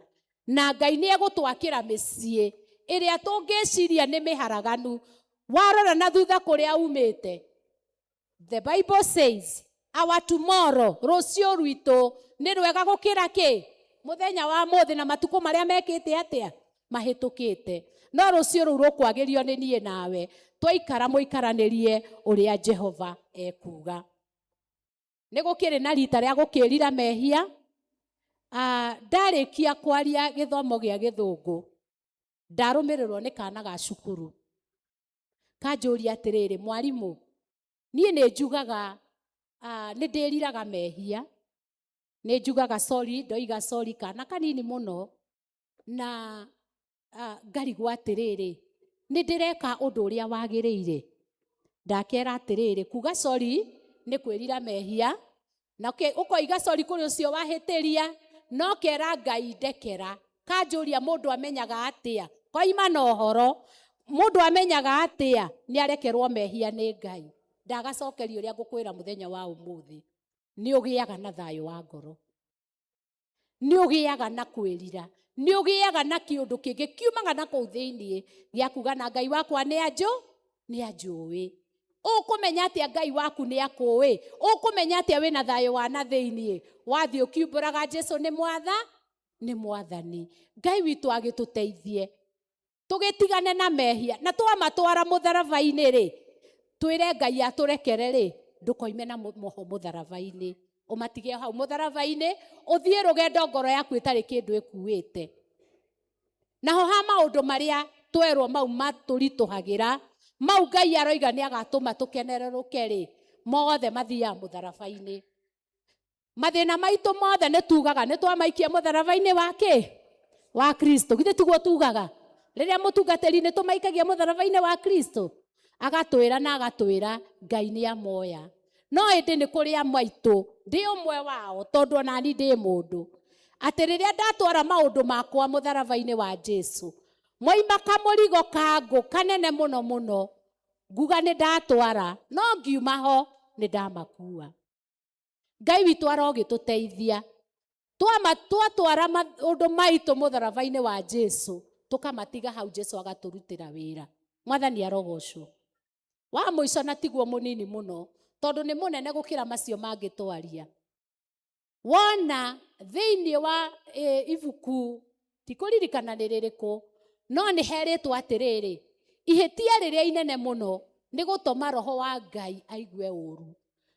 na Ngai nĩ egũtwakĩra mĩciĩ ĩrĩa tũngĩciria nĩ mĩharaganu. Warora na thutha kũrĩa umĩte, the Bible says our tomorrow, rũciũ rwitũ nĩ rwega gũkĩra kĩ? Mũthenya wa mũthĩ na matukũ marĩa mekĩte atĩa? Mahĩtũkĩte. No rũciũ rũu rũkwagĩrio nĩ niĩ nawe, twaikara mũikaranĩrie ũrĩa Jehova ekuga. Nĩ gũkĩrĩ na rita rĩa gũkĩrira mehia. Ndarĩkia kwaria gĩthomo gĩa gĩthũngũ, ndarũmĩrĩrwo nĩ kana ga cukuru. Kanjũria atĩrĩrĩ, mwarimũ, niĩ nĩ njugaga, nĩ ndĩriraga mehia, nĩ njugaga sorry, ndoiga sorry kana kanini mũno, na ngarigwo atĩrĩrĩ, nĩ ndĩreka ũndũ ũrĩa wagĩrĩire. Ndakera atĩrĩrĩ, kuga sorry nĩ kwĩrira mehia, na ũkoiga sorry kũrĩ ũcio wahĩtĩria, no kera Ngai ndekera. Kanjũria mũndũ amenyaga atĩa? Koima na ũhoro, mũndũ amenyaga atĩa nĩ arekerwo mehia nĩ Ngai? Ndagacokeria ũrĩa ngũkwĩra mũthenya wa ũmũthĩ. Nĩ ũgĩaga na thayũ wa ngoro, nĩ ũgĩaga na kwĩrira, nĩ ũgĩaga na kĩũndũ kĩngĩ kiumaga na kũu thĩinĩ gĩa kuga na Ngai wakwa nĩ nĩ anjũĩ. Ũkũmenya atĩa Ngai waku nĩ akũĩ? Ũkũmenya atĩa wĩna thayũ wa na thĩinĩ? Wathiĩ ũkiumbũraga Jesu nĩ mwatha, nĩ mwathani. Ngai witũ agĩtũteithie tũgĩtigane na mehia, na twamatwara mũtharaba-inĩ rĩ, twĩre Ngai atũrekere rĩ, ndũkoime na moho mũtharaba-inĩ, ũmatige hau mũtharaba-inĩ, ũthiĩ rũgendo ngoro yaku ĩtarĩ kĩndũ ĩkuĩte. Naho ha maũndũ marĩa twerwo mau matũritũhagĩra, mau Ngai aroiga nĩ agatũma tũkenererũke rĩ, mothe mathiaga mũtharaba-inĩ. Mathĩna maitũ mothe nĩ tugaga nĩ twamaikia mũtharaba-inĩ wa kĩ? Wa Kristo. Githĩ tiguo tugaga? Rĩrĩa mũtungatĩri nĩ tũmaikagia mũtharaba-inĩ wa Kristo, agatwĩra na agatwĩra Ngai nĩ amoya. No ĩndĩ nĩ kũrĩ amwe aitũ, ndĩ ũmwe wao tondũ onani ndĩ mũndũ, atĩ rĩrĩa ndatwara maũndũ makwa mũtharaba-inĩ wa Jesu, mwaima kamũrigo ka ngũ kanene mũno mũno, nguga nĩ ndatwara, no ngiuma ho nĩ ndamakua. Ngai witũ arogĩtũteithia twatwara maũndũ maitũ mũtharaba-inĩ wa Jesu, tũkamatiga hau, Jesu agatũrutĩra wĩra. Mwathani arogocwo. Wa mũico na tiguo mũnini mũno, tondũ nĩ mũnene gũkĩra macio mangĩ twaria. Wona thĩinĩ wa ibuku tikũririkana nĩ rĩrĩkũ, no nĩ herĩtwo atĩrĩrĩ, ihĩtia rĩrĩa inene mũno nĩ gũtũma roho wa Ngai aigue ũru,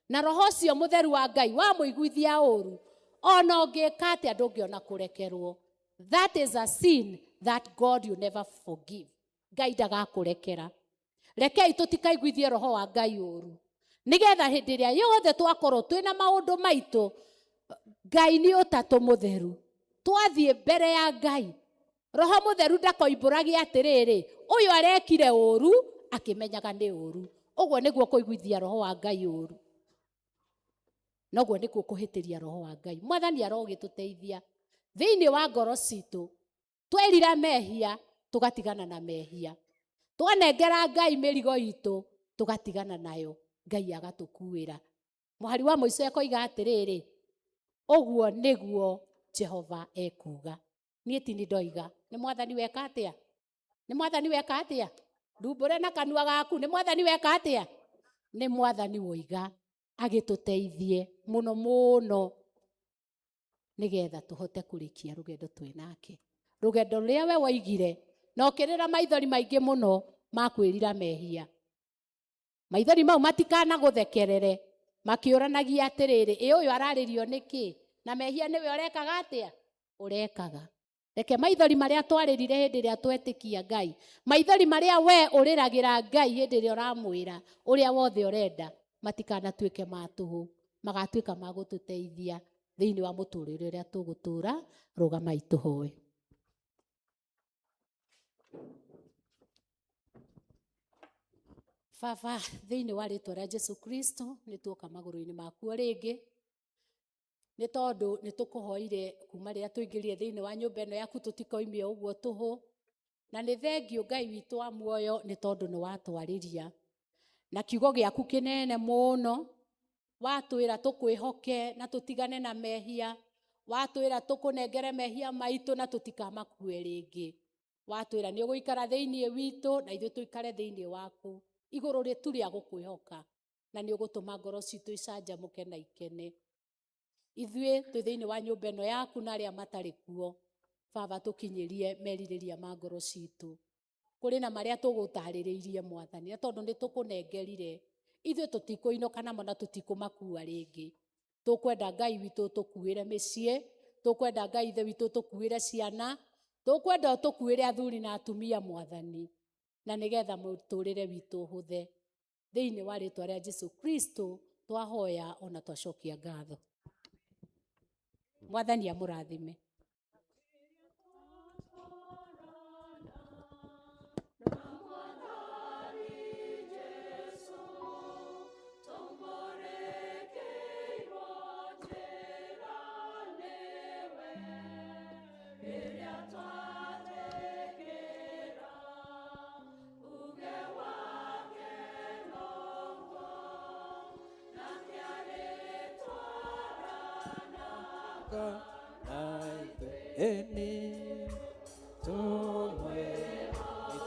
na roho ũcio mũtheru wa Ngai wamũiguithia ũru, ona ũngĩka atĩa ndũngĩona kũrekerwo. That is a sin that God you never forgive. Ngai ndagakũrekera. Rekei tũtikaiguithie roho wa Ngai ũru, nĩgetha hĩndĩ ĩrĩa yothe twakorwo twĩna maũndũ maitũ, Ngai nĩ ũtatũ mũtheru, twathiĩ mbere ya Ngai, roho mũtheru ndakoimbũragia atĩrĩrĩ, ũyũ arekire ũru akĩmenyaga nĩ ũru. Ũguo nĩguo kũiguithia roho wa Ngai ũru, noguo nĩkuo kũhĩtĩria roho wa Ngai. Mwathani arogĩtũteithia thĩinĩ wa ngoro citũ, twerira mehia tũgatigana na mehia, twanengera Ngai mĩrigo itũ tũgatigana nayo, Ngai agatũkuĩra. Mũhari wa mũico ekoiga atĩrĩrĩ, ũguo nĩguo Jehova ekuga. Niĩ ti nĩ ndoiga, nĩ Mwathani weka atĩa? Nĩ Mwathani weka atĩa? Ndumbũre na kanua gaku, nĩ Mwathani weka atĩa? Nĩ Mwathani woiga agĩtũteithie mũno mũno, nĩgetha tũhote kũrĩkia rũgendo twĩ nake, rũgendo rũrĩa we woigire na ũkĩrĩra maithori maingĩ mũno ma kwĩrira mehia. Maithori mau matikanagũthekerere makĩũranagia atĩrĩrĩ, ĩ ũyũ ararĩrio nĩkĩ na mehia nĩwe ũrekaga atĩa? Ũrekaga. Reke maithori marĩa twarĩrire hĩndĩ ĩrĩa twetĩkia Ngai, maithori marĩa we ũrĩragĩra Ngai hĩndĩ ĩrĩa ũramwĩra ũrĩa wothe ũrenda, matikanatuĩke ma tũhũ, magatuĩka ma gũtũteithia thĩinĩ wa mũtũrĩre ũrĩa tũgũtũra. Rũgamai tũhoe. Baba, thĩinĩ wa rĩtwa rĩa Jesu Kristo, nĩ tuoka magũrũ-inĩ maku o rĩngĩ, nĩ tondũ nĩ tũkũhoire kuma rĩrĩa tũingĩrire thĩinĩ wa nyũmba ĩno yaku tũtikoimie ũguo tũhũ, na nĩ thengio Ngai witũ wa muoyo nĩ tondũ nĩ watwarĩria na kiugo gĩaku kĩnene mũno, watwĩra tũkwĩhoke na tũtigane na mehia, watwĩra tũkũnengere mehia maitũ na tũtikamakue rĩngĩ, watwĩra nĩ ũgũikara thĩinĩ witũ na ithuĩ tũikare thĩinĩ waku igũrũ rĩtu rĩa gũkwĩhoka, na nĩ ũgũtũma ngoro citũ icanjamũke na ikene. Ithuĩ twĩ thĩinĩ wa nyũmba ĩno yaku na arĩa matarĩ kuo, Baba, tũkinyĩrie merirĩria ma ngoro citũ. Kũrĩ na marĩa tũgũtarĩrĩirie Mwathani, na tondũ nĩ tũkũnengerire, ithuĩ tũtikũinũka namo na tũtikũmakua rĩngĩ. Tũkwenda Ngai witũ tũkuĩre mĩciĩ, tũkwenda Ngai ithe witũ tũkuĩre ciana, tũkwenda ũtũkuĩre athuri na atumia Mwathani, na nĩgetha mũtũrĩre witũ ũhũthe. Thĩinĩ wa rĩtwa rĩa Jesu Kristo twahoya ona twacokia ngatho. Mwathani amũrathime.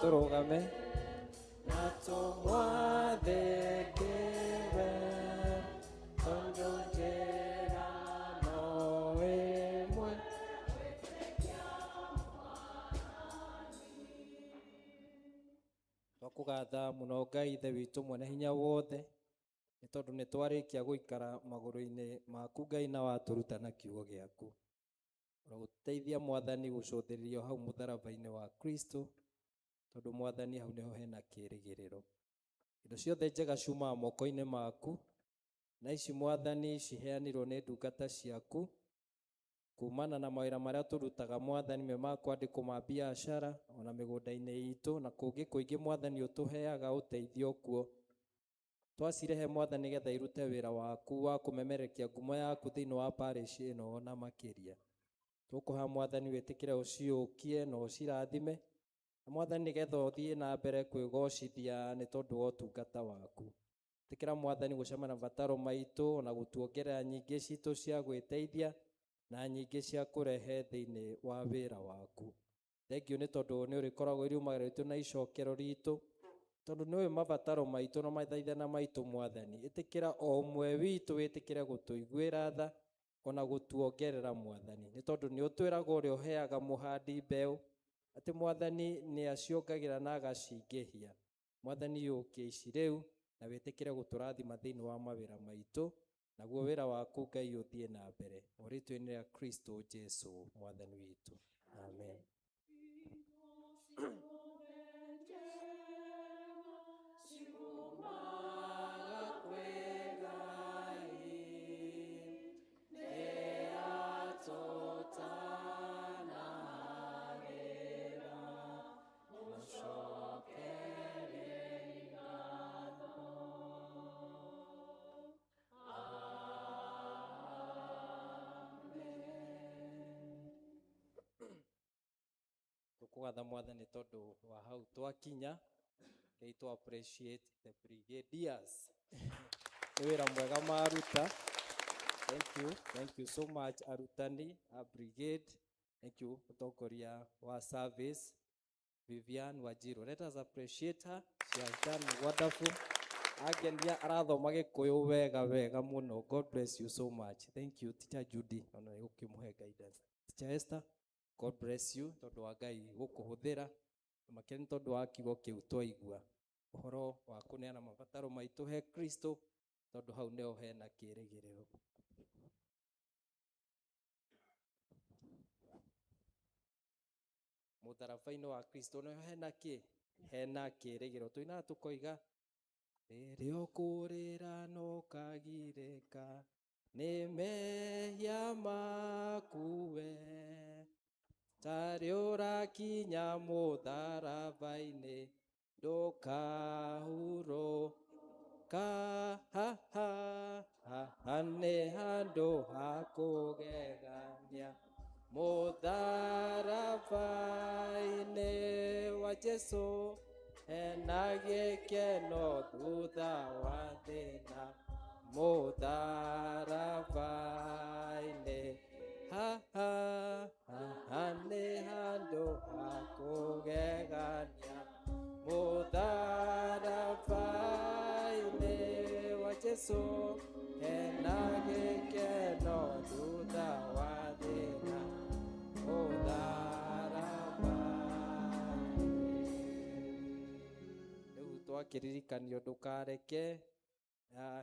Tũrũgame na tũmwathĩkĩre, tondũ njĩra no ĩmwe. Twakũgatha mũno Ngai Ithe witũ mwene hinya wothe, nĩ tondũ nĩ twarĩkia gũikara magũrũ-inĩ maku Ngai na watũruta na kiugo gĩaku. Ũrogũteithia Mwathani gũcũthĩrĩrio hau mũtharaba-inĩ wa Kristo, tondũ Mwathani hau nĩho hena kĩĩrĩgĩrĩro. Indo ciothe njega ciumaga moko-inĩ maku, na ici Mwathani ciheanirwo nĩ ndungata ciaku. Kumana na mawĩra marĩa tũrutaga Mwathani, me ma kwandĩkwo ma biacara ona mĩgũnda-inĩ itũ na kũngĩ kũingĩ, Mwathani ũtũheaga ũteithio kuo. Twacirehe Mwathani nĩgetha irute wĩra waku wa kũmemerekia ngumo yaku thĩinĩ wa parish ĩno ona makĩria. Tũkũhoya Mwathani wĩtĩkĩre ũciũkie na ũcirathime, na Mwathani nĩgetha ũthiĩ na mbere kwĩgocithia nĩ tondũ wa ũtungata waku. Ĩtĩkĩra Mwathani gũcemania na mabataro maitũ na gũtuongerera nyingĩ citũ cia gwĩteithia na nyingĩ cia kũrehe thĩinĩ wa wĩra waku. Thengiũ nĩ tondũ nĩ ũrĩkoragwo iriumagĩra ritũ na icokero ritũ, tondũ nĩ ũĩ mabataro maitũ na mathaithana maitũ Mwathani. Ĩtĩkĩra o ũmwe witũ wĩtĩkĩre gũtũiguĩra tha ona gũtuongerera Mwathani, nĩ tondũ nĩ ũtwĩraga ũrĩa ũheaga mũhandi mbeũ atĩ Mwathani nĩ aciongagĩra na agacingĩhia. Mwathani yũkie ici rĩu na wĩtĩkĩre gũtũrathima thĩinĩ wa mawĩra maitũ, naguo wĩra waku Ngai ũthiĩ na mbere, o rĩtwa-inĩ rĩa Kristo Jesu Mwathani witũ, amen. Tukugatha Mwathani tondu wa hau twakinya. Ngai tu appreciate the brigadiers, nĩ wĩra mwega maruta. Thank you, thank you so much arutani a brigade. Thank you mũtongoria wa service Vivian Wanjiru. Let us appreciate her, she has done wonderful. Angenia arathoma gĩkũyũ wega wega mũno. God bless you so much. Thank you Teacher Judy, ona nĩ gũkĩmũhe guidance. Teacher Esther, God bless you tondu wa Ngai gũkũhũthĩra, makĩria nĩ tondũ wa kiugo kĩu twaigua ũhoro wa kũneana mabataro maitũ he Kristo, tondũ hau nĩho hena kĩĩrĩgĩrĩro. Mũtharaba-inĩ wa Kristo nĩho hena kĩ? Hena kĩĩrĩgĩrĩro. Tũinaga tũkoiga rĩrĩa ũkũrĩra no ũkagirĩka nĩ mehia maku we, tarĩ ũrakinya mũtharaba-inĩ ndũkahurũka, ha ha ha nĩ handũ ha kũgegania mũtharaba-inĩ wa Jesu, hena gĩkeno thutha wa thĩna mũtharaba-inĩ, ha ha ha nĩ handũ ha kũgegania mũtharaba-inĩ wa Jesu, hena gĩkeno thutha wa thĩna mũtharaba-inĩ. Rĩu twakĩririkanio ndũkareke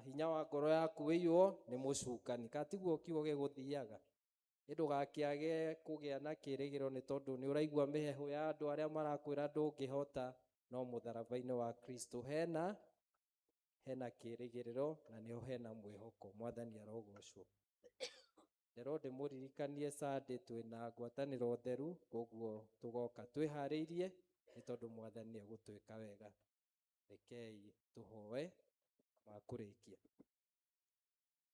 hinya wa ngoro yaku wĩiywo nĩ mũcukani, ka tiguo kiugo gĩgũthiaga? Nĩ ndũgakĩage kũgĩa na kĩĩrĩgĩrĩro nĩ tondũ nĩ ũraigua mĩheehũ ya andũ arĩa marakwĩra ndũngĩhota, no mũtharaba-inĩ wa Kristo hena kĩĩrĩgĩrĩro na nĩho hena mwĩhoko. Mwathani arogocwo. Ndĩro ndĩmũririkanie Sunday twĩna ngwatanĩro theru, koguo tũgoka twĩharĩirie nĩ tondũ Mwathani egũtwĩka wega. Rekei tũhoe makũrĩkia.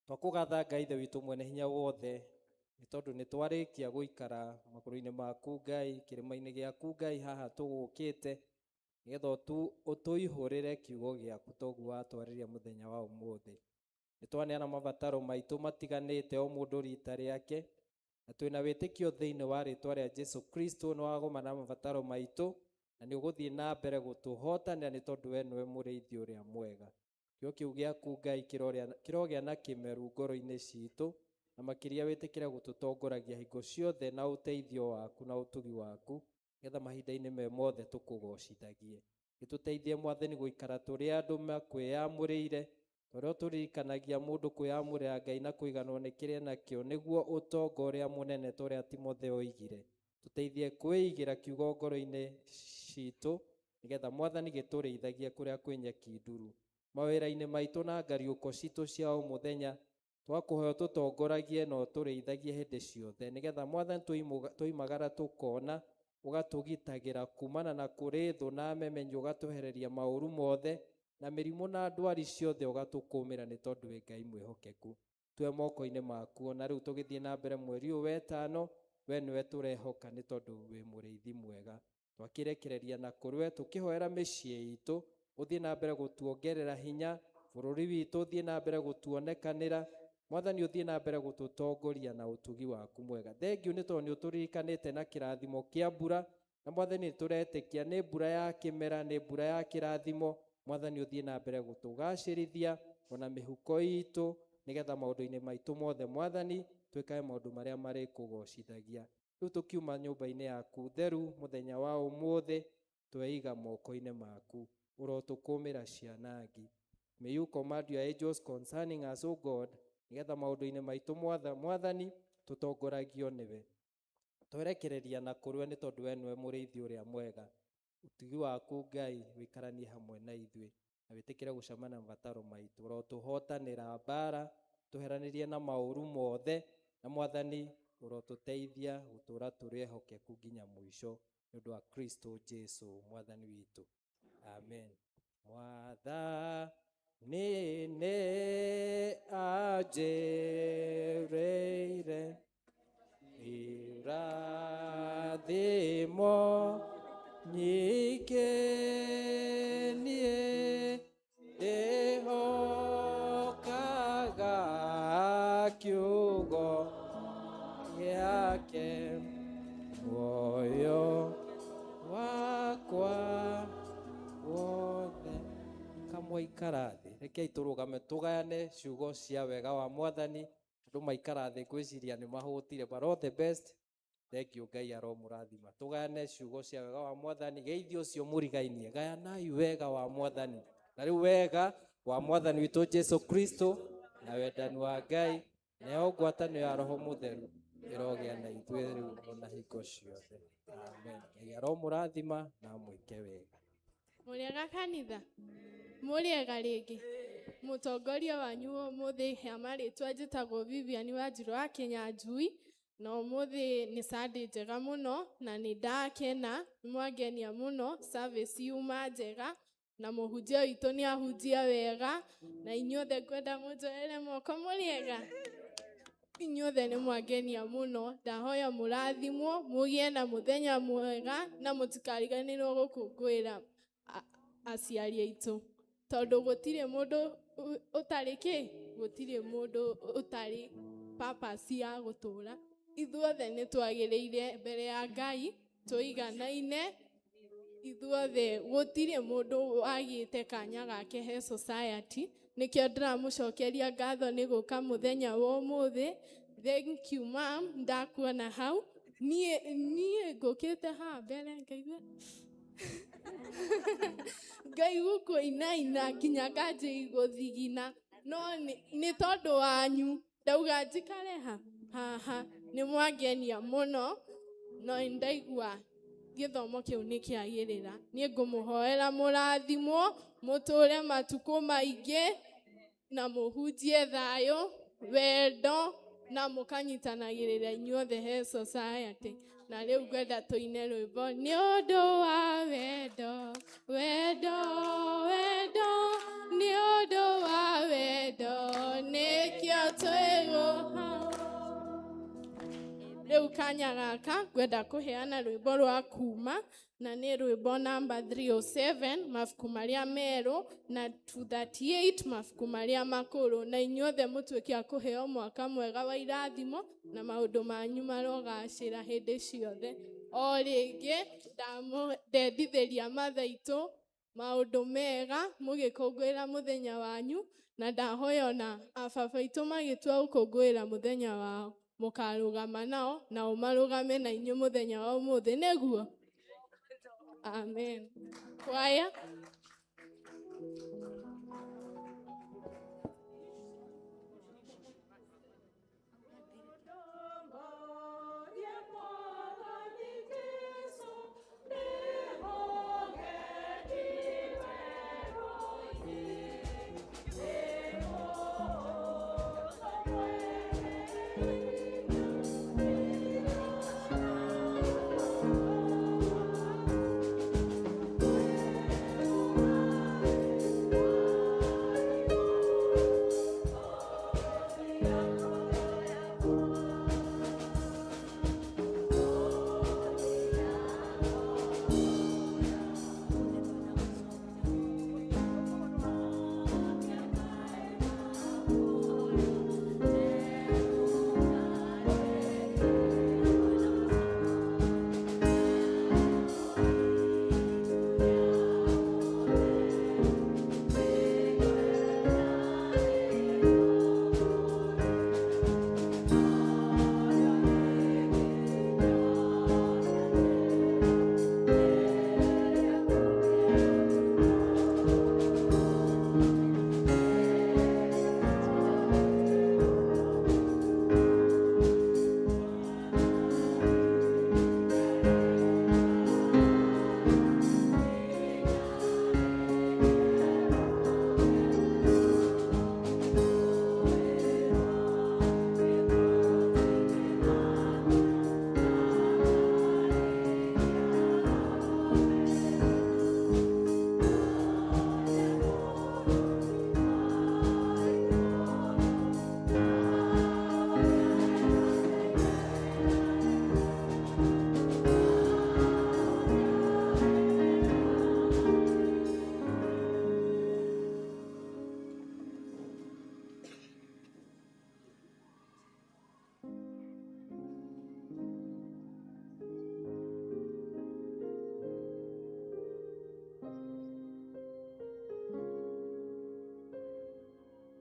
Twakũgatha Ngai Ithe witũ mwene hinya wothe, nĩ tondũ nĩ twarĩkia gũikara magũrũ-inĩ maku Ngai, kĩrĩma-inĩ gĩaku Ngai haha tũgũkĩte, nĩgetha ũtũihũrĩre kiugo gĩaku toguo watwarĩria mũthenya wa ũmũthĩ. Nĩ twaneana mabataro maitũ matiganĩte o mũndũ rita rĩake, na twĩna wĩtĩkio thĩinĩ wa rĩtwa rĩa Jesu Kristo nĩ wagomana na mabataro maitũ, na nĩ ũgũthiĩ na mbere gũtũhotanĩra nĩ tondũ we nĩwe mũrĩithi ũrĩa mwega. Kiugo kĩu gĩaku Ngai kĩrogĩa na kĩmeru ngoro-inĩ citũ, na makĩria wĩtĩkĩre gũtũtongoragia hingo ciothe na ũteithio waku na ũtugi waku, nĩgetha mahinda-inĩ me mothe tũkũgocithagie. Gĩtũteithie Mwathani gũikara tũrĩ andũ makwĩyamũrĩire, tondũ tũririkanagia mũndũ kwĩyamũrĩra Ngai na kũiganwo nĩ kĩrĩa nakĩo nĩguo ũtonga ũrĩa mũnene ta ũrĩa Timotheo oigire. Tũteithie kwĩigĩra kiugo ngoro-inĩ citũ, nĩgetha Mwathani gĩtũrĩithagie kũrĩa kwĩ nyeki nduru. Mawĩra-inĩ maitũ na ngariũko citũ cia o mũthenya, Twakũhoya ũtũtongoragie na ũtũrĩithagie hĩndĩ ciothe, nĩgetha Mwathani twoimagara tũkona, ũgatũgitagĩra kumana na kũrĩ thũ na memenyi, ũgatwehereria maũru mothe na mĩrimũ na ndwari ciothe, ũgatũkũmĩra nĩ tondũ wĩ Ngai mwĩhokeku. Twe moko-inĩ maku, ona rĩu tũgĩthiĩ na mbere mweri ũyũ wetano, we nĩwe tũrehoka nĩ tondũ wĩ mũrĩithi mwega. Twakĩrekereria na kũrĩ we tũkĩhoera mĩciĩ itũ, ũthiĩ na mbere gũtuongerera hinya, bũrũri witũ ũthiĩ na mbere gũtuonekanĩra, Mwathani ũthiĩ na mbere gũtũtongoria na ũtugi waku mwega. Thengiũ nĩ tondũ nĩ ũtũririkanĩte na kĩrathimo kĩa mbura, na Mwathani nĩ tũretĩkia nĩ mbura ya kĩmera, nĩ mbura ya kĩrathimo. Mwathani ũthiĩ na mbere gũtũgacĩrithia ona mĩhuko itũ, nĩgetha maũndũ-inĩ maitũ mothe Mwathani twĩkage maũndũ marĩa marĩkũgocithagia. Rĩu tũkiuma nyũmba-inĩ yaku theru mũthenya wa ũmũthĩ, tweiga moko-inĩ maku, ũrotũkũmĩra cianangi. May you command your angels concerning us, O God, nĩgetha maũndũ-inĩ maitũ Mwathani tũtongoragio nĩwe. Twerekereria na kũrĩ we nĩ tondũ we nĩwe mũrĩithi ũrĩa mwega. Ũtugi waku Ngai wĩikaranie hamwe na ithuĩ, na wĩtĩkĩre gũcemania na mabataro maitũ. Ũrotũhotanĩra mbara, tũheranĩrie na maũru mothe, na Mwathani ũrotũteithia gũtũũra tũrĩ ehokeku nginya mũico, nĩ ũndũ wa Kristo Jesu Mwathani witũ. Amen. Mwathani nĩ anjĩrĩire irathimo nyingĩ, niĩ ndĩhokaga kiugo gĩake, muoyo wakwa wothe. Kamwaikara thĩ, rekei tũrũgame tũgayane ciugo cia wega wa Mwathani. Andũ maikara thĩ ngwĩciria nĩ mahũtire, but all the best. Thank you, Ngai aromũrathima. Tũgayane ciugo cia wega wa Mwathani. Geithio ũcio mũrigainie, gayanai wega wa Mwathani. Na rĩu wega wa Mwathani witũ Jesu Kristo na wendani wa Ngai nayo ngwatanĩro ya Roho Mũtheru ĩrogĩa na ithuĩ rĩu ona hingo ciothe. Amen. Ngai aromũrathima na amwĩke wega. Mũrĩega kanitha? Mũrĩega rĩngĩ? Mũtongoria wanyu ũmũthĩ he marĩtwa njĩtagwo Vivian Wanjiru wa Kĩnyanjui, na ũmũthĩ nĩ Sunday njega mũno na nĩ ndakena, nĩ mwangenia mũno, service yuma njega na mũhunjia witũ nĩ ahunjia wega, na inyuothe ngwenda mũnjoere moko. Mũrĩega? Inyuothe nĩ mwangenia mũno, ndahoya mũrathimwo, mũgĩe na mũthenya mwega na mũtikariganĩrwo gũkũngũĩra aciari aitũ, tondũ gũtirĩ mũndũ ũtarĩ kĩ, gũtirĩ mũndũ ũtarĩ purpose ya gũtũũra. Ithuothe nĩ twagĩrĩire mbere ya Ngai tũiganaine, ithuothe gũtirĩ mũndũ wagĩte kanya gake he society. Nĩkĩo ndĩramũcokeria ngatho nĩ gũka mũthenya wa ũmũthĩ. Thank you ma'am, ndakuona hau. Niĩ ngũkĩte haha mbere ngaigua ngaigua kũinaina nginya nganjia gũthigina, no nĩ tondũ wanyu ndauga njikare haha. Nĩ mwangenia mũno, no ndaigua gĩthomo kĩu nĩ kĩagĩrĩra. Niĩ ngũmũhoera mũrathimwo, mũtũre matukũ maingĩ na mũhunjie thayũ, wendo na mũkanyitanagĩrĩra inyuothe he society. Na rĩu ngwenda tũine rwĩmbo nĩ ũndũ wa wendo, wendo, wendo, nĩ ũndũ wa wendo, nĩkĩo twĩgũha. Rĩu kanya gaka ngwenda kũheana rwĩmbo rwa kuma, na nĩ rwĩmbo namba 307 mabuku marĩa merũ na 238 mabuku marĩa makũrũ, na inyuothe mũtuĩke a kũheo mwaka mwega wa irathimo na maũndũ manyu marogacĩra hĩndĩ ciothe. O rĩngĩ ndendithĩria mathaitũ maũndũ mega mũgĩkũngũĩra mũthenya wanyu, na ndahoya ona ababa aitũ magĩtua gũkũngũĩra mũthenya wao mũkarũgama nao na ũmarũgame na inyuĩ mũthenya wa ũmũthĩ, nĩguo? Amen. Kwaya.